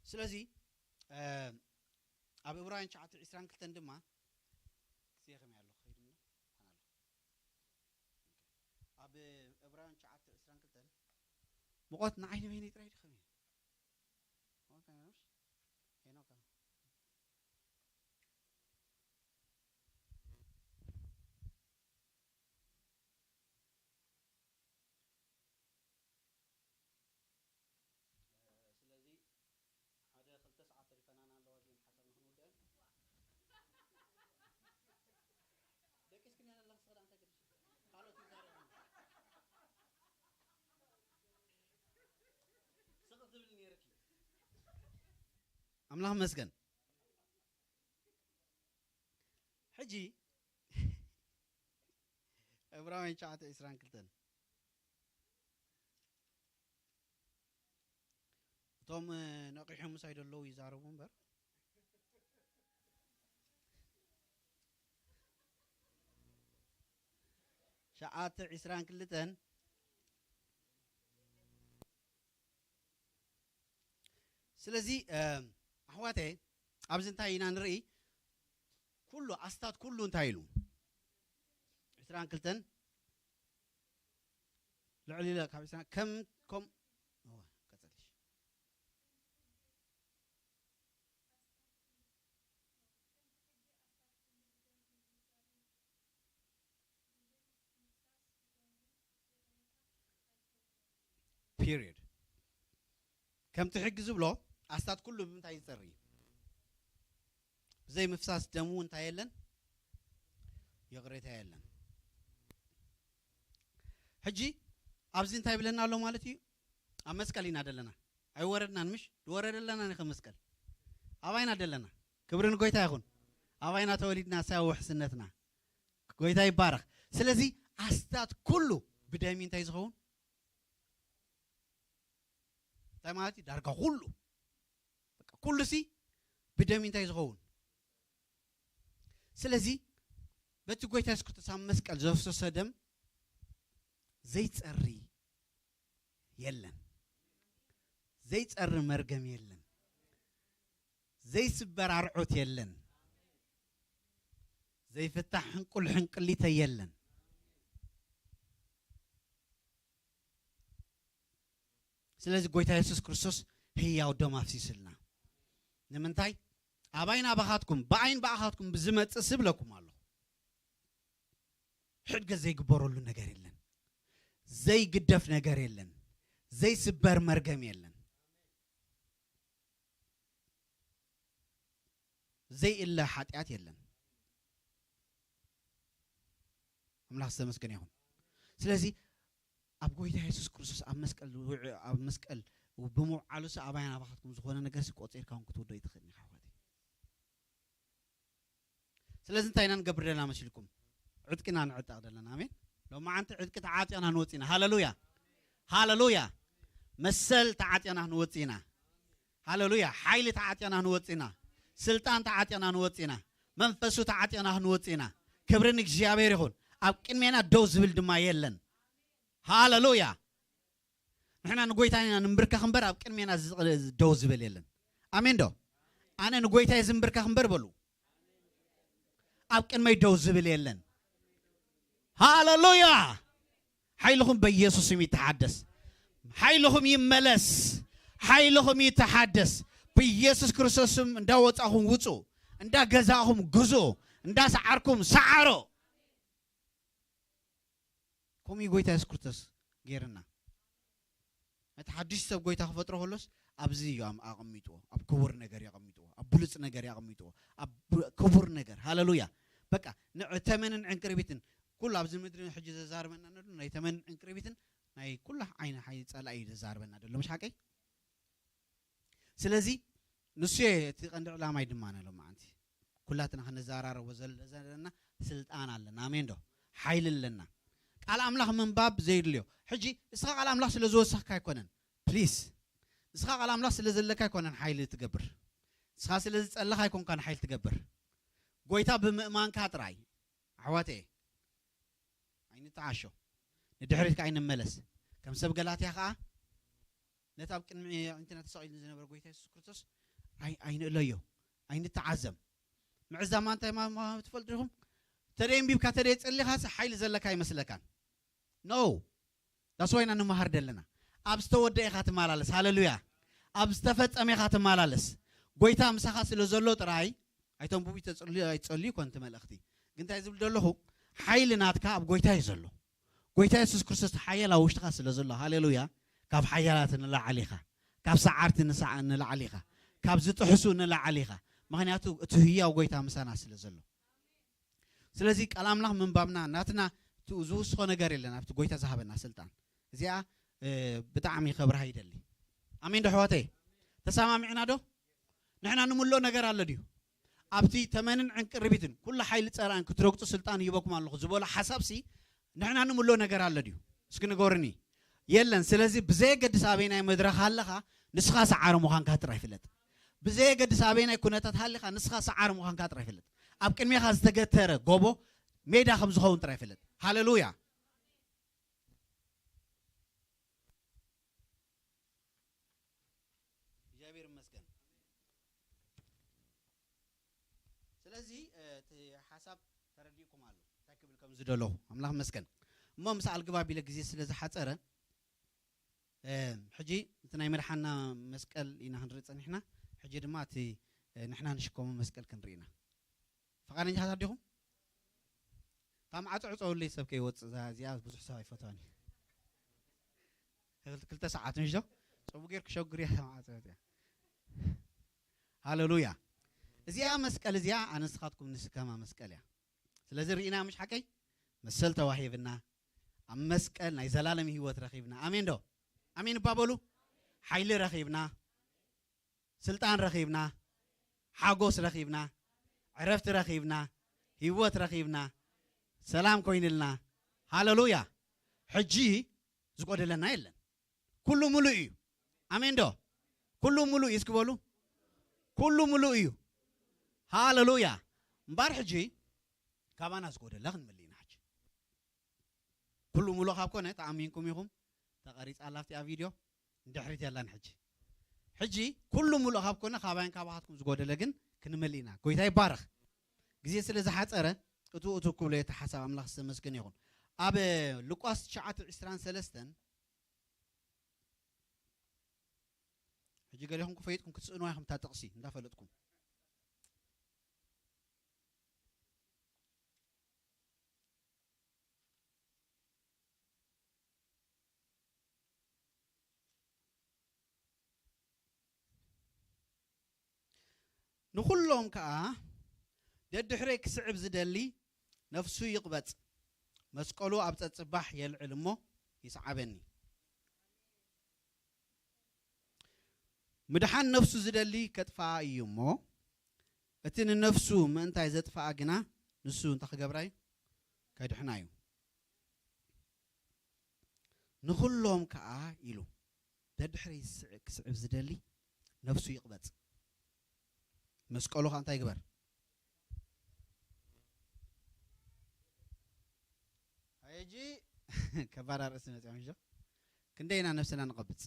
ስለዚ፣ እ፣ ኣብ ዕብራውያን ትሽዓተ ዕስራን ክልተን ድማ፣ ግዜ ከመይ ኣሎ? ከይዱ ኣሎ? ኣነ ኣሎ። ኣብ ዕብራውያን ትሽዓተ ዕስራን ክልተን፣ ሙቐት ንዓይ ንበይነይ ጥራይ ድዩ ከመይ? ኦኬ፣ ሄኖካ። ስለዚ ሓደ ክልተ ሰዓት ተሪፈናና ኣለዋ፣ እዚአን ሓሳብ ንኽንውድአን። ደቂስክኒ ኣለኺ፣ ስኽዳ እንታይ ገዲሽ? ካልኦት ይዛረቡ። ስቕ ትብሊ ነይርኪ። ኣምላኽ ይመስገን። ሕጂ ዕብራውያን ትሽዓተ ዕስራን ክልተን፣ እቶም፣ እ፣ ነቒሖም ምሳይ ዘለዉ ይዛረቡ እምበር፣ ትሽዓተ ዕስራን ክልተን። ስለዚ፣ እ፣ ኣሕዋተይ፣ ኣብዚ እንታይ ኢና ንርኢ? ኩሉ፣ ኣስታት ኩሉ እንታይ ኢሉ? ዕስራን ክልተን ልዕል ኢለ ካብ ዕስራን ከም፣ ከም፣ እወ፣ ቀጸልሽ። ፒሪድ። ከምቲ ሕጊ ዝብሎ ኣስታት ኩሉ ብምንታይ ዝጸሪ እዩ? ብዘይ ምፍሳስ ደሙ እንታይ የለን? ይቕሬታ የለን። ሕጂ ኣብዚ እንታይ ይብለና ኣሎ ማለት እዩ? ኣብ መስቀል ኢና ደለና። ኣይወረድናን፣ ምሽ? ዝወረደ ኣለና ንኸ መስቀል። ኣባይና ደለና። ክብሪ ንጎይታ ይኹን። ኣባይና ተወሊድና፣ ሳያ ውሕስነትና። ጎይታ ይባረኽ። ስለዚ ኣስታት ኩሉ ብደም እንታይ ዝኸውን? እንታይ ማለት እዩ? ዳርጋ ኩሉ፣ በቃ ኩሉ ሲ ብደም እንታይ ዝኸውን? ስለዚ በቲ ጎይታ የሱስ ክርስቶስ ኣብ መስቀል ዘፍሰሰ ደም ዘይጸሪ የለን፣ ዘይጸሪ መርገም የለን፣ ዘይስበር ኣርዑት የለን፣ ዘይፍታሕ ሕንቁል ሕንቅሊተ የለን። ስለዚ ጎይታ የሱስ ክርስቶስ ህያው ደም ኣፍሲስልና። ንምንታይ? ኣባይን ኣባኻትኩም፣ ብኣይን ብኣኻትኩም ብዝመጽእ ስብለኩም ኣለኹ። ሕድገት ዘይግበረሉ ነገር የለን፣ ዘይግደፍ ነገር የለን፣ ዘይስበር መርገም የለን፣ ዘይእለ ሓጢኣት የለን። ኣምላኽ ዝተመስገነ ይኹን። ስለዚ ኣብ ጎይታ የሱስ ክርስቶስ ኣብ መስቀል ውዕ-፣ ኣብ መስቀል ብምውዓሉ ሲ ኣባይን ኣባኻትኩም ዝኾነ ነገር ሲ ቆጺርካ እውን ክትውዶ ይትኽእል ኢኻ ኣሕዋተይ። ስለዚ እንታይ ኢና ንገብር ዘለና መሲልኩም? ዕጥቅና ንዕጠቕ ዘለና። ኣሜን። ሎማዓንቲ ዕጥቂ ተዓጢቕና ንወፅእ ኢና። ሃለሉያ፣ ሃለሉያ። መሰል ተዓጢቕና ንወፅእ ኢና። ሃለሉያ። ሓይሊ ተዓጢቕና ንወፅእ ኢና። ስልጣን ተዓጢቕና ንወፅእ ኢና። መንፈሱ ተዓጢቕና ክንወፅእ ኢና። ክብሪ ንእግዚኣብሔር ይኹን። ኣብ ቅድሜና ደው ዝብል ድማ የለን። ሃለሉያ። ንሕና ንጎይታና ኢና ንንብርከኽ እምበር ኣብ ቅድሜና ዝቕ-፣ ደው ዝብል የለን። ኣሜን ዶ? ኣነ ንጎይታየ ዝንብርከኽ እምበር በሉ፣ ኣብ ቅድመይ ደው ዝብል የለን። ሃለሉያ። ሓይልኹም በኢየሱስ ስም ይተሓደስ። ሓይልኹም ይመለስ። ሓይልኹም ይተሓደስ። ብኢየሱስ ክርስቶስ ስም እንዳወጻኹም ውጹ፣ እንዳገዛእኹም ግዙ፣ እንዳሰዓርኩም ሰዓሮ። ከምኡ እዩ ጎይታ የሱስ ክርስቶስ ገይርና። እቲ ሓድሽ ሰብ ጎይታ ክፈጥሮ ከሎስ ኣብዚ እዩ ኣም-፣ ኣቐሚጥዎ። ኣብ ክቡር ነገር የቐሚጥዎ። ኣብ ብሉጽ ነገር የቐሚጥዎ። ኣብ ብ-፣ ክቡር ነገር። ሃለሉያ። በቃ ንዕ-፣ ተመንን ዕንቅርቢትን ኩሉ ኣብዚ ምድሪ ሕጂ ዘዛርበና ነሉ ናይ ተመንን ዕንቅርቢትን ናይ ኩላ ዓይኒ ሓይ ጸላኢ እዩ ዘዛርበና ዘሎ። ምሽ ሓቀይ? ስለዚ ንሱ እየ እቲ ቀንዲ ዕላማይ ድማ ሎማዓንቲ። ኩላትና ክንዘራረቦ ዘለ-፣ ዘለና ስልጣን ኣለና። ኣሜን ዶ? ሓይሊ ኣለና። ቃል ኣምላኽ ምንባብ ዘየድልዮ። ሕጂ ንስኻ ቃል ኣምላኽ ስለ ዝወሰኽካ ኣይኮነን። ፕሊስ። ንስኻ ቃል ኣምላኽ ስለ ዘለካ ኣይኮነን ሓይሊ ትገብር። ንስኻ ስለ ዝጸለኻ ኣይኮንካን ሓይሊ ትገብር። ጎይታ ብምእማንካ ጥራይ። ኣሕዋተየ፣ ኣይንተዓሾ። ንድሕሪት ከኣ ኣይንመለስ። ከም ሰብ ገላትያ ከኣ ነቲ ኣብ ቅድሚ ኣዒንትና ተሰቒሉ ዝነበረ ጎይታ የሱስ ክርስቶስ ኣይ-፣ ኣይንእለዮ። ኣይንተዓዘም። ምዕዛም እንታይ ማ-፣ ማ-፣ ትፈልጡ ዲኹም? ተደይ ኣንቢብካ፣ ተደይ ጸሊኻስ ሓይሊ ዘለካ ኣይመስለካን። ኖ። ዳስ ዋይና ንምሃር ደለና። ኣብ ዝተወደአ ኢኻ ትመላለስ። ሃለሉያ። ኣብ ዝተፈጸመ ኢኻ ትመላለስ። ጎይታ ምሳኻ ስለ ዘሎ ጥራይ ኣይተንብቡ፣ ኣይተጸልዩ፣ ኣይትጸልዩ ኮን እቲ መልእኽቲ። ግን እንታይ ዝብል ዘለኹ? ሓይሊ ናትካ ኣብ ጎይታ እዩ ዘሎ። ጎይታ የሱስ ክርስቶስ ሓያል ኣብ ውሽጥኻ ስለ ዘሎ፣ ሃሌሉያ፣ ካብ ሓያላት ንላዕሊ ኢኻ፣ ካብ ሰዓርቲ ንሰዓ-፣ ንላዕሊ ኢኻ፣ ካብ ዝጥሕሱ ንላዕሊ ኢኻ። ምኽንያቱ እቲ ህያው ጎይታ ምሳና ስለ ዘሎ። ስለዚ ቃል ኣምላኽ ምንባብና ናትና ት-፣ ዝውስኾ ነገር የለን ኣብቲ ጎይታ ዝሃበና ስልጣን። እዚኣ፣ እ፣ ብጣዕሚ ከብርሃ ይደሊ። ኣሜን ዶ ኣሕዋተይ? ተሰማሚዕና ዶ? ንሕና ንምልኦ ነገር ኣሎ ድዩ? ኣብቲ ተመንን ዕንቅርቢትን ኩሉ ሓይሊ ጸላእን ክትረግጹ ስልጣን ሂበኩም ኣለኹ ዝበሎ ሓሳብሲ ንሕና ንምልኦ ነገር ኣሎ ድዩ? እስኪ ንገሩኒ። የለን። ስለዚ ብዘየገድስ ኣበይናይ መድረኽ ኣለኻ ንስኻ ሰዓሪ ምዃንካ ጥራይ ፍለጥ። ብዘየገድስ ኣበይናይ ኩነታት ሃሊኻ ንስኻ ሰዓሪ ምዃንካ ጥራይ ፍለጥ። ኣብ ቅድሜኻ ዝተገተረ ጎቦ ሜዳ ከም ዝኸውን ጥራይ ፍለጥ። ሃሌሉያ። እግዚኣብሔር ይመስገን። ስለዚ፣ እ፣ እቲ ሓሳብ ተረዲእኩም ኣሎ፣ እንታይ ክብል ከም ዝደለኹ። ኣምላኽ ይመስገን። እሞ ምስ ኣልግባ ቢለ ግዜ ስለ ዝሓጸረ፣ እ፣ ሕጂ እቲ ናይ መድሓና መስቀል ኢና ክንርኢ ጸኒሕና። ሕጂ ድማ እቲ፣ እ፣ ንሕና ንሽከሞ መስቀል ክንርኢ ኢና። ፈቓደኛታት ዲኹም? እታ ማዕጾ ዕጸውለይ ሰብ ከይወጽእ፣ እዛ፣ እዚኣ ብዙሕ ሰብ ኣይፈትዋን እዩ። ክል-፣ ክልተ ሰዓት ምሽ ዶ? ጽቡቕ ጌር ክሸጉር እያ፣ እታ ማዕጾ እዚኣ። ሃሌሉያ። እዚኣ መስቀል እዚኣ ኣነ ንስኻትኩም ንስከማ መስቀል እያ። ስለዚ ርኢና ምሽ ሓቀይ? መሰል ተዋሂብና፣ ኣብ መስቀል ናይ ዘላለም ህይወት ረኺብና። ኣሜን ዶ? ኣሜን እባ በሉ። ሓይሊ ረኺብና፣ ስልጣን ረኺብና፣ ሓጎስ ረኺብና፣ ዕረፍቲ ረኺብና፣ ህይወት ረኺብና። ሰላም ኮይንልና። ሃለሉያ። ሕጂ ዝጎደለና የለን። ኩሉ ሙሉእ እዩ። ኣሜን ዶ? ኩሉ ሙሉእ እዩ። እስኪ በሉ፣ ኩሉ ሙሉእ እዩ። ሃለሉያ። እምበር ሕጂ ካባና ዝጎደለ ክንምልእ ኢና። ሕጂ ኩሉ ሙሉእ ካብ ኮነ፣ ተኣሚንኩም ኢኹም፣ ተቐሪጻ ኣላ ኣብቲኣ ቪድዮ፣ ንድሕሪት የላን። ሕጂ ሕጂ ኩሉ ሙሉእ ካብ ኮነ፣ ካባይን ካባኻትኩም ዝጎደለ ግን ክንምልእ ኢና። ጎይታ ይባረኽ። ግዜ ስለ ዝሓጸረ፣ እቱ እቱ ክብሎ እቲ ሓሳብ ኣምላኽ ዝተመስገነ ይኹን። ኣብ ሉቃስ ትሽዓተ ዕስራን ሰለስተን፣ ሕጂ ገሌኹም ክፈይጥኩም ክትስእንዋ ኢኹም እታ ጥቕሲ እንዳፈለጥኩም። ንኹሎም ከኣ ደድሕረይ ክስዕብ ዝደሊ ነፍሱ ይቕበጽ፣ መስቀሉ ኣብ ጸጽባሕ የልዕል እሞ ይስዓበኒ። ምድሓን ነፍሱ ዝደሊ ከጥፍኣ እዩ እሞ፣ እቲ ንነፍሱ ምእንታይ ዘጥፍኣ ግና ንሱ እንታይ ክገብራ እዩ? ከድሕና እዩ። ንኹሎም ከኣ ኢሉ፣ ደድሕሪ ክስዕብ ዝደሊ ነፍሱ ይቕበጽ፣ መስቀሉ ኸኣ እንታይ ይግበር? ሕጂ ከባድ ኣርእስቲ መጺኦም፣ ሕጂ ክንደይ ኢና ነፍስና ንቐብጽ?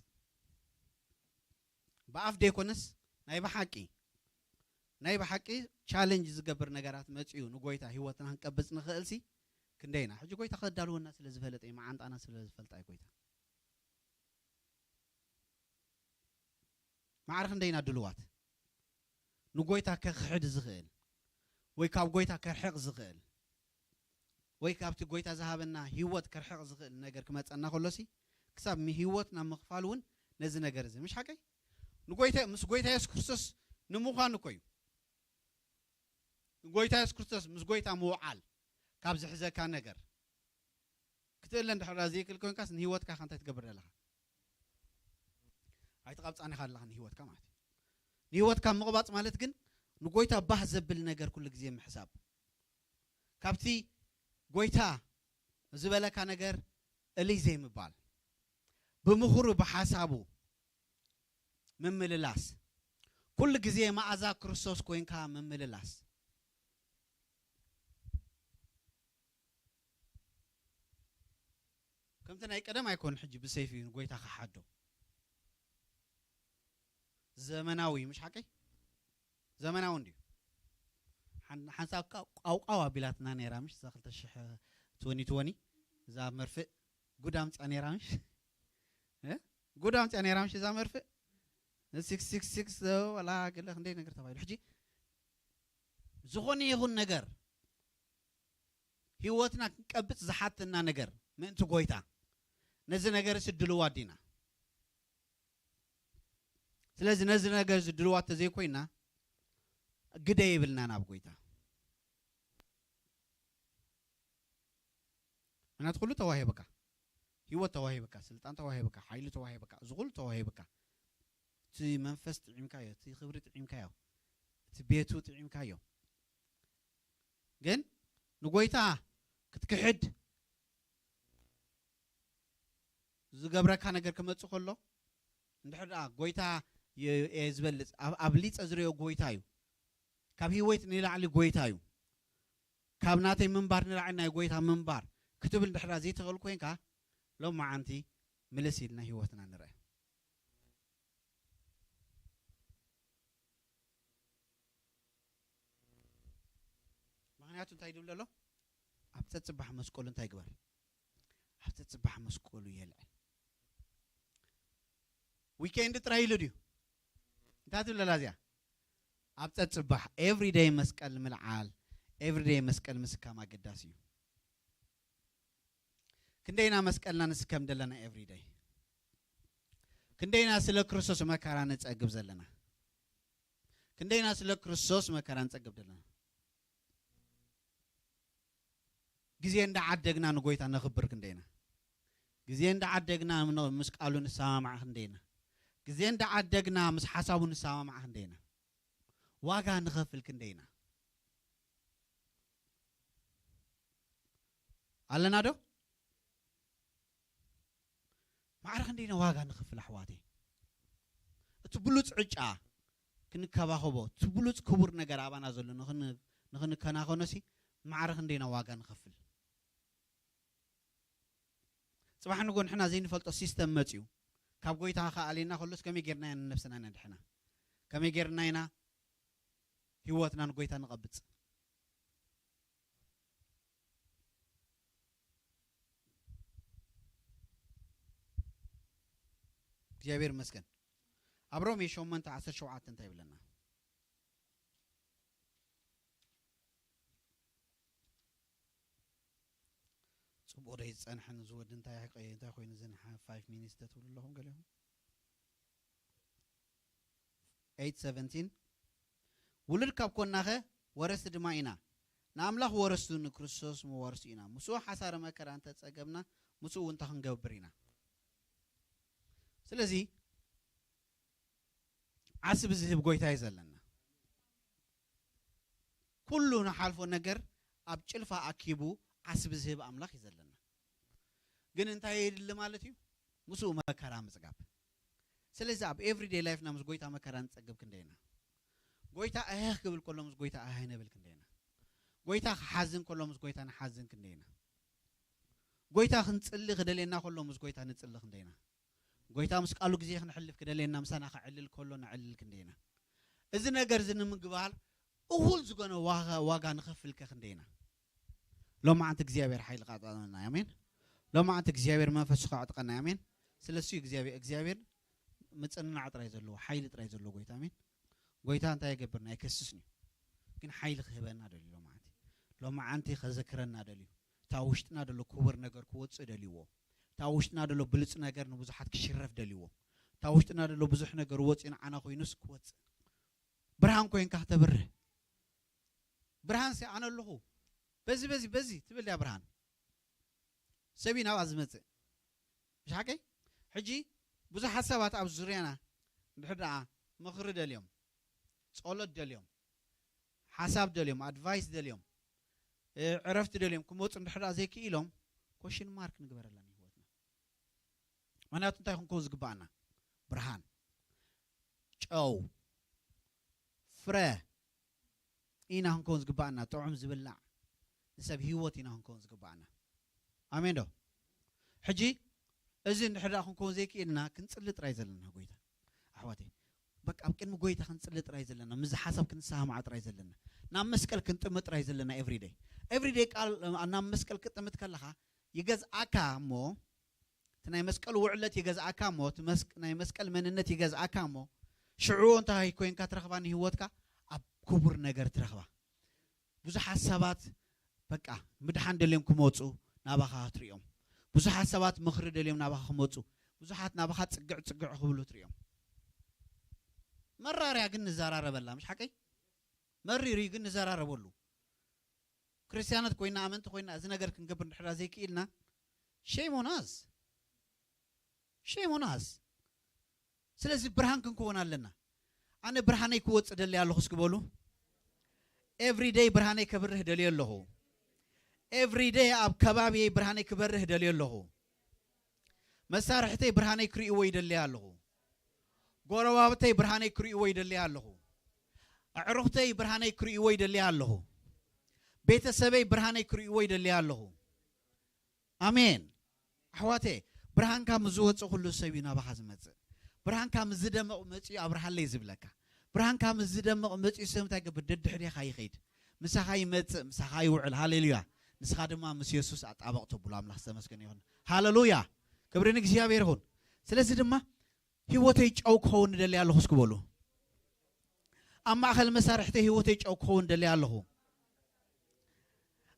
ብኣፍ ደይኮነስ ናይ ብሓቂ፣ ናይ ብሓቂ ቻለንጅ ዝገብር ነገራት መጺኡ ንጎይታ ህይወትና ክንቀብጽ ንኽእልሲ ክንደይና? ሕጂ ጎይታ ከዳልወና ስለ ዝፈለጠ እዩ፣ መዓንጣና ስለ ዝፈልጣ እዩ ጎይታ። ማዕረ ክንደይና ድልዋት ንጎይታ ከኽሕድ ዝኽእል ወይ ካብ ጎይታ ከርሕቕ ዝኽእል ወይ ካብቲ ጎይታ ዝሃበና ህይወት ከርሕቕ ዝኽእል ነገር ክመጸና ከሎሲ፣ ክሳብ ሚ-፣ ህይወትና ምኽፋል እውን ነዚ ነገር እዚ፣ ምሽ ሓቀይ? ንጎይታ፣ ምስ ጎይታ የሱስ ክርስቶስ ንምዃን እኮ እዩ። ንጎይታ የሱስ ክርስቶስ ምስ ጎይታ ምውዓል ካብ ዝሕዘካ ነገር ክትእለ እንድሕር ዘይክእል ኮንካስ፣ ንህይወትካ ከ እንታይ ትገብር ዘለኻ? ኣይትቐብጻን ኢኻ ኣለኻ ንህይወትካ ማለት እዩ። ንህይወትካ ምቕባጽ ማለት ግን ንጎይታ ባህ ዘብል ነገር ኩሉ ግዜ ምሕሳብ። ካብቲ ጎይታ ዝበለካ ነገር እልይ ዘይምባል። ብምኽሩ ብሓሳቡ ምምልላስ። ኩሉ ግዜ መኣዛ ክርስቶስ ኮይንካ ምምልላስ። ከምቲ ናይ ቀደም ኣይኮን፣ ሕጂ ብሰይፊ ንጎይታ ክሓዶ። ዘመናዊ፣ ምሽ ሓቀይ? ዘመናዊ እንድዩ። ሓን-፣ ሓንሳብ ቃ-፣ ቃውቃው ኣቢላትና ነይራ፣ ምሽ እዛ ክልተ ሽሕ ትወኒ ትወኒ፣ እዛ መርፍእ ጉድ ኣምጻ ነይራ፣ ምሽ? እ? ጉድ ኣምጻ ነይራ፣ ምሽ እዛ መርፍእ? ሲክስ ሲክስ ሲክስ፣ ወላ ገለ ክንደይ ነገር ተባሂሉ። ሕጂ ዝኾነ ይኹን ነገር፣ ህይወትና ክንቀብጽ ዝሓተና ነገር ምእንቲ ጎይታ፣ ነዚ ነገር እዚ ድልዋት ዲና? ስለዚ ነዚ ነገር እዚ ድልዋት ተዘይኮይና፣ ግደ የብልና ናብ ጎይታ። ምክንያቱ ኩሉ ተዋሂበካ፣ ህይወት ተዋሂበካ፣ ስልጣን ተዋሂበካ፣ ሓይሊ ተዋሂበካ፣ እዚ ኩሉ ተዋሂበካ። እቲ መንፈስ ጥዒምካዮ፣ እቲ ክብሪ ጥዒምካዮ፣ እቲ ቤቱ ጥዒምካዮ። ግን ንጎይታ ክትክሕድ ዝገብረካ ነገር ክመጽእ ከሎ፣ እንድሕር ደኣ ጎይታ የ-፣ እየ ዝበልጽ፣ ኣብ-፣ ኣብሊጸ ዝርእዮ ጎይታ እዩ፣ ካብ ህይወት ንላዕሊ ጎይታ እዩ፣ ካብ ናተይ ምንባር ንላዕሊ ናይ ጎይታ ምንባር ክትብል እንድሕር ደኣ ዘይትኽእል ኮይንካ፣ ሎም መዓንቲ ምልስ ኢልና ህይወትና ንርአ። ምኽንያቱ እንታይ ድብል ዘሎ? ኣብ ጸጽባሕ መስቀሉ እንታይ ግበር? ኣብ ጸጽባሕ መስቀሉ የልዕል። ዊኬንድ ጥራይ ኢሉ ድዩ? እንታይ ትብል ኣላ እዚኣ? ኣብ ጸጽባሕ ኤቭሪደይ መስቀል ምልዓል፣ ኤቭሪደይ መስቀል ምስካም ኣገዳሲ እዩ። ክንደይና መስቀልና ንስከም ዘለና ኤቭሪደይ? ክንደይና ስለ ክርስቶስ መከራ ንጸግብ ዘለና? ክንደይና ስለ ክርስቶስ መከራ ንጸግብ ዘለና? ግዜ እንዳዓደግና ንጎይታ ነኽብር ክንደይና? ግዜ እንዳዓደግና ን-፣ ምስ ቃሉ ንሰማማዕ ክንደይና? ግዜ እንዳዓደግና ምስ ሓሳቡ ንሰማማዕ ክንደይና? ዋጋ ንኸፍል ክንደይና? ኣለና ዶ? ማዕረ ክንደይ ኢና ዋጋ ንኸፍል ኣሕዋተይ? እቲ ብሉፅ ዕጫ ክንከባኸቦ፣ እቲ ብሉፅ ክቡር ነገር ኣባና ዘሎ ንኽን-፣ ንኽንከናኸኖሲ ማዕረ ክንደይ ኢና ዋጋ ንኸፍል? ጽባሕ ንጎ ንሕና ዘይንፈልጦ ሲስተም መጽዩ፣ ካብ ጎይታ ከኣልየና ከሎስ ከመይ ጌርና ኢና ንነብስና ነድሕና? ከመይ ጌርና ኢና ህይወትና ንጎይታ ንቐብጽ? እግዚኣብሔር ይመስገን። ኣብ ሮሜ ሸሞንተ ዓሰርተ ሸውዓተ እንታይ ይብለና? ጽቡቕ ዶ ዝጸንሐን ዝወዲ እንታይ፣ እንታይ ኮይኑ ዝንሓ ፋይቭ ሚኒትስ ተትብሉ ኣለኹም ገሊኹም? ኤይት ሰቨንቲን፣ ውሉድ ካብ ኮናኸ ወረስቲ ድማ ኢና፣ ንኣምላኽ ወረስቱ ንክርስቶስ መዋርስቱ ኢና። ምስኡ ሓሳረ መከራ እንተጸገብና፣ ምስኡ እውን እንታይ ክንገብር ኢና? ስለዚ ዓስቢ ዝህብ ጎይታ እዩ ዘለና። ኩሉ ንሓልፎ ነገር ኣብ ጭልፋ ኣኪቡ ዓስቢ ዝህብ ኣምላኽ እዩ ዘለና። ግን እንታይ የድሊ ማለት እዩ? ምስኡ መከራ ምጽጋብ። ስለዚ ኣብ ኤቭሪዴይ ላይፍና ምስ ጎይታ መከራ ንጸግብ ክንደይና? ጎይታ እህህ ክብል ከሎ ምስ ጎይታ እህህ ነብል ክንደይና? ጎይታ ክሓዝን ከሎ ምስ ጎይታ ንሓዝን ክንደይና? ጎይታ ክንጽሊ ክደልየና ከሎ ምስ ጎይታ ንጽሊ ክንደይና? ጎይታ ምስ ቃሉ ግዜ ክንሕልፍ ክደልየና ምሳና ከዕልል ከሎ ነዕልል ክንደይና? እዚ ነገር እዚ ንምግባር እኹል ዝኾነ ዋጋ፣ ዋጋ ንኸፍል ከ ክንደይና? ሎማዓንቲ እግዚኣብሔር ሓይሊ ቃጣና። ኣሜን። ሎማዓንቲ እግዚኣብሔር መንፈሱ ከዕጥቀና። ኣሜን። ስለሱ እግዚኣብሔር፣ እግዚኣብሔር ምጽንናዕ ጥራይ ዘለዎ፣ ሓይሊ ጥራይ ዘለዎ ጎይታ። ኣሜን። ጎይታ እንታይ ይገብርና? ኣይከስስን እዩ። ግን ሓይሊ ክህበና ደልዩ ሎማዓንቲ። ሎማዓንቲ ከዘክረና ደልዩ። እታ ውሽጥና ደሎ ክቡር ነገር ክወጽእ ደልይዎ። እታ ውሽጥና ደሎ ብሉጽ ነገር ንብዙሓት ክሽረፍ ደልይዎ። እታ ውሽጥና ደሎ ብዙሕ ነገር ወጽኡ ንዓና ኮይኑስ ክወጽእ። ብርሃን ኮይንካ ከተብርህ። ብርሃን ሲ ኣነ ኣለኹ። በዚ፣ በዚ፣ በዚ ትብል እያ ብርሃን። ሰብ እዩ ናብኣ ዝመጽእ። ምሽ ሓቀይ? ሕጂ ብዙሓት ሰባት ኣብ ዙርያና እንድሕር ደኣ ምኽሪ ደልዮም፣ ጸሎት ደልዮም፣ ሓሳብ ደልዮም፣ ኣድቫይስ ደልዮም፣ እ፣ ዕረፍቲ ደልዮም ክመጹ እንድሕር ደኣ ዘይክኢሎም፣ ኮሽን ማርክ ንግበረላ ንህይወትና። ምኽንያቱ እንታይ ክንከውን ዝግባኣና? ብርሃን፣ ጨው፣ ፍረ ኢና ክንከውን ዝግባኣና፣ ጥዑም ዝብላዕ፣ ንሰብ ህይወት ኢና ክንከውን ዝግባኣና። ኣሜን ዶ? ሕጂ እዚ እንድሕር ደኣ ክንከውን ዘይክኢልና፣ ክንጽሊ ጥራይ ዘለና፣ ጎይታ፣ ኣሕዋተይ፣ በቃ ኣብ ቅድሚ ጎይታ ክንጽሊ ጥራይ ዘለና፣ ምስዚ ሓሳብ ክንሰማማዕ ጥራይ ዘለና፣ ናብ መስቀል ክንጥምት ጥራይ ዘለና። ኤቭሪደይ፣ ኤቭሪደይ ቃል ናብ መስቀል ክጥምት ከለኻ ይገዝኣካ እሞ፣ እቲ ናይ መስቀል ውዕለት ይገዝኣካ እሞ፣ እቲ መስቅ-፣ ናይ መስቀል መንነት ይገዝኣካ እሞ፣ ሽዑ እንታይ ኮይንካ ትረኽባ ንህይወትካ? ኣብ ክቡር ነገር ትረኽባ። ብዙሓት ሰባት በቃ ምድሓን ደልዮም ክመጹ ናባኻ ትሪኦም። ብዙሓት ሰባት ምኽሪ ደልዮም ናባኻ ክመጹ። ብዙሓት ናባኻ ጽግዕ ጽግዕ ክብሉ ትሪኦም። መራርያ ግን ንዘራረበላ፣ ምሽ ሓቀይ? መሪር እዩ ግን ንዘራረበሉ። ክርስትያናት ኮይና፣ ኣመንቲ ኮይና፣ እዚ ነገር ክንገብር እንድሕር ዘይክኢልና፣ ሼም ኦን ኣስ። ሼም ኦን ኣስ። ስለዚ ብርሃን ክንከውን ኣለና። ኣነ ብርሃነይ ክወጽእ ደልየ ኣለኹ እስኪ በሉ። ኤቭሪደይ ብርሃነይ ከብርህ ደልየ ኣለኹ። ኤቭሪደይ ኣብ ከባቢየይ ብርሃነይ ክበርህ ደልየ ኣለኹ። መሳርሕተይ ብርሃነይ ክርእይዎ ይደልየ ኣለኹ። ጎረባብተይ ብርሃነይ ክርእይዎ ይደልየ ኣለኹ። ኣዕሩኽተይ ብርሃነይ ክርእይዎ ይደልየ ኣለኹ። ቤተሰበይ ብርሃነይ ክርእይዎ ይደልየ ኣለኹ። ኣሜን። ኣሕዋተይ፣ ብርሃንካ ምስ ዝወጽእ ኩሉ ሰብ እዩ ናባኻ ዝመጽእ። ብርሃንካ ምስ ዝደምቕ መጺኡ ኣብርሃለይ ዝብለካ። ብርሃንካ ምስ ዝደምቕ መጺኡ ሰብ እንታይ ይገብር? ደድሕሬኻ ይኸይድ። ምሳኻ ይመጽእ፣ ምሳኻ ይውዕል። ሃሌሉያ። ንስኻ ድማ ምስ የሱስ ኣጣበቕ ተብሎ። ኣምላኽ ዝተመስገነ ይኹን። ሃሌሉያ። ክብሪ ንእግዚኣብሔር ይኹን። ስለዚ ድማ ህይወተይ ጨው ክኸውን እደሊ ኣለኹ እስኪ በሉ። ኣብ ማእከል መሳርሕተይ ህይወተይ ጨው ክኸውን እደሊ ኣለኹ።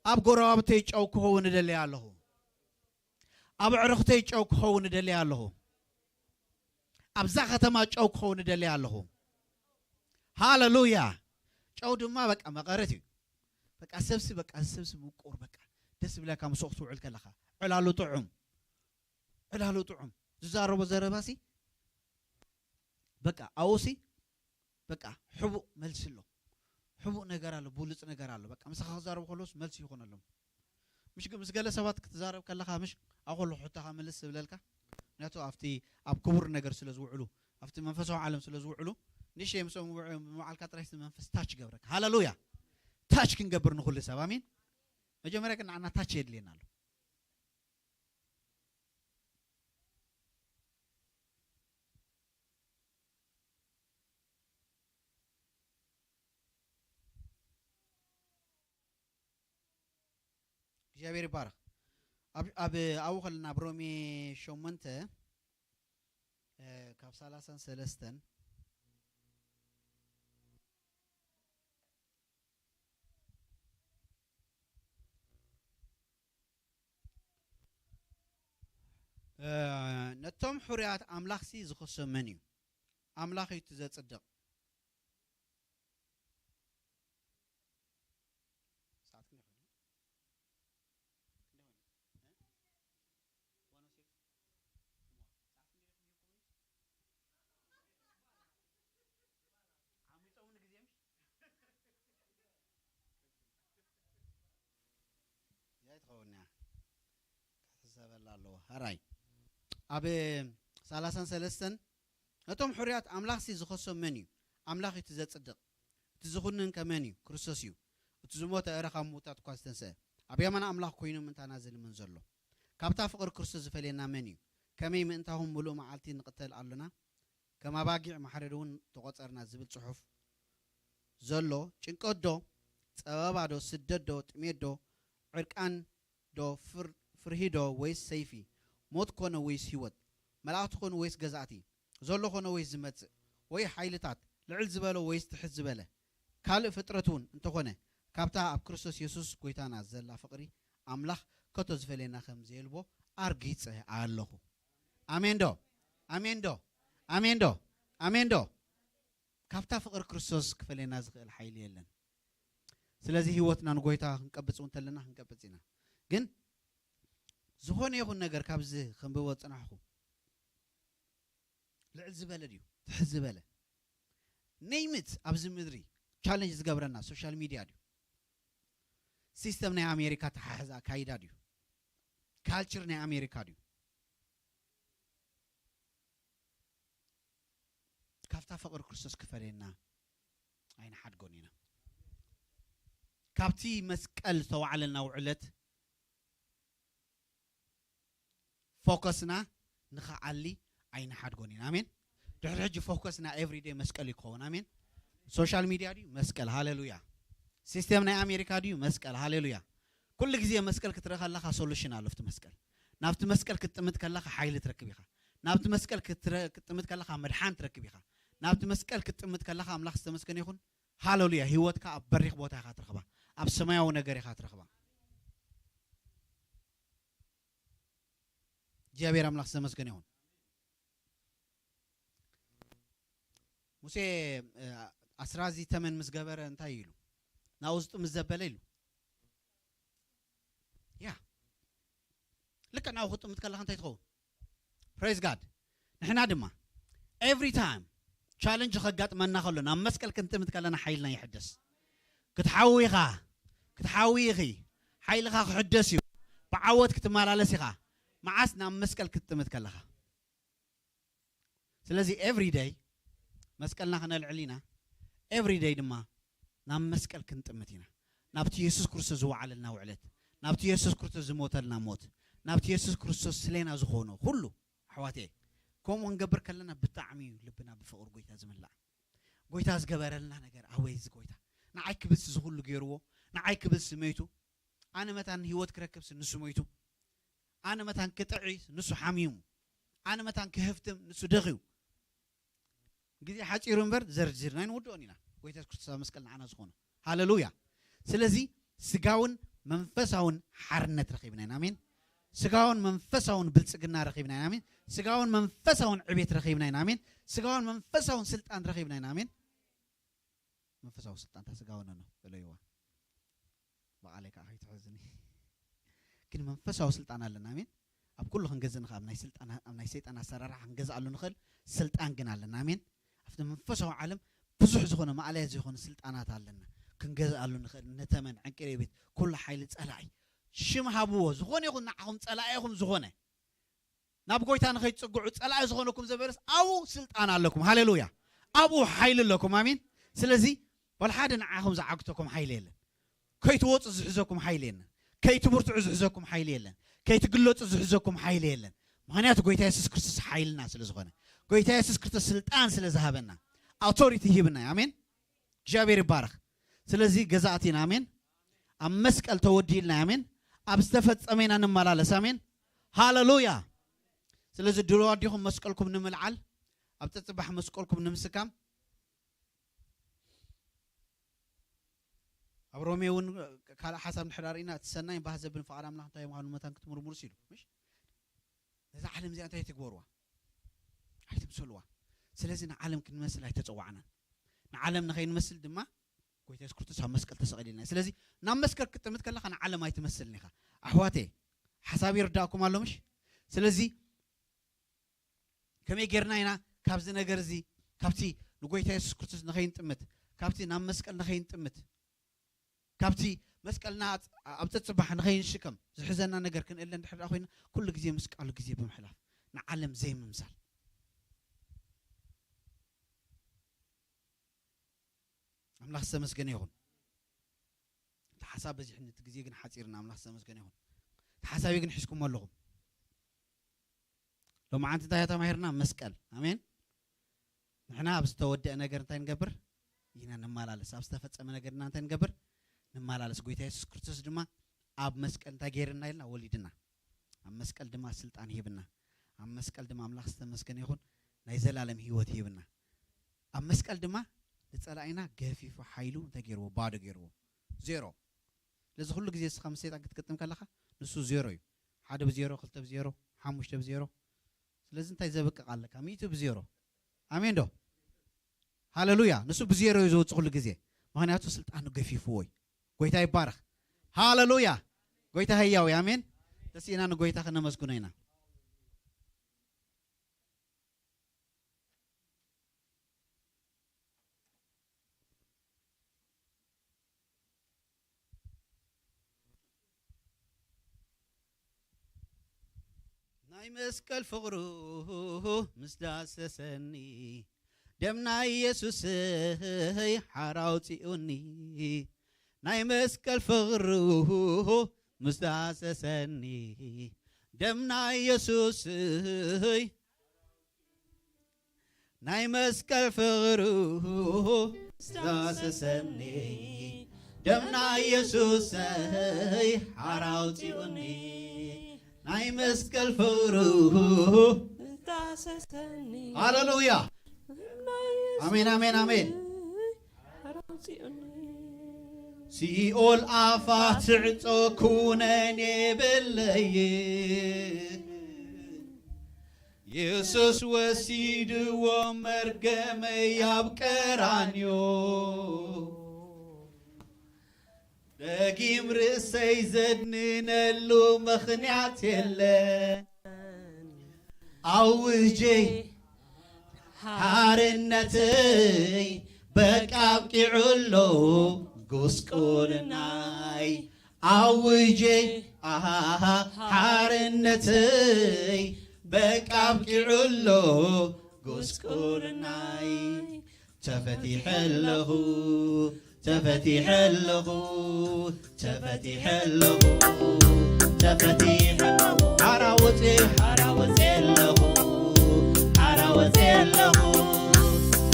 ኣብ ጎረባብተይ ጨው ክኸውን እደሊ ኣለኹ። ኣብ ኣዕሩኽተይ ጨው ክኸውን እደሊ ኣለኹ። ኣብዛ ከተማ ጨው ክኸውን እደሊ ኣለኹ። ሃሌሉያ። ጨው ድማ በቃ መቐረት እዩ። በቃ ሰብሲ፣ በቃ ሰብሲ ምቁር፣ በቃ ደስ ዝብለካ ምስኡ ክትውዕል ከለኻ። ዕላሉ ጥዑም፣ ዕላሉ ጥዑም። ዝዛረቦ ዘረባሲ በቃ ኣብኡሲ በቃ ሕቡእ መልሲ ኣሎ። ሕቡእ ነገር ኣሎ፣ ብሉጽ ነገር ኣሎ። በቃ ምሳኻ ክዛረቡ ከለውስ መልሲ ይኾነሎም። ምሽ ምስ ገለ ሰባት ክትዛረብ ከለኻ ምሽ ኣብ ኩሉ ሕቶኻ ምልስ ዝብለልካ? ምክንያቱ ኣብቲ ኣብ ክቡር ነገር ስለ ዝውዕሉ፣ ኣብቲ መንፈሳዊ ዓለም ስለ ዝውዕሉ፣ ንእሽተይ ምስኦም ውዕ-፣ ምውዓልካ ጥራይ እቲ መንፈስ ታች ይገብረካ። ሃሌሉያ! ታች ክንገብር ንኹሉ ሰብ፣ ኣሜን። መጀመርያ ግን ንዓና ታች የድልየና ኣሎ። እግዚኣብሔር ይባረኽ። ኣብ፣ ኣብ፣ ኣብኡ ከለና ኣብ ሮሜ ሸሞንተ፣ እ፣ ካብ ሰላሳን ሰለስተን፣ እ፣ ነቶም ሕሩያት ኣምላኽሲ ዝኸሶም መን እዩ? ኣምላኽ እዩ እቲ ዘጽድቕ። ሰዓት ክንደይ ኮይኑ? ክንደይ ኮይኑ? እ? ዋን ኦ ሲክስ? እሞ፣ ሰዓት ክንደይ ዲኹም ሂብኩምኒ? ዓሚጾምኒ ግዜ ምሽ? እዚኣ ኣይትኸውን እያ። ክትሕሰበላ ኣለዎ። ሕራይ። ኣብ ሰላሳን ሰለስተን፣ ነቶም ሕሩያት ኣምላኽሲ ዝኸሶም መን እዩ? ኣምላኽ እዩ እቲ ዘጽድቕ። እቲ ዝኹንን ከ መን እዩ? ክርስቶስ እዩ። እቲ ዝሞተ እረ ካብ ምዉታት እኳ ዝተንስአ፣ ኣብ የማን ኣምላኽ ኮይኑ ምእንታና ዝልምን ዘሎ። ካብታ ፍቕሪ ክርስቶስ ዝፈልየና መን እዩ? ከመይ ምእንታኹም ምሉእ መዓልቲ ንቕተል ኣሎና? ከም ኣባጊዕ ማሕረድ እውን ተቖጸርና ዝብል ጽሑፍ ዘሎ፣ ጭንቀት ዶ? ጸበባ ዶ? ስደት ዶ? ጥሜት ዶ? ዕርቃን ዶ? ፍር-፣ ፍርሂ ዶ? ወይስ ሰይፊ? ሞት ኮነ ወይስ ህይወት? መላእኽቲ ኮኑ ወይስ ገዛእቲ? ዘሎ ኮነ ወይስ ዝመጽእ? ወይ ሓይልታት? ልዕል ዝበለ ወይስ ትሕት ዝበለ? ካልእ ፍጥረት እውን እንተኾነ፣ ካብታ ኣብ ክርስቶስ የሱስ ጐይታና ዘላ ፍቕሪ ኣምላኽ ከቶ ዝፈልየና ከም ዘየልቦ ኣርጊጸ ኣለኹ። ኣሜን ዶ? ኣሜን ዶ? ኣሜን ዶ? ኣሜን ዶ? ካብታ ፍቕሪ ክርስቶስ ክፈልየና ዝኽእል ሓይሊ የለን። ስለዚ ህይወትና ንጎይታ ክንቀብጽ እውን እንተለና ክንቀብጽ ኢና። ግን ዝኾነ ይኹን ነገር ካብዚ ከንብቦ ዝጸናሕኩ ልዕል ዝበለ ድዩ? ትሕት ዝበለ? ኔይምት ኣብዚ ምድሪ ቻለንጅ ዝገብረና ሶሻል ሚድያ ድዩ? ሲስተም ናይ ኣሜሪካ ኣተሓሕዛ ኣካይዳ ድዩ? ካልቸር ናይ ኣሜሪካ ድዩ? ካብታ ፍቕሪ ክርስቶስ ክፈለየና ኣይንሓድጎን ኢና። ካብቲ መስቀል ዝተዋዕለልና ውዕለት ፎከስና ንኽዓሊ ኣይንሓድጎን ኢና። ኣሜን። ድሕሪ ሕጂ ፎከስና ኤቭሪዴይ መስቀል እዩ ክኸውን። ኣሜን። ሶሻል ሚድያ ድዩ? መስቀል። ሃሌሉያ። ሲስተም ናይ ኣሜሪካ ድዩ? መስቀል። ሃሌሉያ። ኩሉ ግዜ መስቀል ክትርኢ ከለኻ ሶሉሽን ኣሎ ኣብቲ መስቀል። ናብቲ መስቀል ክትጥምት ከለኻ ሓይሊ ትረክብ ኢኻ። ናብቲ መስቀል ክትረ-፣ ክትጥምት ከለኻ መድሓን ትረክብ ኢኻ። ናብቲ መስቀል ክትጥምት ከለኻ ኣምላኽ ዝተመስገነ ይኹን። ሃሌሉያ። ህይወትካ ኣብ በሪኽ ቦታ ኢኻ ትረኽባ። ኣብ ሰማያዊ ነገር ኢኻ ትረኽባ። እግዚኣብሔር ኣምላኽ ዝተመስገነ ይኹን። ሙሴ፣ እ፣ ኣስራዚ ተመን ምስ ገበረ እንታይ ኢሉ? ናብኡ ዝጥምት ዘበለ ኢሉ። ያ። ልክዕ ናብኡ ክትጥምት ከለኻ እንታይ ትኸውን? ፕሬዝ ጋድ። ንሕና ድማ ኤቭሪ ታይም ቻለንጅ ከጋጥመና ከሎ ናብ መስቀል ክንጥምት ከለና ሓይልና ይሕደስ። ክትሓዊ ኢኻ፣ ክትሓዊ ኢኺ። ሓይልኻ ክሕደስ እዩ። ብዓወት ክትመላለስ ኢኻ። መዓስ? ናብ መስቀል ክትጥምት ከለኻ። ስለዚ ኤቭሪ ደይ መስቀልና ከነልዕል ኢና። ኤቭሪ ደይ ድማ ናብ መስቀል ክንጥምት ኢና። ናብቲ የሱስ ክርስቶስ ዝወዓለልና ውዕለት፣ ናብቲ የሱስ ክርስቶስ ዝሞተልና ሞት፣ ናብቲ የሱስ ክርስቶስ ስሌና ዝኾኖ ኩሉ፣ ኣሕዋተየ፣ ከምኡ ክንገብር ከለና ብጣዕሚ እዩ ልብና ብፍቕሪ ጎይታ ዝምላእ። ጎይታ ዝገበረልና ነገር፣ ኣወይ እዚ ጎይታ፣ ንዓይ ክብልስ እዚ ኩሉ ገይርዎ፣ ንዓይ ክብልስ መይቱ፣ ኣነ መታን ህይወት ክረክብስ ንሱ መይቱ፣ ኣነ መታን ክጥዒ ንሱ ሓሚሙ፣ ኣነ መታን ክህፍትም ንሱ ደኺዩ። ግዜ ሓጺሩ እምበር ዘርዚርና ኣይንውድኦን ኢና። ጎይታ የሱስ ክርስቶስ ኣብ መስቀል ንዓና ዝኾነ። ሃሌሉያ። ስለዚ ስጋውን መንፈሳውን ሓርነት ረኺብና ኢና። ኣሜን። ስጋውን መንፈሳውን ብልጽግና ረኺብና ኢና። ኣሜን። ስጋውን መንፈሳውን ዕቤት ረኺብና ኢና። ኣሜን። ስጋውን መንፈሳውን ስልጣን ረኺብና ኢና። ኣሜን። መንፈሳዊ ስልጣን፣ እታ ስጋዊ ኖኖ በለይዋ። ብቓለይ ከዓ ከይትሕዝኒ። ግን መንፈሳዊ ስልጣን ኣለና። ኣሜን። ኣብ ኩሉ ክንገዝእ ንኽእል፣ ኣብ ናይ ስልጣን፣ ኣብ ናይ ሰይጣን ኣሰራርሓ ክንገዝኣሉ ንኽእል ስልጣን ግን ኣለና። ኣሜን። ኣብቲ መንፈሳዊ ዓለም ብዙሕ ዝኾነ ማእለያ ዘይኮነ ስልጣናት ኣለና። ክንገዝኣሉ ንኽእል፣ ነተመን፣ ዕንቅሬ ቤት፣ ኩሉ ሓይሊ ጸላኢ፣ ሽም ሃብዎ። ዝኾነ ይኹን ንዓኹም ጸላኢኹም ዝኾነ ናብ ጎይታ ንኸይትጽግዑ ጸላኢ ዝኾነኩም ዘበለስ ኣብኡ ስልጣን ኣለኩም። ሃሌሉያ። ኣብኡ ሓይሊ ኣለኩም። ኣሜን። ስለዚ ዋላ ሓደ ንዓኹም ዝዓግተኩም ሓይሊ የለን። ከይትወጹ ዝሕዘኩም ሓይሊ የለን። ከይትብርትዑ ዝሕዘኩም ሓይሊ የለን። ከይትግለጹ ዝሕዘኩም ሓይሊ የለን። ምኽንያቱ ጎይታ የሱስ ክርስቶስ ሓይልና ስለ ዝኾነ፣ ጎይታ የሱስ ክርስቶስ ስልጣን ስለ ዝሃበና፣ ኣውቶሪቲ ሂብና። ኣሜን። እግዚኣብሔር ይባረኽ። ስለዚ ገዛእቲ ኢና። ኣሜን። ኣብ መስቀል ተወዲልና። ኣሜን። ኣብ ዝተፈጸመ ኢና ንመላለስ። ኣሜን። ሃሌሉያ። ስለዚ ድሉዋት ዲኹም መስቀልኩም ንምልዓል፣ ኣብ ጸጽባሕ መስቀልኩም ንምስካም? ኣብ ሮሜ እውን ካልእ ሓሳብ እንድሕር ርኢና፣ እቲ ሰናይ ባህ ዘብል ፍቓድ ኣምላኽ እንታይ ምዃኑ መታን ክትምርምሩስ ኢሉ፣ ምሽ? ነዛ ዓለም እዚኣ እንታይ ትግበርዋ? ኣይትምሰልዋ። ስለዚ ንዓለም ክንመስል ኣይተጸዋዕናን። ንዓለም ንኸይንመስል ድማ ጎይታ የሱስ ክርስቶስ ኣብ መስቀል ተሰቒሉልና። ስለዚ ናብ መስቀል ክትጥምት ከለኻ ንዓለም ኣይትመስልን ኢኻ። ኣሕዋተይ፣ ሓሳብ ይርዳእኩም ኣሎ፣ ምሽ? ስለዚ ከመይ ጌርና ኢና ካብዚ ነገር እዚ፣ ካብቲ ንጎይታ የሱስ ክርስቶስ ንኸይንጥምት፣ ካብቲ ናብ መስቀል ንኸይንጥምት፣ ካብቲ መስቀልና ኣብ ጸጽባሕ ንኸይንሽከም ዝሕዘና ነገር ክንእለ እንድሕር ደኣ ኮይና፣ ኩሉ ግዜ ምስ ቃሉ ግዜ ብምሕላፍ ንዓለም ዘይምምሳል። ኣምላኽ ዝተመስገነ ይኹን። እቲ ሓሳብ በዚሕኒ፣ እቲ ግዜ ግን ሓጺርና። ኣምላኽ ዝተመስገነ ይኹን። እቲ ሓሳበይ ግን ሒዝኩሞ ኣለኹም። ሎማዓንቲ እንታይ ተማሂርና? መስቀል። ኣሜን። ንሕና ኣብ ዝተወደአ ነገር እንታይ ንገብር ኢና? ንመላለስ። ኣብ ዝተፈጸመ ነገርና እንታይ ንገብር? ንመላለስ። ጎይታ የሱስ ክርስቶስ ድማ ኣብ መስቀል እንታይ ገይርና ኢልና? ወሊድና። ኣብ መስቀል ድማ ስልጣን ሂብና። ኣብ መስቀል ድማ ኣምላኽ ዝተመስገነ ይኹን ናይ ዘላለም ህይወት ሂብና። ኣብ መስቀል ድማ ንጸላኢና ገፊፉ ሓይሉ እንታይ ገይርዎ? ባዶ ገይርዎ። ዜሮ። ስለዚ ኩሉ ግዜ እስኻ ምስ ሰይጣን ክትግጥም ከለኻ ንሱ ዜሮ እዩ። ሓደ ብዜሮ፣ ክልተ ብዜሮ፣ ሓሙሽተ ብዜሮ። ስለዚ እንታይ ዘብቅቕ ኣለካ? ሚእቲ ብዜሮ። ኣሜን ዶ? ሃሌሉያ። ንሱ ብዜሮ እዩ ዝወጽእ ኩሉ ግዜ። ምኽንያቱ ስልጣኑ ገፊፍዎ እዩ። ጎይታ ይባረኽ። ሃሌሉያ። ጎይታ ህያው እዩ። ኣሜን። ተሲእና ንጎይታ ከነመስግኖ ኢና። ናይ መስቀል ፍቕሩ ምስ ዳሰሰኒ፣ ደም ናይ የሱሰይ ሓራ ኣውጺኡኒ። ናይ መስቀል ፍቕሩ ምስ ዳሰሰኒ፣ ደም ናይ የሱሰይ፣ ናይ መስቀል ፍቕሩ ምስ ዳሰሰኒ፣ ደም ናይ የሱሰይ ሓራ ኣውጺኡኒ። ናይ መስቀል ፍቕሩ ዳሰሰኒ። ሃሌሉያ። ናይ ኣሜን፣ ኣሜን፣ ኣሜን። ሓራ ኣውጺኡኒ። ሲኦል ኣፋ ትዕጾ ኩነን የብለይ። የሱስ ወሲድዎ መርገመይ ኣብ ቀራንዮ። ደጊም ርእሰይ ዘድንነሉ ምኽንያት የለን። ኣውጀይ ሓርነተይ በቃ ኣብቂዑ ኣሎ ጉስቁልናይ። ኣውጀይ ኣሃ ሓርነተይ በቃ ኣብቂዑ ኣሎ ጉስቁልናይ። ተፈቲሐ ኣለኹ፣ ተፈቲሐ ኣለኹ፣ ተፈቲሐ ኣለኹ፣ ተፈቲሐ ኣለኹ። ሓራ ወፅየ፣ ሓራ ወፅየ ኣለኹ፣ ሓራ ወፅየ ኣለኹ፣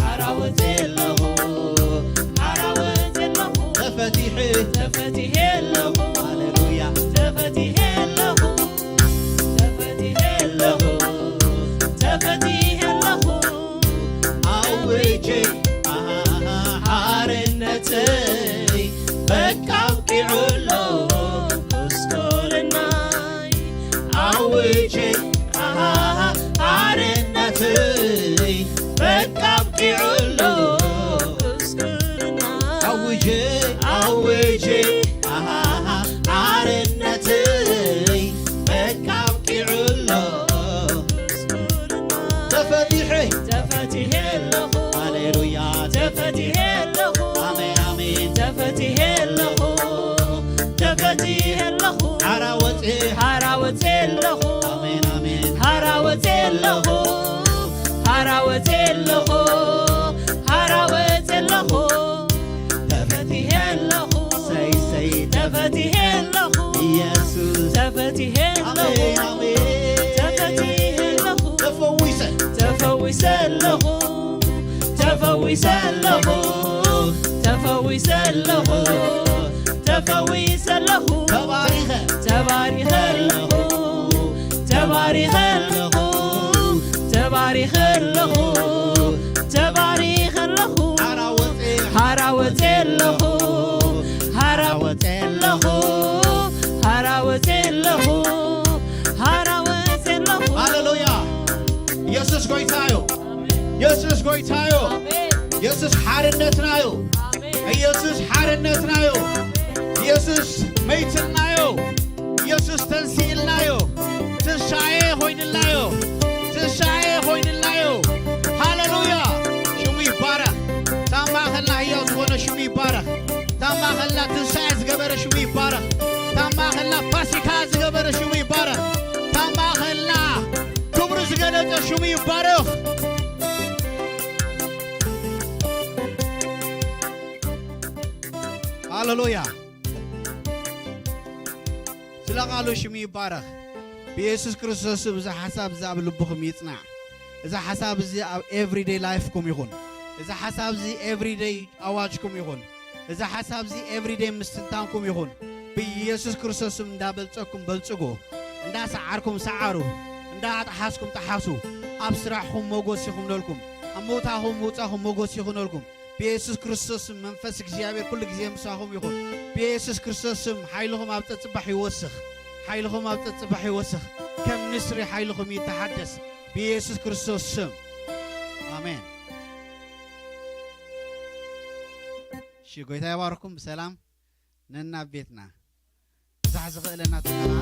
ሓራ ወፅየ ኣለኹ፣ ሓራ ወፅየ ኣለኹ። ተፈቲሐ፣ ተፈቲሐ ኣለኹ። ሃሌሉያ። ተፈቲሐ ኣለኹ፣ ተፈቲሐ ኣለኹ፣ ተፈቲሐ ኣለኹ። ኣውጀ ኣሃ ሓርነተይ በቃ ኣብቂዑ ኣሎ ጉስቁልናይ። ኣውጀ ኣሃ ሓርነተይ በቃ ኣብቂዑ ኣሎ ጉስቁልናይ። ኣውጀ ኣውጀ ኣሃ ሓርነተይ በቃ ኣብቂዑ ኣሎ። ተፈቲሐ ተፈቲሐ ኣለኹ። ሃሌሉያ። ተፈቲሐ ኣለኹ። ኣሜን፣ ኣሜን። ተፈቲሐ ኣለኹ። ተፈቲሐ ኣለኹ። ኢየሱስ ተፈቲሐ ኣለኹ። ኣሜን ኣሜን ተፈቲሐ ኣለኹ። ተፈዊሰ ተፈዊሰ ኣለኹ። ተፈዊሰ ኣለኹ። ተፈዊሰ ኣለኹ። ተፈዊሰ ኣለኹ። ተባሪኸ ተባሪኸ ኣለኹ። ተባሪኸ ኣለኹ። ተባሪኸ ኣለኹ። ተባሪኸ ኣለኹ። ሓራ ወፀ ሓራ ወፀ ኣለኹ። ሓራ ወፀ ኣለኹ። ሓራ ወፀ ኣለኹ። ሓራ ወፀ ኣለኹ። ሃሌሉያ ኢየሱስ ጎይታ እዩ ኢየሱስ ጎይታ እዩ ኢየሱስ ሓርነትና እዩ ኢየሱስ ሓርነትና እዩ ኢየሱስ መይትና እዩ ኢየሱስ ተንሲእልና እዩ ትንሳኤ ኮይንልና እዩ ትንሳኤ ኮይንልና እዩ ሃሌሉያ ሽሙ ይባረኽ ታማ ከላ ህያው ዝኾነ ሽሙ ይባረኽ ታማ ከላ ትንሳኤ ዝገበረ ሽሙ ይባረኽ ታማ ከላ ፋሲካ ዝገበረ ሽሙ ይባረኽ ታማ ከላ ክብሩ ዝገለጸ ሽሙ ይባረኽ ሃሌሉያ ስለ ቃሉ ሽሙ ይባረኽ ብኢየሱስ ክርስቶስ ስም እዚ ሓሳብ እዚ ኣብ ልብኹም ይጽናዕ እዚ ሓሳብ እዚ ኣብ everyday lifeኩም ይኹን እዚ ሓሳብ እዚ everyday ኣዋጅኩም ይኹን እዚ ሓሳብ እዚ everyday ምስትንታንኩም ይኹን ብኢየሱስ ክርስቶስ ስም እንዳበልጸኩም በልጽጉ እንዳሰዓርኩም ሰዓሩ እንዳኣጥሓስኩም ጠሓሱ ኣብ ስራሕኹም ሞጎስ ይኹነልኩም ኣብ መውታኹም ምውጻኹም ሞጎስ ይኹነልኩም ብኢየሱስ ክርስቶስ ስም መንፈስ እግዚኣብሔር ኩሉ ግዜ ምሳኹም ይኹን ብኢየሱስ ክርስቶስ ስም ሓይልኹም ኣብ ጸጽባሕ ይወስኽ ሓይልኹም ኣብ ጸጽባሕ ይወስኽ ከም ንስሪ ሓይልኹም ይተሓደስ ብኢየሱስ ክርስቶስ ስም ኣሜን እሺ ጎይታ ይባርኩም ብሰላም ነናብ ቤትና ብዛሕ ዝኽእለና ትመራ